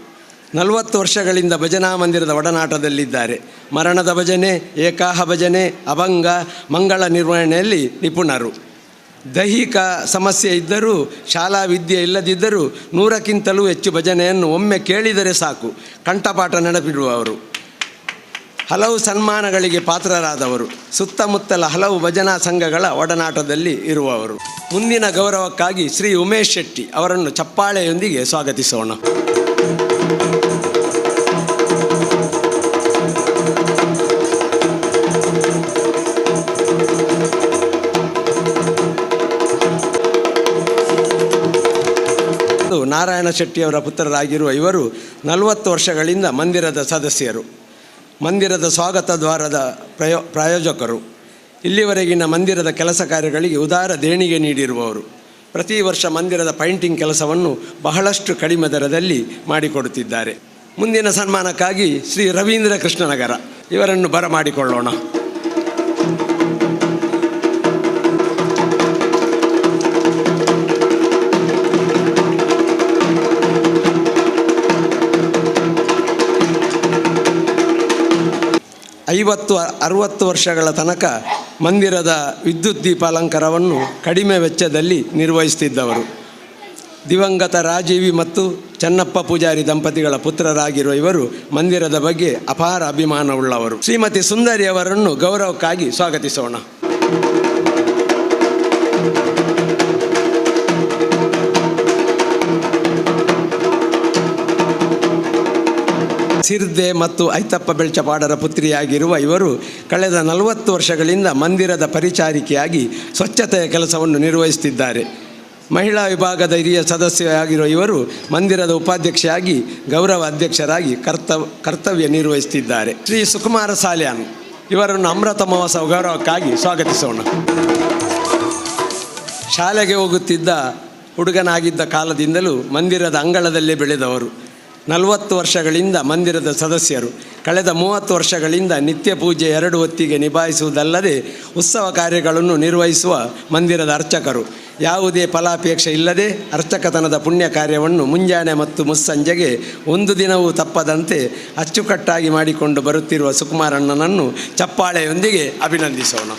40 ವರ್ಷಗಳಿಂದ ಭಜನಾ ಮಂದಿರದ ಒಡನಾಟದಲ್ಲಿದ್ದಾರೆ. ಮರಣದ ಭಜನೆ, ಏಕಾಹ ಭಜನೆ, ಅಭಂಗ, ಮಂಗಳ ನಿರ್ವಹಣೆಯಲ್ಲಿ ನಿಪುಣರು. ದೈಹಿಕ ಸಮಸ್ಯೆ ಇದ್ದರೂ, ಶಾಲಾ ವಿದ್ಯೆ ಇಲ್ಲದಿದ್ದರೂ 100ಕ್ಕಿಂತಲೂ ಹೆಚ್ಚು ಭಜನೆಯನ್ನು ಒಮ್ಮೆ ಕೇಳಿದರೆ ಸಾಕು ಕಂಠಪಾಠ ನೆನಪಿಡುವವರು. ಹಲವು ಸನ್ಮಾನಗಳಿಗೆ ಪಾತ್ರರಾದವರು. ಸುತ್ತಮುತ್ತಲ ಹಲವು ಭಜನಾ ಸಂಘಗಳ ಒಡನಾಟದಲ್ಲಿ ಇರುವವರು. ಮುಂದಿನ ಗೌರವಕ್ಕಾಗಿ ಶ್ರೀ ಉಮೇಶ್ ಶೆಟ್ಟಿ ಅವರನ್ನು ಚಪ್ಪಾಳೆಯೊಂದಿಗೆ ಸ್ವಾಗತಿಸೋಣ. ನಾರಾಯಣ ಶೆಟ್ಟಿಯವರ ಪುತ್ರರಾಗಿರುವ ಇವರು 40 ವರ್ಷಗಳಿಂದ ಮಂದಿರದ ಸದಸ್ಯರು, ಮಂದಿರದ ಸ್ವಾಗತ ದ್ವಾರದ ಪ್ರಾಯೋಜಕರು. ಇಲ್ಲಿವರೆಗಿನ ಮಂದಿರದ ಕೆಲಸ ಕಾರ್ಯಗಳಿಗೆ ಉದಾರ ದೇಣಿಗೆ ನೀಡಿರುವವರು. ಪ್ರತಿ ವರ್ಷ ಮಂದಿರದ ಪೈಂಟಿಂಗ್ ಕೆಲಸವನ್ನು ಬಹಳಷ್ಟು ಕಡಿಮೆ ದರದಲ್ಲಿ ಮಾಡಿಕೊಡುತ್ತಿದ್ದಾರೆ. ಮುಂದಿನ ಸನ್ಮಾನಕ್ಕಾಗಿ ಶ್ರೀ ರವೀಂದ್ರ ಕೃಷ್ಣನಗರ ಇವರನ್ನು ಬರಮಾಡಿಕೊಳ್ಳೋಣ. 50-60 ವರ್ಷಗಳ ತನಕ ಮಂದಿರದ ವಿದ್ಯುತ್ ದೀಪಾಲಂಕಾರವನ್ನು ಕಡಿಮೆ ವೆಚ್ಚದಲ್ಲಿ ನಿರ್ವಹಿಸುತ್ತಿದ್ದವರು. ದಿವಂಗತ ರಾಜೀವಿ ಮತ್ತು ಚನ್ನಪ್ಪ ಪೂಜಾರಿ ದಂಪತಿಗಳ ಪುತ್ರರಾಗಿರುವ ಇವರು ಮಂದಿರದ ಬಗ್ಗೆ ಅಪಾರ ಅಭಿಮಾನವುಳ್ಳವರು. ಶ್ರೀಮತಿ ಸುಂದರಿಯವರನ್ನು ಗೌರವಕ್ಕಾಗಿ ಸ್ವಾಗತಿಸೋಣ. ಸಿರ್ದೆ ಮತ್ತು ಐತಪ್ಪ ಬೆಳ್ಚಪಾಡರ ಪುತ್ರಿಯಾಗಿರುವ ಇವರು ಕಳೆದ 40 ವರ್ಷಗಳಿಂದ ಮಂದಿರದ ಪರಿಚಾರಿಕೆಯಾಗಿ ಸ್ವಚ್ಛತೆಯ ಕೆಲಸವನ್ನು ನಿರ್ವಹಿಸುತ್ತಿದ್ದಾರೆ. ಮಹಿಳಾ ವಿಭಾಗದ ಹಿರಿಯ ಸದಸ್ಯರಾಗಿರುವ ಇವರು ಮಂದಿರದ ಉಪಾಧ್ಯಕ್ಷೆಯಾಗಿ, ಗೌರವ ಅಧ್ಯಕ್ಷರಾಗಿ ಕರ್ತವ್ಯ ನಿರ್ವಹಿಸುತ್ತಿದ್ದಾರೆ. ಶ್ರೀ ಸುಕುಮಾರ ಸಾಲ್ಯಾನ್ ಇವರನ್ನು ಅಮೃತ ಮಹೋತ್ಸವ ಗೌರವಕ್ಕಾಗಿ ಸ್ವಾಗತಿಸೋಣ. ಶಾಲೆಗೆ ಹೋಗುತ್ತಿದ್ದ ಹುಡುಗನಾಗಿದ್ದ ಕಾಲದಿಂದಲೂ ಮಂದಿರದ ಅಂಗಳದಲ್ಲೇ ಬೆಳೆದವರು. 40 ವರ್ಷಗಳಿಂದ ಮಂದಿರದ ಸದಸ್ಯರು. ಕಳೆದ 30 ವರ್ಷಗಳಿಂದ ನಿತ್ಯ ಪೂಜೆ 2 ಹೊತ್ತಿಗೆ ನಿಭಾಯಿಸುವುದಲ್ಲದೆ ಉತ್ಸವ ಕಾರ್ಯಗಳನ್ನು ನಿರ್ವಹಿಸುವ ಮಂದಿರದ ಅರ್ಚಕರು. ಯಾವುದೇ ಫಲಾಪೇಕ್ಷೆ ಇಲ್ಲದೆ ಅರ್ಚಕತನದ ಪುಣ್ಯ ಕಾರ್ಯವನ್ನು ಮುಂಜಾನೆ ಮತ್ತು ಮುಸ್ಸಂಜೆಗೆ ಒಂದು ದಿನವೂ ತಪ್ಪದಂತೆ ಅಚ್ಚುಕಟ್ಟಾಗಿ ಮಾಡಿಕೊಂಡು ಬರುತ್ತಿರುವ ಸುಕುಮಾರಣ್ಣನನ್ನು ಚಪ್ಪಾಳೆಯೊಂದಿಗೆ ಅಭಿನಂದಿಸೋಣ.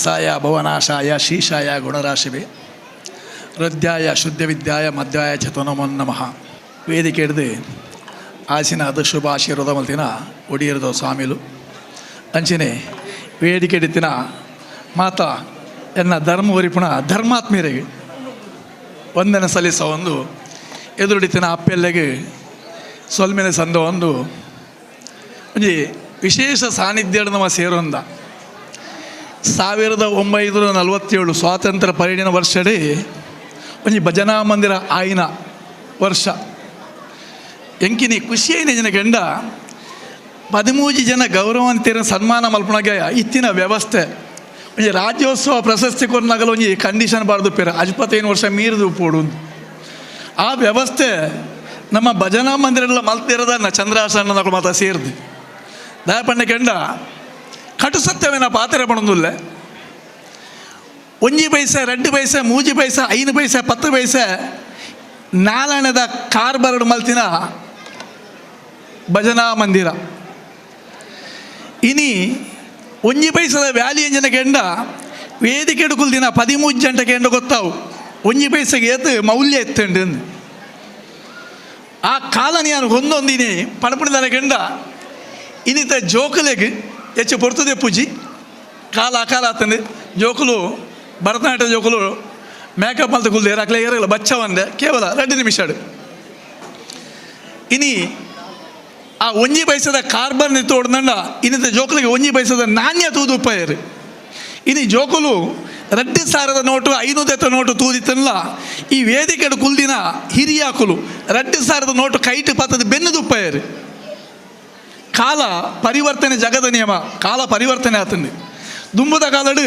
ಭವನಾಸಾಯ ಭವನಾಶಾಯ ಶ್ರೀಶಾಯ ಗುಣರಾಶಿವೆ ಹೃದಯ ಶುದ್ಧ ವಿದ್ಯಾಯ ಮಧ್ಯಾಯ ಚತನಮೋ ನಮಃ. ವೇದಿಕೆ ಹಿಡ್ದು ಆಸಿನ ಅದು ಶುಭ ಆಶೀರ್ವಾದ ಮಲ್ತಿನ ಒಡಿಯರದ ಸ್ವಾಮಿಲು, ಅಂಚನೆ ವೇದಿಕೆ ಹಿಡಿತಿನ ಮಾತಾ ಎನ್ನ ಧರ್ಮ ಒರಿಪುಣ ಧರ್ಮಾತ್ಮೀಯರಿಗೆ ವಂದನೆ ಸಲ್ಲಿಸ ಒಂದು ಎದುರುಡಿತಿನ ಅಪ್ಪೆಲ್ಲೆಗೆ ಸೊಲ್ಮೆನೆ ಸಂದ ಒಂದು ಒಂಜಿ ವಿಶೇಷ ಸಾನ್ನಿಧ್ಯ ನಮ್ಮ ಸೇರೊಂದ. 1947 ಸ್ವಾತಂತ್ರ್ಯ ಪರಿಣಿನ ವರ್ಷಡೇ ಒಂಜಿ ಭಜನಾ ಮಂದಿರ ಆಯಿನ ವರ್ಷ. ಎಂಕಿನಿ ಖುಷಿಯೈನ ಜನ ಗಂಡ 13 ಜನ ಗೌರವಾನ್ವಿತರ ಸನ್ಮಾನ ಮಲ್ಪುನಗ ಇತ್ತಿನ ವ್ಯವಸ್ಥೆ. ಒಂಜಿ ರಾಜ್ಯೋತ್ಸವ ಪ್ರಶಸ್ತಿ ಕೊರ್ನಗಲ ಒಂಜಿ ಕಂಡೀಷನ್ ಬಾರ್ದು ಪೇರ 55 ವರ್ಷ ಮೀರಿದು ಪೋಡು. ಆ ವ್ಯವಸ್ಥೆ ನಮ್ಮ ಭಜನಾ ಮಂದಿರ ಮಲ್ತಿರೋದನ್ನ ಚಂದ್ರಾಸನ ಮಾತ ಸೇರ್ದು ದಯಪಣ್ಣ ಕೆಂಡ ಕಟು ಸತ್ಯವೇನ ಪಾತ್ರೆ ಪಣೊಂದುಲ್ಲೆ. 1 ಪೈಸೆ, 2 ಪೈಸೆ, 3 ಪೈಸೆ, 5 ಪೈಸೆ, 10 ಪೈಸೆ ನಾಲಣದ ಕಾರ್ಬರಡು ಮಲ್ತಿನ ಭಜನಾ ಮಂದಿರ. ಇನಿ 1 ಪೈಸದ ವ್ಯಾಲಿ ಎಂಜನ ಕೆಂಡ ವೇದಿಕೆ ದಿನ 13 ಜಂಟ ಕೆಂಡ ಗೊತ್ತಾವು 1 ಪೈಸೆಗೆ ಏತು ಮೌಲ್ಯ ಎತ್ತಂಡು. ಆ ಕಾಲ ನಾನು ಹೊಂದೊಂದಿನಿ ಪಣಪುಣಿದನ ಕೆಂಡ ಇನ್ನಿತ ಜೋಕುಲೆಗ್ ಹೆಚ್ಚು ಪೊರ್ತದೆ ಪೂಜಿ ಕಾಲ ಅಕಾಲ ಆತಂದು ಜೋಕುಲು ಭರತನಾಟ್ಯ ಜೋಕುಲು ಮೇಕಪ್ ಮಲ್ತ ಕುಲ್ದೇರು ಅಕ್ಲೆ ಏರಲ್ಲ ಬಚ್ಚ ಒಂದೆ ಕೇವಲ 2 ನಿಮಿಷ. ಇನಿ ಆ 1 ಪೈಸದ ಕಾರ್ಬನ್ ತೋಡ್ದಂಡ ಇನ್ನಿತ ಜೋಕುಲಿಗೆ 1 ಪೈಸದ ನಾಣ್ಯ ತೂದು ಉಪ್ಪಾಯರು. ಇನಿ ಜೋಕುಲು 2000 ನೋಟು 500 ನೋಟು ತೂದಿತ್ತಲ್ಲ. ಈ ವೇದಿಕೆಡು ಕುಲ್ದಿನ ಹಿರಿಯಾಕುಲು 2000 ನೋಟು ಕೈಟು ಪತ್ತದ ಬೆನ್ನು ಉಪ್ಪಾಯರು. ಕಾಲ ಪರಿವರ್ತನೆ ಜಗದ ನಿಯಮ, ಕಾಲ ಪರಿವರ್ತನೆ ಆತಂದು. ದುಂಬುದ ಕಾಲಡು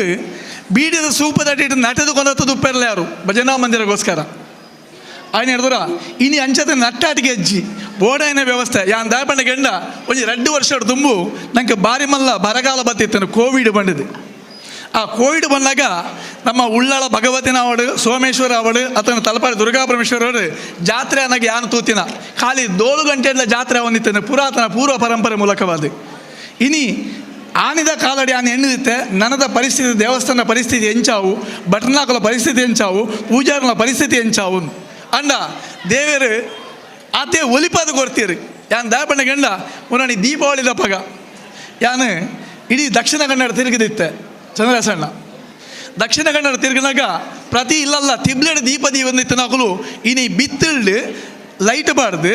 ಬೀಡಿದ ಸೂಪದಟ್ಟಿ ನಟದು ಕೊನತ್ತದು ಉಪ್ಪೆರ್ಲ ಯಾರು ಭಜನಾ ಮಂದಿರಗೋಸ್ಕರ ఆయన ಹಿಡಿದ್ರ. ಇನಿ ಅಂಚತೆ ನಟ್ಟಾಟಿಗೆ ಅಜ್ಜಿ ಬೋಡಾಯನ ವ್ಯವಸ್ಥೆ ಯಾನ್ ದಾಪಣ್ಣ ಗೆಂಡ ಒಂಜಿ 2 ವರ್ಷ ದುಂಬು ನಂಗೆ ಬಾರಿ ಮಲ್ಲ ಬರಗಾಲ ಬತ್ತಿತ್ತು, ಕೋವಿಡ್ ಬಂದಿದ್ದು. ಆ ಕೋವಿಡ್ ಬಂದಾಗ ನಮ್ಮ ಉಳ್ಳಾಳ ಭಗವತಿನ ಅವಳು, ಸೋಮೇಶ್ವರ ಅವಳು, ಅಥವಾ ತಲಪಾಡಿ ದುರ್ಗಾ ಪರಮೇಶ್ವರ ಅವರು ಜಾತ್ರೆ ಅನ್ನಗೆ ಯಾನು ತೂತಿನ ಖಾಲಿ 7 ಗಂಟೆಲ್ಲ ಜಾತ್ರೆ ಅವನಿತ್ತೇನೆ ಪುರಾತನ ಪೂರ್ವ ಪರಂಪರೆ ಮೂಲಕವಾದ. ಇನಿ ಆನಿದ ಕಾಲಡಿ ಆನೆ ಎಣ್ಣದಿತ್ತೆ ನನದ ಪರಿಸ್ಥಿತಿ, ದೇವಸ್ಥಾನದ ಪರಿಸ್ಥಿತಿ ಎಂಚಾವು, ಭಟ್ನಾಕುಲ ಪರಿಸ್ಥಿತಿ ಎಂಚಾವು, ಪೂಜಾರನ ಪರಿಸ್ಥಿತಿ ಎಂಚಾವು ಅಂಡ ದೇವರು ಆತೆ ಒಲಿಪಾದ ಕೊಡ್ತೀರಿ. ಯಾನ್ ದಾಪಣ್ಣ ಗಂಡ ಮುರಾಣಿ ದೀಪಾವಳಿ ದಪ್ಪಗ ಯಾನು ಇಡೀ ದಕ್ಷಿಣ ಕನ್ನಡ ತಿರುಗಿದಿತ್ತೆ ಚಂದ್ರಸಣ್ಣ. ದಕ್ಷಿಣ ಕನ್ನಡ ತಿರುಗಿನಾಗ ಪ್ರತಿ ಇಲ್ಲಲ್ಲ ತಿಬ್ಲೆಡ್ ದೀಪ ದೀವಂದಿತ್ತು ನಾಕುಲು. ಇನಿ ಬಿತ್ತಿಲ್ಡು ಲೈಟ್ ಬಾರ್ದು,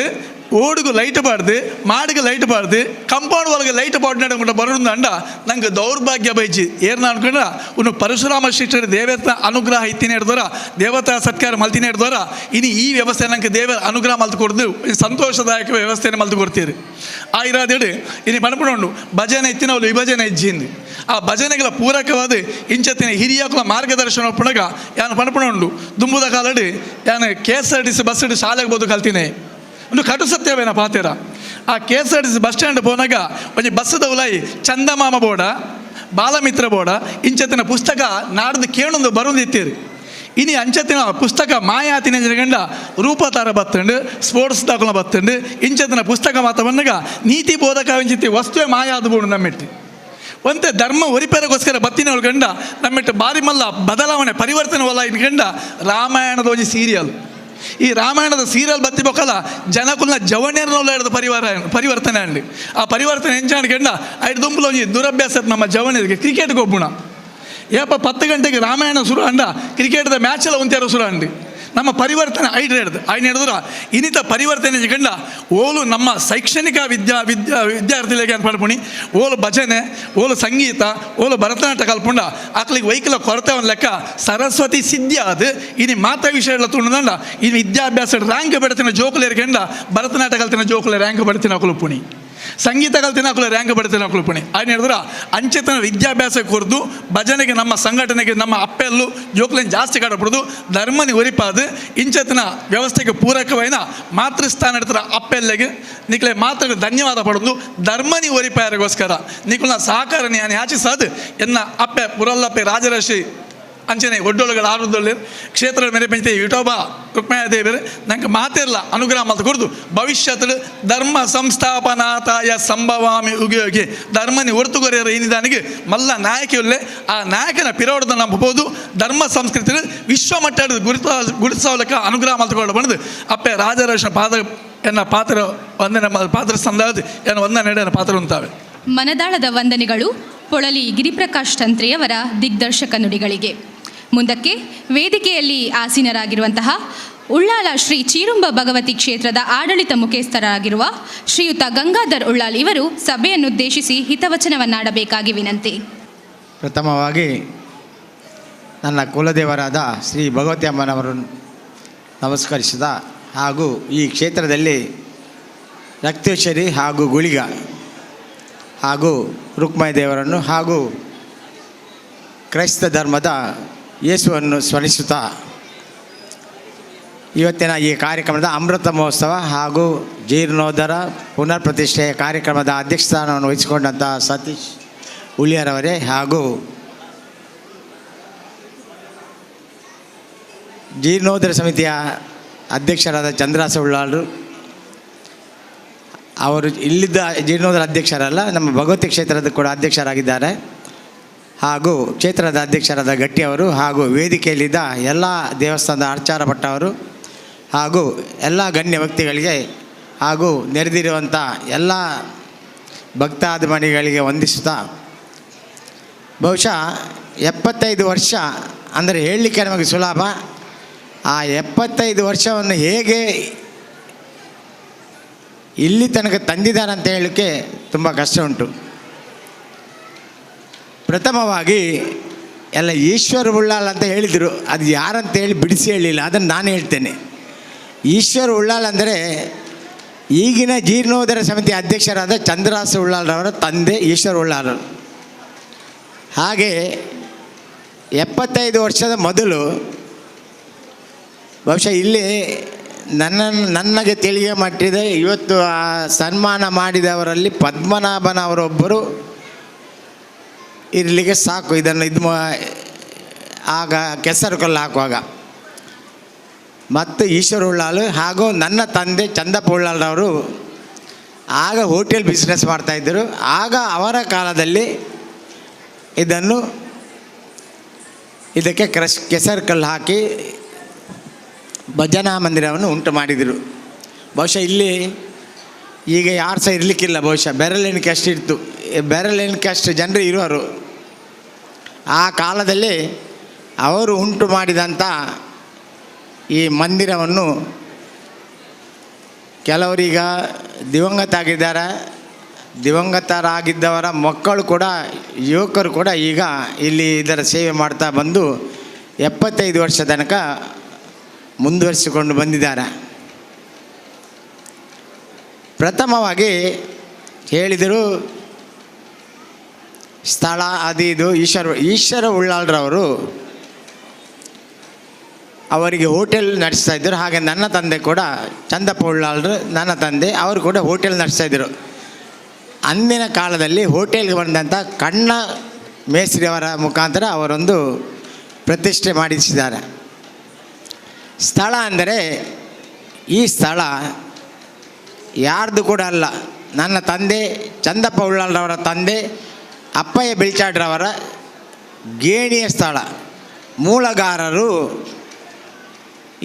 ಓಡುಗು ಲೈಟ್ ಬಾರ್ದು, ಮಾಡಿಗೆ ಲೈಟ್ ಬಾರ್ದು, ಕಂಪೌಂಡ್ ಒಳಗೆ ಲೈಟ್ ಬಾರ್ಡ್ ಬರೋದು ಅಂಡ ನಂಗೆ ದೌರ್ಭಾಗ್ಯ ಬೈಜಿ. ಏರ್ನ ಅನ್ಕೊಂಡ್ರ ಉನ್ನು ಪರಶುರಾಮ ಶ್ರೀಷ್ಠರ ದೇವತಾ ಅನುಗ್ರಹ ಇತ್ತಿನ ಹಿಡ್ದೋರ, ದೇವತಾ ಸತ್ಕಾರ ಮಲ್ತಿನ ಹಿಡ್ದೋರ. ಇನಿ ಈ ವ್ಯವಸ್ಥೆ ನಂಗೆ ದೇವರ ಅನುಗ್ರಹ ಮಲ್ತು ಕೊಡ್ದು ಸಂತೋಷದಾಯಕ ವ್ಯವಸ್ಥೆಯನ್ನು ಮಲ್ತು ಕೊಡ್ತೀರಿ. ಆ ಇರಾದೇಡು ಇನಿ ಪಣಪುಣಂಡು ಭಜನೆ ಇತ್ತಿನವಳು ವಿಭಜನೆ ಇಜ್ಜಿಂದು ಆ ಭಜನೆಗಳ ಪೂರಕವಾದ ಇಂಚತ್ತಿನ ಹಿರಿಯಕುಲ ಮಾರ್ಗದರ್ಶನ ಒಪ್ಪುಣಗ ಯಾನು ಪಣಪುಣಂಡು. ದುಂಬುದ ಕಾಲಡು ಯಾನು KSRTC bus ಶಾಲೆಗೆ ಬೋದು ಕಲ್ತಿನಿ. ಒಂದು ಕಟು ಸತ್ಯವೇನ ಪಾತೇರ. ಆ KSRTC bus stand ಪೋನಾಗ ಒಂಜಿ ಬಸ್ಸದ ಉಲಾಯಿ ಚಂದಮಾಮ ಬೋಡ, ಬಾಲಮಿತ್ರ ಬೋಡ, ಇಂಚತ್ತಿನ ಪುಸ್ತಕ ನಾಡ್ದು ಕೇಣೊಂದು ಬರೊಂದಿತ್ತೀರಿ. ಇನಿ ಅಂಚತ್ತಿನ ಪುಸ್ತಕ ಮಾಯಾತಿನ ಗಂಡ ರೂಪತಾರ ಬತ್ತಂಡು, ಸ್ಪೋರ್ಟ್ಸ್ ದಾಖಲ ಬತ್ತಂಡು, ಇಂಚತ್ತಿನ ಪುಸ್ತಕ ಮಾತ ಬಂದಾಗ ನೀತಿ ಬೋಧಕ ಇಂಚಿತ್ತಿ ವಸ್ತುವೇ ಮಾಯಾದ ಬೋಡು. ನಮ್ಮೆಟ್ಟಿ ಒಂತೆ ಧರ್ಮ ಒರಿಪೆರಗೋಸ್ಕರ ಬತ್ತಿನ ಗಂಡ ನಮ್ಮೆಟ್ಟು ಬಾರಿ ಮಲ್ಲ ಬದಲಾವಣೆ ಪರಿವರ್ತನೆ ಒಲ್ಲ ಗಂಡ ರಾಮಾಯಣದ ಒಂಜಿ ಸೀರಿಯಲ್. ಈ ರಾಮಾಯಣದ ಸೀರಿಯಲ್ ಬತ್ತಿ ಬೊಕ್ಕಲ ಜನಕುಲ್ನ ಜವಣ್ಯರನ್ನ ಹಿಡಿದು ಪರಿವಾರ ಪರಿವರ್ತನೆ ಅಂಡಿ. ಆ ಪರಿವರ್ತನೆ ಎಂಚಾಣ ಗಂಡ ಐದು ದುಂಬುಲ ಒಂಜಿ ದುರಭ್ಯಾಸ ನಮ್ಮ ಜವಣ್ಯರಿಗೆ ಕ್ರಿಕೆಟ್ ಗೊಬ್ಬುಣ. ಏಪ 10 ಗಂಟೆಗೆ ರಾಮಾಯಣ ಶುರು ಅಂಡ ಕ್ರಿಕೆಟ್ದ ಮ್ಯಾಚ್ ಎಲ್ಲ ಒಂತ್ಯಾರ ಶುರು ಅಂಡಿ. ನಮ್ಮ ಪರಿವರ್ತನೆ ಐಡ್ ಹಿಡ್ದು ಐನ್ ಹಿಡಿದ್ರ ಇನ್ನಿತ ಪರಿವರ್ತನೆ ಗಂಡ ಓಲು ನಮ್ಮ ಶೈಕ್ಷಣಿಕ ವಿದ್ಯಾ ವಿದ್ಯಾ ವಿದ್ಯಾರ್ಥಿಗಳಿಗೆ ಅನ್ಪಡ್ಪುಣಿ ಓಲು ಭಜನೆ, ಓಲು ಸಂಗೀತ, ಓಲು ಭರತನಾಟ್ಯ ಕಲ್ಪುಂಡ ಆಕ್ಲಿಗೆ ವೈಕಲ ಕೊರತೆ ಒಂದು ಲೆಕ್ಕ ಸರಸ್ವತಿ ಸಿದ್ಧಿ ಅದು. ಇನಿ ಮಾತಾ ವಿಷಯ ಎಲ್ಲ ತುಂಡಂಡ ಇನ್ನು ವಿದ್ಯಾಭ್ಯಾಸ ರ್ಯಾಂಕ್ ಬಡ್ತಿನ ಜೋಕುಲೇರ್ ಗಂಡ ಭರತನಾಟ್ಯ ಕಲ್ತಿನ ಜೋಕುಲೆ ರ್ಯಾಂಕ್ ಬಡ್ತಿನ ಕುಲುಪುಣಿ, ಸಂಗೀತ ಕಲ್ತಿನ ಅಕುಲ ರ್ಯಾಂಕ್ ಬಡ್ತಿನ ಕುಲುಪುಣಿ. ఆయన ಹೇಳಿದ್ರ ಅಂಚೆತನ ವಿದ್ಯಾಭ್ಯಾಸ ಕೊರ್ದು ಭಜನೆಗೆ ನಮ್ಮ ಸಂಘಟನೆಗೆ ನಮ್ಮ ಅಪ್ಪೆಲ್ಲು ಜೋಕ್ಲೆನ್ ಜಾಸ್ತಿ ಕಾಡಪಡುದು ಧರ್ಮನಿ ಒರಿಪಾದು ಇಂಚೆತನ ವ್ಯವಸ್ಥೆಗೆ ಪೂರಕವೈನ ಮಾತೃಸ್ಥಾನ ಇಡ್ತಾರ ಅಪ್ಪೆಲ್ಲೆಗೆ ನಿಕ್ಲೆ ಮಾತ್ರ ಧನ್ಯವಾದ ಪಡೋದು. ಧರ್ಮನಿ ಒರಿಪಾಯರಿಗೋಸ್ಕರ ನಿಕುಲ್ನ ಸಹಕಾರ ನಾನು ಯಾಚಿಸದು ಎನ್ನ ಅಪ್ಪೆ ಪುರಲ್ಲಪ್ಪೆ ರಾಜರಶಿ ಅಂಚನೆ ಒಡ್ಡೊಳಗಳ ಆರುದೊಳ್ಳೆ ಕ್ಷೇತ್ರದ ಮೇರೆ ಪಂಚೆ ವಿಠೋಬ ರುಕ್ಮಾಯ ದೇವರು ನಂಗೆ ಮಾತಿರಲ್ಲ ಅನುಗ್ರಹ ಮಲ್ತು ಕೊಡ್ದು ಭವಿಷ್ಯದ ಧರ್ಮ ಸಂಸ್ಥಾಪನಾತಾಯ ಸಂಭವಾಮಿ ಉಗಿಯೋಗಿ ಧರ್ಮನಿ ಹೊರತುಗೊರೆಯರ ಏನಿದಾನಿಗೆ ಮಲ್ಲ ನಾಯಕಿಯಲ್ಲೇ ಆ ನಾಯಕನ ಪಿರೋಡದ ನಂಬಬಹುದು ಧರ್ಮ ಸಂಸ್ಕೃತಿ ವಿಶ್ವಮಟ್ಟದ ಗುರುತಿಸೋಲಕ್ಕ ಅನುಗ್ರಹ ಮಲ್ತುಕೊಳ್ಳ ಬಂದು ಅಪ್ಪೆ ರಾಜರಾಜನ ಪಾದ ಎನ್ನ ಪಾತ್ರ ವಂದನೆ ಪಾತ್ರ ಸಂದಾದ ಎನ್ನ ವಂದನೆ ಎನ್ನ ಪಾತ್ರ ಉಂತಾವೆ. ಮನದಾಳದ ವಂದನೆಗಳು ಪೊಳಲಿ ಗಿರಿಪ್ರಕಾಶ್ ತಂತ್ರಿಯವರ ದಿಗ್ದರ್ಶಕ ನುಡಿಗಳಿಗೆ. ಮುಂದಕ್ಕೆ ವೇದಿಕೆಯಲ್ಲಿ ಆಸೀನರಾಗಿರುವಂತಹ ಉಳ್ಳಾಲ ಶ್ರೀ ಚೀರುಂಬ ಭಗವತಿ ಕ್ಷೇತ್ರದ ಆಡಳಿತ ಮುಖ್ಯಸ್ಥರಾಗಿರುವ ಶ್ರೀಯುತ ಗಂಗಾಧರ್ ಉಳ್ಳಾಲ್ ಇವರು ಸಭೆಯನ್ನುದ್ದೇಶಿಸಿ ಹಿತವಚನವನ್ನಾಡಬೇಕಾಗಿ ವಿನಂತಿ. ಪ್ರಥಮವಾಗಿ ನನ್ನ ಕುಲದೇವರಾದ ಶ್ರೀ ಭಗವತಿ ಅಮ್ಮನವರನ್ನು ನಮಸ್ಕರಿಸಿದ ಹಾಗೂ ಈ ಕ್ಷೇತ್ರದಲ್ಲಿ ರಕ್ತೇಶ್ವರಿ ಹಾಗೂ ಗುಳಿಗ ಹಾಗೂ ರುಕ್ಮಾಯಿ ದೇವರನ್ನು ಹಾಗೂ ಕ್ರೈಸ್ತ ಧರ್ಮದ ಯೇಸುವನ್ನು ಸ್ಮರಿಸುತ್ತಾ ಇವತ್ತಿನ ಈ ಕಾರ್ಯಕ್ರಮದ ಅಮೃತ ಮಹೋತ್ಸವ ಹಾಗೂ ಜೀರ್ಣೋದ್ಧಾರ ಪುನರ್ ಪ್ರತಿಷ್ಠೆಯ ಕಾರ್ಯಕ್ರಮದ ಅಧ್ಯಕ್ಷ ಸ್ಥಾನವನ್ನು ವಹಿಸಿಕೊಂಡಂಥ ಸತೀಶ್ ಉಳಿಯರವರೇ ಹಾಗೂ ಜೀರ್ಣೋದ್ಧಾರ ಸಮಿತಿಯ ಅಧ್ಯಕ್ಷರಾದ ಚಂದ್ರಾಸ ಉಳ್ಳಾಳರು ಅವರು ಇಲ್ಲಿದ್ದ ಜೀರ್ಣೋದ್ಧಾರ ಅಧ್ಯಕ್ಷರಲ್ಲ, ನಮ್ಮ ಭಗವತಿ ಕ್ಷೇತ್ರದ ಕೂಡ ಅಧ್ಯಕ್ಷರಾಗಿದ್ದಾರೆ ಹಾಗೂ ಕ್ಷೇತ್ರದ ಅಧ್ಯಕ್ಷರಾದ ಗಟ್ಟಿಯವರು ಹಾಗೂ ವೇದಿಕೆಯಲ್ಲಿದ್ದ ಎಲ್ಲ ದೇವಸ್ಥಾನದ ಆಚಾರ ಭಟ್ಟವರು ಹಾಗೂ ಎಲ್ಲ ಗಣ್ಯ ವ್ಯಕ್ತಿಗಳಿಗೆ ಹಾಗೂ ನೆರೆದಿರುವಂಥ ಎಲ್ಲ ಭಕ್ತಾಭಿಮಾನಿಗಳಿಗೆ ವಂದಿಸುತ್ತಾ, ಬಹುಶಃ 75 ವರ್ಷ ಅಂದರೆ ಹೇಳಲಿಕ್ಕೆ ನಮಗೆ ಸುಲಭ. ಆ 75 ವರ್ಷವನ್ನು ಹೇಗೆ ಇಲ್ಲಿ ತನಕ ತಂದಿದ್ದಾರೆ ಅಂತ ಹೇಳಲಿಕ್ಕೆ ತುಂಬ ಕಷ್ಟ ಉಂಟು. ಪ್ರಥಮವಾಗಿ ಎಲ್ಲ ಈಶ್ವರ ಉಳ್ಳಾಲ್ ಅಂತ ಹೇಳಿದರು, ಅದು ಯಾರಂತ ಹೇಳಿ ಬಿಡಿಸಿ ಹೇಳಲಿಲ್ಲ, ಅದನ್ನು ನಾನು ಹೇಳ್ತೇನೆ. ಈಶ್ವರ ಉಳ್ಳಾಲ್ ಅಂದರೆ ಈಗಿನ ಜೀರ್ಣೋದ್ಧಾರ ಸಮಿತಿ ಅಧ್ಯಕ್ಷರಾದ ಚಂದ್ರಹಾಸ ಉಳ್ಳಾಲ್ರವರ ತಂದೆ ಈಶ್ವರ ಉಳ್ಳಾಲರು. ಹಾಗೆ 75 ವರ್ಷದ ಮೊದಲು ಬಹುಶಃ ಇಲ್ಲಿ ನನಗೆ ತಿಳಿಯ ಮಟ್ಟಿದೆ, ಇವತ್ತು ಆ ಸನ್ಮಾನ ಮಾಡಿದವರಲ್ಲಿ ಪದ್ಮನಾಭನವರೊಬ್ಬರು ಇರಲಿಕ್ಕೆ ಸಾಕು. ಇದನ್ನು ಇದು ಆಗ ಕೆಸರು ಕಲ್ಲು ಹಾಕುವಾಗ ಮತ್ತು ಈಶ್ವರ ಉಳ್ಳಾಲು ಹಾಗೂ ನನ್ನ ತಂದೆ ಚಂದಪ್ಪ ಉಳ್ಳಾಲ್ರವರು ಆಗ ಹೋಟೆಲ್ ಬಿಸ್ನೆಸ್ ಮಾಡ್ತಾಯಿದ್ದರು. ಆಗ ಅವರ ಕಾಲದಲ್ಲಿ ಇದಕ್ಕೆ ಕೆಸರು ಕಲ್ಲು ಹಾಕಿ ಭಜನಾ ಮಂದಿರವನ್ನು ಉಂಟು ಮಾಡಿದರು. ಬಹುಶಃ ಇಲ್ಲಿ ಈಗ ಯಾರು ಸಹ ಇರಲಿಕ್ಕಿಲ್ಲ, ಬಹುಶಃ ಬೆರಳೆಣಿಕೆ ಅಷ್ಟು ಇತ್ತು, ಬೆರಳೆಣಿಕೆ ಅಷ್ಟು ಜನರು ಇರುವರು. ಆ ಕಾಲದಲ್ಲಿ ಅವರು ಉಂಟು ಮಾಡಿದಂಥ ಈ ಮಂದಿರವನ್ನು ಕೆಲವರೀಗ ದಿವಂಗತ ಆಗಿದ್ದಾರೆ, ದಿವಂಗತರಾಗಿದ್ದವರ ಮಕ್ಕಳು ಕೂಡ ಯುವಕರು ಕೂಡ ಈಗ ಇಲ್ಲಿ ಇದರ ಸೇವೆ ಮಾಡ್ತಾ ಬಂದು 75 ವರ್ಷ ತನಕ ಮುಂದುವರಿಸಿಕೊಂಡು ಬಂದಿದ್ದಾರೆ. ಪ್ರಥಮವಾಗಿ ಹೇಳಿದರು ಸ್ಥಳ ಅದು ಇದು ಈಶ್ವರ ಉಳ್ಳಾಲ್ರವರು ಅವರಿಗೆ ಹೋಟೆಲ್ ನಡೆಸ್ತಾ ಇದ್ದರು. ಹಾಗೆ ನನ್ನ ತಂದೆ ಕೂಡ ಚಂದಪ್ಪ ಉಳ್ಳಾಲ್ರು ನನ್ನ ತಂದೆ, ಅವರು ಕೂಡ ಹೋಟೆಲ್ ನಡೆಸ್ತಾ ಇದ್ದರು. ಅಂದಿನ ಕಾಲದಲ್ಲಿ ಹೋಟೆಲ್ಗೆ ಬಂದಂಥ ಕಣ್ಣ ಮೇಸ್ತ್ರಿಯವರ ಮುಖಾಂತರ ಅವರೊಂದು ಪ್ರತಿಷ್ಠೆ ಮಾಡಿಸಿದ್ದಾರೆ. ಸ್ಥಳ ಅಂದರೆ ಈ ಸ್ಥಳ ಯಾರ್ದು ಕೂಡ ಅಲ್ಲ, ನನ್ನ ತಂದೆ ಚಂದಪ್ಪ ಉಳ್ಳಾಲ್ರವರ ತಂದೆ ಅಪ್ಪಯ್ಯ ಬಿಳ್ಚಾಡ್ರವರ ಗೇಣಿಯ ಸ್ಥಳ. ಮೂಲಗಾರರು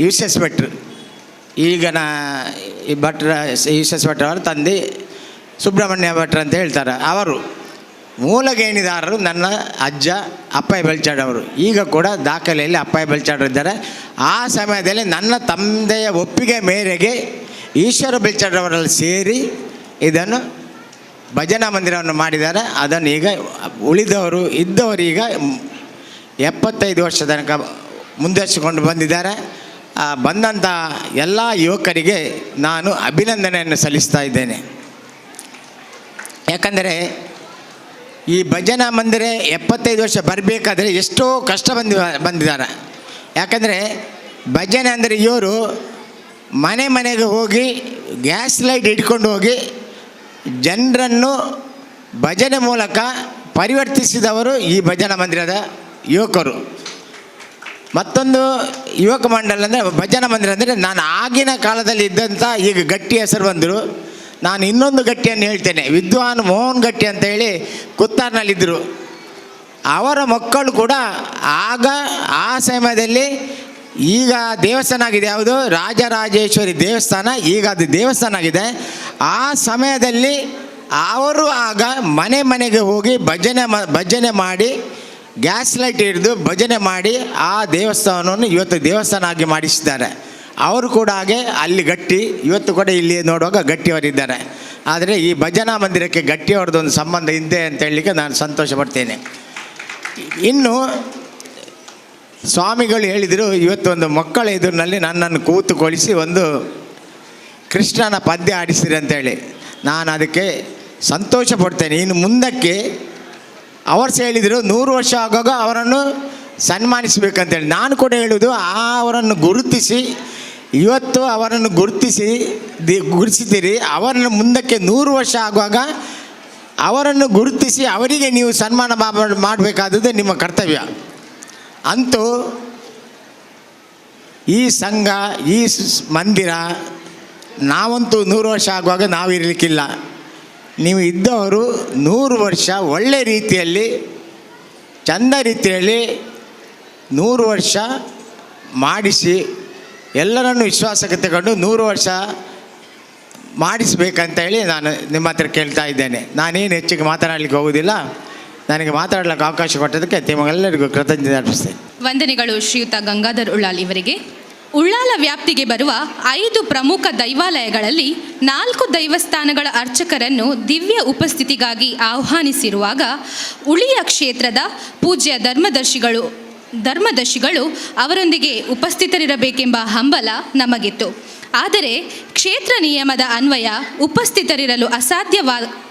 ಯು ಎಸ್ ಭಟ್ರು, ಈಗಿನ ಈ ಭಟ್ರ ಯು ಎಸ್ ಭಟ್ರವರ ತಂದೆ ಸುಬ್ರಹ್ಮಣ್ಯ ಭಟ್ರು ಅಂತ ಹೇಳ್ತಾರೆ. ಅವರು ಮೂಲಗೇಣಿದಾರರು ನನ್ನ ಅಜ್ಜ ಅಪ್ಪಯ್ಯ ಬೆಳ್ಚಾಡವರು. ಈಗ ಕೂಡ ದಾಖಲೆಯಲ್ಲಿ ಅಪ್ಪಯ್ಯ ಬೆಳ್ಚಾಡರು ಇದ್ದಾರೆ. ಆ ಸಮಯದಲ್ಲಿ ನನ್ನ ತಂದೆಯ ಒಪ್ಪಿಗೆ ಮೇರೆಗೆ ಈಶ್ವರ ಬೆಳ್ಚಾಡವರಲ್ಲಿ ಸೇರಿ ಇದನ್ನು ಭಜನಾ ಮಂದಿರವನ್ನು ಮಾಡಿದ್ದಾರೆ. ಅದನ್ನು ಈಗ ಉಳಿದವರು ಇದ್ದವರು ಈಗ 75 ವರ್ಷ ತನಕ ಮುಂದುವರಿಸಿಕೊಂಡು ಬಂದಿದ್ದಾರೆ. ಬಂದಂಥ ಎಲ್ಲ ಯುವಕರಿಗೆ ನಾನು ಅಭಿನಂದನೆಯನ್ನು ಸಲ್ಲಿಸ್ತಾ ಇದ್ದೇನೆ. ಯಾಕಂದರೆ ಈ ಭಜನಾ ಮಂದಿರ 75 ವರ್ಷ ಬರಬೇಕಾದ್ರೆ ಎಷ್ಟೋ ಕಷ್ಟ ಬಂದಿದ್ದಾರೆ. ಯಾಕಂದರೆ ಭಜನೆ ಅಂದರೆ ಇವರು ಮನೆ ಮನೆಗೆ ಹೋಗಿ ಗ್ಯಾಸ್ ಲೈಟ್ ಇಟ್ಕೊಂಡು ಹೋಗಿ ಜನರನ್ನು ಭಜನೆ ಮೂಲಕ ಪರಿವರ್ತಿಸಿದವರು ಈ ಭಜನಾ ಮಂದಿರದ ಯುವಕರು. ಮತ್ತೊಂದು ಯುವಕ ಮಂಡಲ ಅಂದರೆ ಭಜನಾ ಮಂದಿರ ಅಂದರೆ ನಾನು ಆಗಿನ ಕಾಲದಲ್ಲಿ ಇದ್ದಂಥ ಈಗ ಗಟ್ಟಿ ಹೆಸರು ಬಂದರು. ನಾನು ಇನ್ನೊಂದು ಗಟ್ಟಿಯನ್ನು ಹೇಳ್ತೇನೆ, ವಿದ್ವಾನ್ ಮೋಹನ್ ಗಟ್ಟಿ ಅಂತ ಹೇಳಿ ಕುತ್ತಾರ್ನಲ್ಲಿದ್ದರು. ಅವರ ಮಕ್ಕಳು ಕೂಡ ಆಗ ಆ ಸಮಯದಲ್ಲಿ ಈಗ ದೇವಸ್ಥಾನ ಆಗಿದೆ, ಯಾವುದು ರಾಜರಾಜೇಶ್ವರಿ ದೇವಸ್ಥಾನ, ಈಗ ಅದು ದೇವಸ್ಥಾನ ಆಗಿದೆ. ಆ ಸಮಯದಲ್ಲಿ ಅವರು ಆಗ ಮನೆ ಮನೆಗೆ ಹೋಗಿ ಭಜನೆ ಮಾಡಿ ಗ್ಯಾಸ್ ಲೈಟ್ ಹಿಡಿದು ಭಜನೆ ಮಾಡಿ ಆ ದೇವಸ್ಥಾನವನ್ನು ಇವತ್ತು ದೇವಸ್ಥಾನ ಆಗಿ ಮಾಡಿಸಿದ್ದಾರೆ. ಅವರು ಕೂಡ ಹಾಗೆ ಅಲ್ಲಿ ಗಟ್ಟಿ, ಇವತ್ತು ಕೂಡ ಇಲ್ಲಿ ನೋಡುವಾಗ ಗಟ್ಟಿಯವರಿದ್ದಾರೆ. ಆದರೆ ಈ ಭಜನಾ ಮಂದಿರಕ್ಕೆ ಗಟ್ಟಿಯವರದ್ದೊಂದು ಸಂಬಂಧ ಇದೆ ಅಂತ ಹೇಳಲಿಕ್ಕೆ ನಾನು ಸಂತೋಷ ಪಡ್ತೇನೆ. ಇನ್ನು ಸ್ವಾಮಿಗಳು ಹೇಳಿದರು, ಇವತ್ತು ಒಂದು ಮಕ್ಕಳ ಎದುರಿನಲ್ಲಿ ನನ್ನನ್ನು ಕೂತುಕೊಳಿಸಿ ಒಂದು ಕೃಷ್ಣನ ಪದ್ಯ ಆಡಿಸಿರಿ ಅಂತೇಳಿ. ನಾನು ಅದಕ್ಕೆ ಸಂತೋಷ ಪಡ್ತೇನೆ. ಇನ್ನು ಮುಂದಕ್ಕೆ ಅವರು ಸಹ ಹೇಳಿದರು 100 ವರ್ಷ ಆಗುವಾಗ ಅವರನ್ನು ಸನ್ಮಾನಿಸಬೇಕಂತೇಳಿ. ನಾನು ಕೂಡ ಹೇಳುವುದು, ಅವರನ್ನು ಗುರುತಿಸಿ, ಇವತ್ತು ಅವರನ್ನು ಗುರುತಿಸಿದ್ದೀರಿ, ಅವರನ್ನು ಮುಂದಕ್ಕೆ 100 ವರ್ಷ ಆಗುವಾಗ ಅವರನ್ನು ಗುರುತಿಸಿ ಅವರಿಗೆ ನೀವು ಸನ್ಮಾನ ಮಾಡಬೇಕಾದದ್ದು ನಿಮ್ಮ ಕರ್ತವ್ಯ. ಅಂತೂ ಈ ಸಂಘ, ಈ ಮಂದಿರ, ನಾವಂತೂ 100 ವರ್ಷ ಆಗುವಾಗ ನಾವು ಇರಲಿಕ್ಕಿಲ್ಲ. ನೀವು ಇದ್ದವರು 100 ವರ್ಷ ಒಳ್ಳೆ ರೀತಿಯಲ್ಲಿ, ಚಂದ ರೀತಿಯಲ್ಲಿ 100 ವರ್ಷ ಮಾಡಿಸಿ ಎಲ್ಲರನ್ನು ವಿಶ್ವಾಸಕ್ಕೆ ತಗೊಂಡು 100 ವರ್ಷ ಮಾಡಿಸಬೇಕಂತ ಹೇಳಿ ನಾನು ನಿಮ್ಮ ಹತ್ರ ಕೇಳ್ತಾ ಇದ್ದೇನೆ. ನಾನೇನು ಹೆಚ್ಚಿಗೆ ಮಾತನಾಡಲಿಕ್ಕೆ ಹೋಗುವುದಿಲ್ಲ. ನನಗೆ ಮಾತಾಡಲಿಕ್ಕೆ ಅವಕಾಶ ಕೊಟ್ಟದಕ್ಕೆ ನಿಮಗೆಲ್ಲರಿಗೂ ಕೃತಜ್ಞತೆ ಅರ್ಪಿಸ್ತೇನೆ. ವಂದನೆಗಳು ಶ್ರೀಯುತ ಗಂಗಾಧರ್ ಉಳ್ಳಾಲ್ ಇವರಿಗೆ. ಉಳ್ಳಾಲ ವ್ಯಾಪ್ತಿಗೆ ಬರುವ 5 ಪ್ರಮುಖ ದೈವಾಲಯಗಳಲ್ಲಿ 4 ದೈವಸ್ಥಾನಗಳ ಅರ್ಚಕರನ್ನು ದಿವ್ಯ ಉಪಸ್ಥಿತಿಗಾಗಿ ಆಹ್ವಾನಿಸಿರುವಾಗ ಉಳಿಯ ಕ್ಷೇತ್ರದ ಪೂಜ್ಯ ಧರ್ಮದರ್ಶಿಗಳು ಅವರೊಂದಿಗೆ ಉಪಸ್ಥಿತರಿರಬೇಕೆಂಬ ಹಂಬಲ ನಮಗಿತ್ತು. ಆದರೆ ಕ್ಷೇತ್ರ ನಿಯಮದ ಅನ್ವಯ ಉಪಸ್ಥಿತರಿರಲು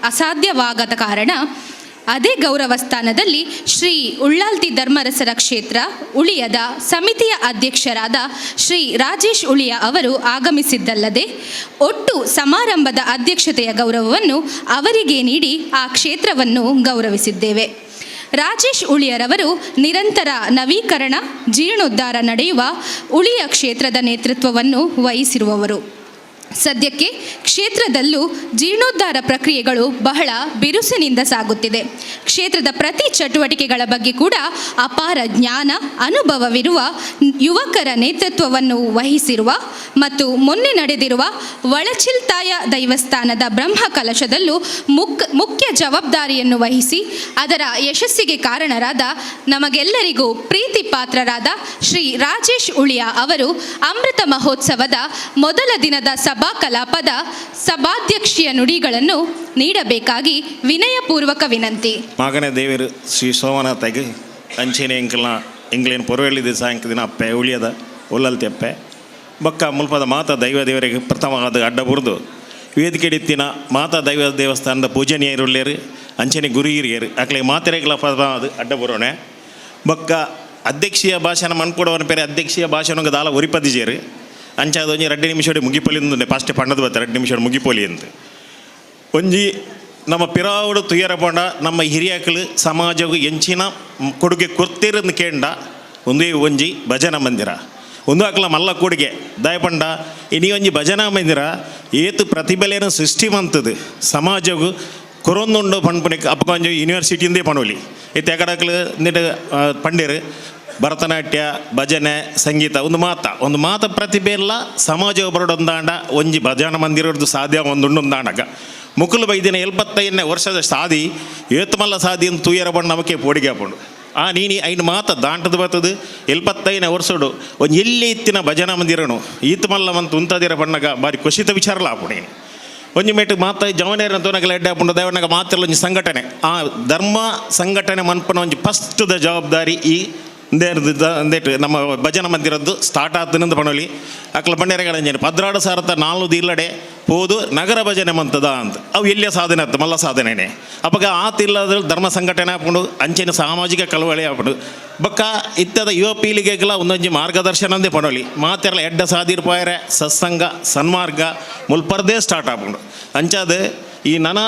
ಅಸಾಧ್ಯವಾಗದ ಕಾರಣ ಅದೇ ಗೌರವ ಸ್ಥಾನದಲ್ಲಿ ಶ್ರೀ ಉಳ್ಳಾಲ್ತಿ ಧರ್ಮರಸರ ಕ್ಷೇತ್ರ ಉಳಿಯದ ಸಮಿತಿಯ ಅಧ್ಯಕ್ಷರಾದ ಶ್ರೀ ರಾಜೇಶ್ ಉಳಿಯ ಅವರು ಆಗಮಿಸಿದ್ದಲ್ಲದೆ ಒಟ್ಟು ಸಮಾರಂಭದ ಅಧ್ಯಕ್ಷತೆಯ ಗೌರವವನ್ನು ಅವರಿಗೆ ನೀಡಿ ಆ ಕ್ಷೇತ್ರವನ್ನು ಗೌರವಿಸಿದ್ದೇವೆ. ರಾಜೇಶ್ ಉಳಿಯರವರು ನಿರಂತರ ನವೀಕರಣ, ಜೀರ್ಣೋದ್ಧಾರ ನಡೆಯುವ ಉಳಿಯ ಕ್ಷೇತ್ರದ ನೇತೃತ್ವವನ್ನು ವಹಿಸಿರುವವರು. ಸದ್ಯಕ್ಕೆ ಕ್ಷೇತ್ರದಲ್ಲೂ ಜೀರ್ಣೋದ್ಧಾರ ಪ್ರಕ್ರಿಯೆಗಳು ಬಹಳ ಬಿರುಸಿನಿಂದ ಸಾಗುತ್ತಿದೆ. ಕ್ಷೇತ್ರದ ಪ್ರತಿ ಚಟುವಟಿಕೆಗಳ ಬಗ್ಗೆ ಕೂಡ ಅಪಾರ ಜ್ಞಾನ, ಅನುಭವವಿರುವ ಯುವಕರ ನೇತೃತ್ವವನ್ನು ವಹಿಸಿರುವ ಮತ್ತು ಮೊನ್ನೆ ನಡೆದಿರುವ ವಳಚಿಲ್ತಾಯ ದೈವಸ್ಥಾನದ ಬ್ರಹ್ಮ ಕಲಶದಲ್ಲೂ ಮುಖ್ಯ ಜವಾಬ್ದಾರಿಯನ್ನು ವಹಿಸಿ ಅದರ ಯಶಸ್ಸಿಗೆ ಕಾರಣರಾದ ನಮಗೆಲ್ಲರಿಗೂ ಪ್ರೀತಿ ಪಾತ್ರರಾದ ಶ್ರೀ ರಾಜೇಶ್ ಉಳಿಯ ಅವರು ಅಮೃತ ಮಹೋತ್ಸವದ ಮೊದಲ ದಿನದ ಸಭಾ ಕಲಾಪದ ಸಭಾಧ್ಯಕ್ಷೀಯ ನುಡಿಗಳನ್ನು ನೀಡಬೇಕಾಗಿ ವಿನಯಪೂರ್ವಕ ವಿನಂತಿ. ಮಗನೇ ದೇವರು ಶ್ರೀ ಸೋಮನಾಥಗೆ ಅಂಚೆನೆ ಎಂಕಲ್ನ ಎಂಗ್ಲೇನು ಪೊರವೆಳ್ಳಿದ ಸಾಯಂಕ ದಿನ ಅಪ್ಪೆ ಉಳಿಯದ ಉಲ್ಲಲ್ತಿ ಅಪ್ಪೆ ಬೊಕ್ಕ ಮುಲ್ಪದ ಮಾತಾ ದೈವ ದೇವರಿಗೆ ಪ್ರಥಮವಾದ ಅಡ್ಡ ಬುರ್ದು ವೇದಿಕೆ ಇತ್ತಿನ ಮಾತಾ ದೈವ ದೇವಸ್ಥಾನದ ಪೂಜನೀಯರುಳ್ಳೇರು ಅಂಚನೆ ಗುರು ಹಿರಿಯರು ಅಕ್ಲೆ ಮಾತೆರೆಗಳ ಪ್ರಥಮವಾದ ಅಡ್ಡ ಬರೋಣೆ. ಬೊಕ್ಕ ಅಧ್ಯಕ್ಷೀಯ ಭಾಷಣ ಮನ್ಕೊಡವನ ಪೇರೆ ಅಧ್ಯಕ್ಷೀಯ ಭಾಷಣ ದಾಲ ಒರಿಪದಿಜೇರು ಅಂಚಾದ ಒಂಜಿ 2 ನಿಮಿಷ ಮುಗಿಪೊಲಿ ಫಸ್ಟ್ ಪಣ್ಣದ ಬತ್ತ 2 ನಿಮಿಷ ಮುಗಿಪೊಲಿ ಅಂತ. ಒಂಜಿ ನಮ್ಮ ಪಿರಾವುಡು ತುಯರ ಪಂಡ ನಮ್ಮ ಹಿರಿಯಾಕಲು ಸಮಾಜವು ಎಂಚಿನ ಕೊಡುಗೆ ಕೊರ್ತಿರಂದು ಕೇಂಡ ಒಂದೇ ಒಂಜಿ ಭಜನಾ ಮಂದಿರ ಒಂದು ಅಕ್ಲ ಮಲ್ಲ ಕೊಡುಗೆ ದಯಪಂಡ ಇನಿ ಒಂಜಿ ಭಜನಾ ಮಂದಿರ ಏತು ಪ್ರತಿಭೆಲೇನ ಸೃಷ್ಟಿ ಮಂತದು ಸಮಾಜವು ಕೊರೊಂದುಂಡು ಪನ್ಪುನಿಕ್ ಅಪ್ಪಕ ಒಂಜಿ ಯೂನಿವರ್ಸಿಟಿಂದೇ ಪಣೋಲಿ ಇತ್ತೆ ಎಕಡಕ್ಲು ನಿಟ ಪಂಡೇರು ಭರತನಾಟ್ಯ ಭಜನೆ ಸಂಗೀತ ಒಂದು ಮಾತ ಪ್ರತಿಭೆ ಎಲ್ಲ ಸಮಾಜ ಬರೋಡೊಂದಾಂಡ ಒಂಜಿ ಭಜನಾ ಮಂದಿರದ್ದು ಸಾಧ್ಯ ಒಂದುಂಡೊಂದಾಂಡಗ ಮುಕುಲು ಬೈದಿನ 75ನೇ ವರ್ಷದ ಸಾದಿ ಏತ್ಮಲ್ಲ ಸಾದಿ ಅಂತ ತೂಯರ ಬಣ್ಣ ನಮಕೆ ಪೋಡಿಗೆ ಹಾಕೊಂಡು ಆ ನೀನಿ ಐನು ಮಾತ ದಾಂಟದ ಬರ್ತದೆ 75ನೇ ವರ್ಷಡು ಒಂದು ಎಲ್ಲಿ ಇತ್ತಿನ ಭಜನಾ ಮಂದಿರನು ಈತಮಲ್ಲ ಮಂತು ಉಂತದಿರ ಬಣ್ಣಗ ಬಾರಿ ಖುಷಿತ ವಿಚಾರಲ ಆಪುಣಿ ಒಂಜಿ ಮೇಟ್ ಮಾತ ಜವನೇರ ತೋನಗಲ ಎಡ್ಡೆ ಆಪುಂಡು ದೇವನಗ ಮಾತೆಲ್ಲ ಒಂಜಿ ಸಂಘಟನೆ ಆ ಧರ್ಮ ಸಂಘಟನೆ ಮನ್ಪನ ಒಂಜಿ ಫಸ್ಟ್ದ ಜವಾಬ್ದಾರಿ ಈ ಅಂದೇಟ್ ನಮ್ಮ ಭಜನಾ ಮಂದಿರದ್ದು ಸ್ಟಾರ್ಟ್ ಆತನಂದು ಪಣೋಲಿ ಅಕ್ಲ ಬಂಡೇರಗಳ 12,004 ಇಲ್ಲಡೆ ಪೋದು ನಗರ ಭಜನೆ ಮಂತದ ಅಂತ ಅವು ಎಲ್ಲಿಯ ಸಾಧನೆ ಆತು ಮಲ್ಲ ಸಾಧನೆನೇ ಅಪ್ಪಗ ಆತಿಲ್ಲದ ಧರ್ಮ ಸಂಘಟನೆ ಹಾಕೊಂಡು ಅಂಚಿನ ಸಾಮಾಜಿಕ ಕಳವಳಿ ಹಾಕೊಂಡು ಬಕ್ಕ ಇತ್ತದ ಯುವ ಪೀಳಿಗೆಗಳ ಒಂದೊಂಜಿ ಮಾರ್ಗದರ್ಶನ ಅಂದೇ ಪಣೋಲಿ ಮಾತೆಲ್ಲ ಎಡ್ಡ ಸಾದಿರ್ಪಾಯರೆ ಸತ್ಸಂಗ ಸನ್ಮಾರ್ಗ ಮುಲ್ಪರ್ದೇ ಸ್ಟಾರ್ಟ್ ಹಾಕೊಂಡು ಅಂಚಾದ ಈ ನನ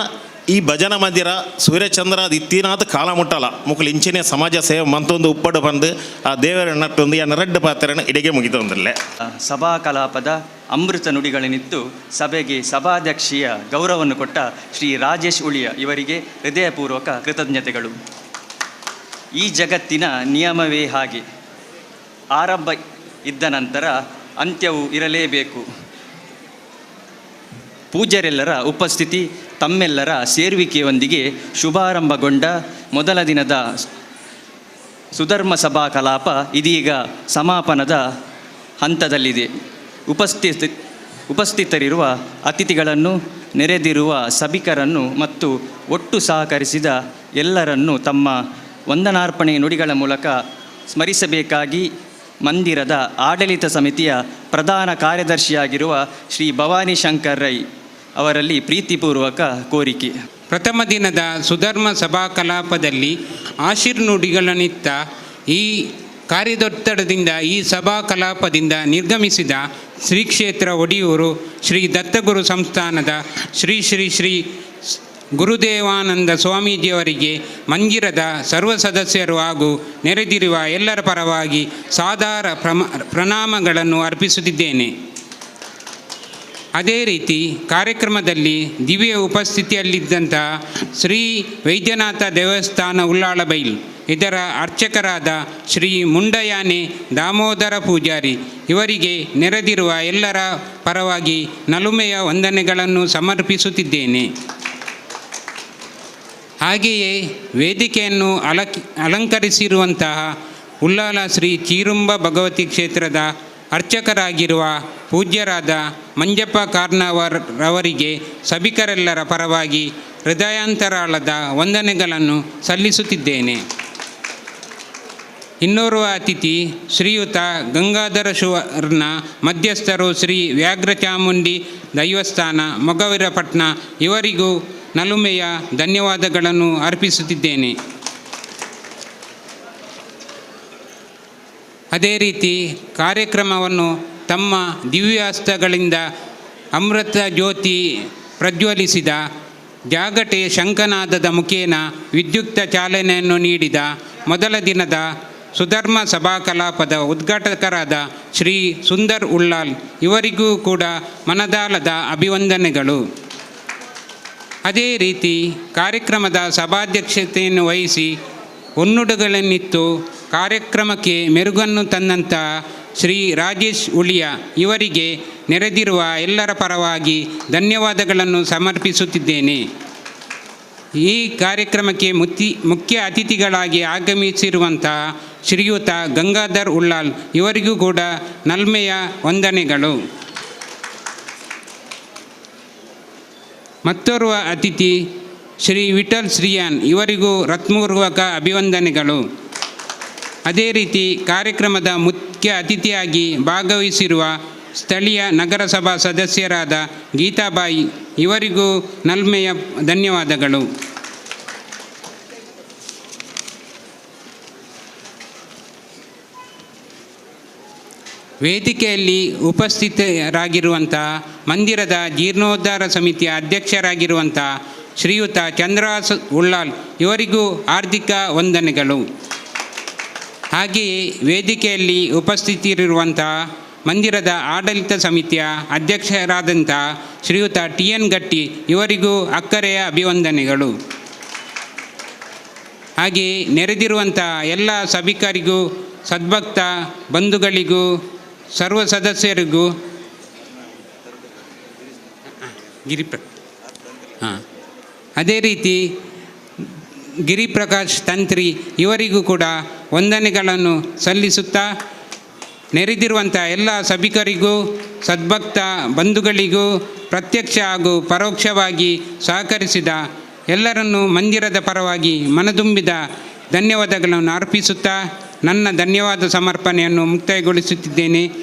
ಈ ಭಜನಾ ಮಂದಿರ ಸೂರ್ಯಚಂದ್ರ ಇತ್ತಿನಾತ್ ಕಾಲ ಮುಟ್ಟಲ ಮುಕುಲು ಇಂಚಿನ ಸಮಾಜ ಸೇವೆ ಮಂತೊಂದು ಉಪ್ಪಡು ಬಂದು ಆ ದೇವರ ನಟ್ಟೊಂದು ಯಾನ್ ರಡ್ಡ್ ಪಾತ್ರನ ಇಡೆಗೆ ಮುಗಿತೊಂದಿಲ್ಲ. ಸಭಾ ಕಲಾಪದ ಅಮೃತ ನುಡಿಗಳನ್ನಿತ್ತು ಸಭೆಗೆ ಸಭಾಧ್ಯಕ್ಷೀಯ ಗೌರವವನ್ನು ಕೊಟ್ಟ ಶ್ರೀ ರಾಜೇಶ್ ಉಳಿಯ ಇವರಿಗೆ ಹೃದಯಪೂರ್ವಕ ಕೃತಜ್ಞತೆಗಳು. ಈ ಜಗತ್ತಿನ ನಿಯಮವೇ ಹಾಗೆ, ಆರಂಭ ಇದ್ದ ನಂತರ ಅಂತ್ಯವು ಇರಲೇಬೇಕು. ಪೂಜ್ಯರೆಲ್ಲರ ಉಪಸ್ಥಿತಿ, ತಮ್ಮೆಲ್ಲರ ಸೇರುವಿಕೆಯೊಂದಿಗೆ ಶುಭಾರಂಭಗೊಂಡ ಮೊದಲ ದಿನದ ಸುಧರ್ಮ ಸಭಾ ಕಲಾಪ ಇದೀಗ ಸಮಾಪನದ ಹಂತದಲ್ಲಿದೆ. ಉಪಸ್ಥಿತರಿರುವ ಅತಿಥಿಗಳನ್ನು, ನೆರೆದಿರುವ ಸಭಿಕರನ್ನು ಮತ್ತು ಒಟ್ಟು ಸಹಕರಿಸಿದ ಎಲ್ಲರನ್ನೂ ತಮ್ಮ ವಂದನಾರ್ಪಣೆ ನುಡಿಗಳ ಮೂಲಕ ಸ್ಮರಿಸಬೇಕಾಗಿ ಮಂದಿರದ ಆಡಳಿತ ಸಮಿತಿಯ ಪ್ರಧಾನ ಕಾರ್ಯದರ್ಶಿಯಾಗಿರುವ ಶ್ರೀ ಭವಾನಿ ಶಂಕರ್ ರೈ ಅವರಲ್ಲಿ ಪ್ರೀತಿಪೂರ್ವಕ ಕೋರಿಕೆ. ಪ್ರಥಮ ದಿನದ ಸುಧರ್ಮ ಸಭಾ ಕಲಾಪದಲ್ಲಿ ಆಶೀರ್ನುಡಿಗಳನ್ನಿತ್ತ ಈ ಕಾರ್ಯದೊತ್ತಡದಿಂದ ಈ ಸಭಾ ಕಲಾಪದಿಂದ ನಿರ್ಗಮಿಸಿದ ಶ್ರೀ ಕ್ಷೇತ್ರ ಒಡಿಯೂರು ಶ್ರೀ ದತ್ತಗುರು ಸಂಸ್ಥಾನದ ಶ್ರೀ ಶ್ರೀ ಶ್ರೀ ಗುರುದೇವಾನಂದ ಸ್ವಾಮೀಜಿಯವರಿಗೆ ಮಂದಿರದ ಸರ್ವ ಸದಸ್ಯರು ಹಾಗೂ ನೆರೆದಿರುವ ಎಲ್ಲರ ಪರವಾಗಿ ಸಾದರ ಪ್ರಣಾಮಗಳನ್ನು ಅರ್ಪಿಸುತ್ತಿದ್ದೇನೆ. ಅದೇ ರೀತಿ ಕಾರ್ಯಕ್ರಮದಲ್ಲಿ ದಿವ್ಯ ಉಪಸ್ಥಿತಿಯಲ್ಲಿದ್ದಂತಹ ಶ್ರೀ ವೈದ್ಯನಾಥ ದೇವಸ್ಥಾನ ಉಲ್ಲಾಳಬೈಲ್ ಇದರ ಅರ್ಚಕರಾದ ಶ್ರೀ ಮುಂಡಯಾನೆ ದಾಮೋದರ ಪೂಜಾರಿ ಇವರಿಗೆ ನೆರೆದಿರುವ ಎಲ್ಲರ ಪರವಾಗಿ ನಲುಮೆಯ ವಂದನೆಗಳನ್ನು ಸಮರ್ಪಿಸುತ್ತಿದ್ದೇನೆ. ಹಾಗೆಯೇ ವೇದಿಕೆಯನ್ನು ಅಲಂಕರಿಸಿರುವಂತಹ ಉಲ್ಲಾಲ ಶ್ರೀ ಚೀರುಂಬ ಭಗವತಿ ಕ್ಷೇತ್ರದ ಅರ್ಚಕರಾಗಿರುವ ಪೂಜ್ಯರಾದ ಮಂಜಪ್ಪ ಕಾರ್ನಾವರ್ ರವರಿಗೆ ಸಭಿಕರೆಲ್ಲರ ಪರವಾಗಿ ಹೃದಯಾಂತರಾಳದ ವಂದನೆಗಳನ್ನು ಸಲ್ಲಿಸುತ್ತಿದ್ದೇನೆ. ಇನ್ನೋರ್ವ ಅತಿಥಿ ಶ್ರೀಯುತ ಗಂಗಾಧರ ಸುವರ್ಣ ಮಧ್ಯಸ್ಥರು, ಶ್ರೀ ವ್ಯಾಘ್ರಚಾಮುಂಡಿ ದೈವಸ್ಥಾನ, ಮೊಗವೀರಪಟ್ನ ಇವರಿಗೂ ನಲುಮೆಯ ಧನ್ಯವಾದಗಳನ್ನು ಅರ್ಪಿಸುತ್ತಿದ್ದೇನೆ. ಅದೇ ರೀತಿ ಕಾರ್ಯಕ್ರಮವನ್ನು ತಮ್ಮ ದಿವ್ಯಾಸ್ತ್ರಗಳಿಂದ ಅಮೃತ ಜ್ಯೋತಿ ಪ್ರಜ್ವಲಿಸಿದ, ಜಾಗಟೆ ಶಂಖನಾದದ ಮುಖೇನ ವಿದ್ಯುಕ್ತ ಚಾಲನೆಯನ್ನು ನೀಡಿದ ಮೊದಲ ದಿನದ ಸುಧರ್ಮ ಸಭಾ ಕಲಾಪದ ಉದ್ಘಾಟಕರಾದ ಶ್ರೀ ಸುಂದರ್ ಉಳ್ಳಾಲ್ ಇವರಿಗೂ ಕೂಡ ಮನದಾಳದ ಅಭಿವಂದನೆಗಳು. ಅದೇ ರೀತಿ ಕಾರ್ಯಕ್ರಮದ ಸಭಾಧ್ಯಕ್ಷತೆಯನ್ನು ವಹಿಸಿ ಒನ್ನುಡುಗಳನ್ನಿತ್ತು ಕಾರ್ಯಕ್ರಮಕ್ಕೆ ಮೆರುಗನ್ನು ತಂದಂಥ ಶ್ರೀ ರಾಜೇಶ್ ಉಳಿಯ ಇವರಿಗೆ ನೆರೆದಿರುವ ಎಲ್ಲರ ಪರವಾಗಿ ಧನ್ಯವಾದಗಳನ್ನು ಸಮರ್ಪಿಸುತ್ತಿದ್ದೇನೆ. ಈ ಕಾರ್ಯಕ್ರಮಕ್ಕೆ ಮುಖ್ಯ ಅತಿಥಿಗಳಾಗಿ ಆಗಮಿಸಿರುವಂತಹ ಶ್ರೀಯುತ ಗಂಗಾಧರ್ ಉಳ್ಳಾಲ್ ಇವರಿಗೂ ಕೂಡ ನಲ್ಮೆಯ ವಂದನೆಗಳು. ಮತ್ತೋರ್ವ ಅತಿಥಿ ಶ್ರೀ ವಿಠಲ್ ಶ್ರೀಯಾನ್ ಇವರಿಗೂ ಹೃತ್ಪೂರ್ವಕ ಅಭಿವಂದನೆಗಳು. ಅದೇ ರೀತಿ ಕಾರ್ಯಕ್ರಮದ ಮುಖ್ಯ ಅತಿಥಿಯಾಗಿ ಭಾಗವಹಿಸಿರುವ ಸ್ಥಳೀಯ ನಗರಸಭಾ ಸದಸ್ಯರಾದ ಗೀತಾಬಾಯಿ ಇವರಿಗೂ ನಲ್ಮೆಯ ಧನ್ಯವಾದಗಳು. ವೇದಿಕೆಯಲ್ಲಿ ಉಪಸ್ಥಿತರಾಗಿರುವಂತಹ ಮಂದಿರದ ಜೀರ್ಣೋದ್ಧಾರ ಸಮಿತಿಯ ಅಧ್ಯಕ್ಷರಾಗಿರುವಂಥ ಶ್ರೀಯುತ ಚಂದ್ರಾಸ್ ಉಳ್ಳಾಲ್ ಇವರಿಗೂ ಹಾರ್ದಿಕ ವಂದನೆಗಳು. ಹಾಗೆಯೇ ವೇದಿಕೆಯಲ್ಲಿ ಉಪಸ್ಥಿತರಿರುವಂತಹ ಮಂದಿರದ ಆಡಳಿತ ಸಮಿತಿಯ ಅಧ್ಯಕ್ಷರಾದಂಥ ಶ್ರೀಯುತ ಟಿ ಎನ್ ಗಟ್ಟಿ ಇವರಿಗೂ ಅಕ್ಕರೆಯ ಅಭಿವಂದನೆಗಳು. ಹಾಗೆಯೇ ನೆರೆದಿರುವಂಥ ಎಲ್ಲ ಸಭಿಕರಿಗೂ, ಸದ್ಭಕ್ತ ಬಂಧುಗಳಿಗೂ, ಸರ್ವ ಸದಸ್ಯರಿಗೂ ಗಿರಿಪ್ರ ಹಾಂ ಅದೇ ರೀತಿ ಗಿರಿಪ್ರಕಾಶ್ ತಂತ್ರಿ ಇವರಿಗೂ ಕೂಡ ವಂದನೆಗಳನ್ನು ಸಲ್ಲಿಸುತ್ತಾ, ನೆರೆದಿರುವಂಥ ಎಲ್ಲ ಸಭಿಕರಿಗೂ, ಸದ್ಭಕ್ತ ಬಂಧುಗಳಿಗೂ, ಪ್ರತ್ಯಕ್ಷ ಹಾಗೂ ಪರೋಕ್ಷವಾಗಿ ಸಹಕರಿಸಿದ ಎಲ್ಲರನ್ನೂ ಮಂದಿರದ ಪರವಾಗಿ ಮನದುಂಬಿದ ಧನ್ಯವಾದಗಳನ್ನು ಅರ್ಪಿಸುತ್ತಾ ನನ್ನ ಧನ್ಯವಾದ ಸಮರ್ಪಣೆಯನ್ನು ಮುಕ್ತಾಯಗೊಳಿಸುತ್ತಿದ್ದೇನೆ.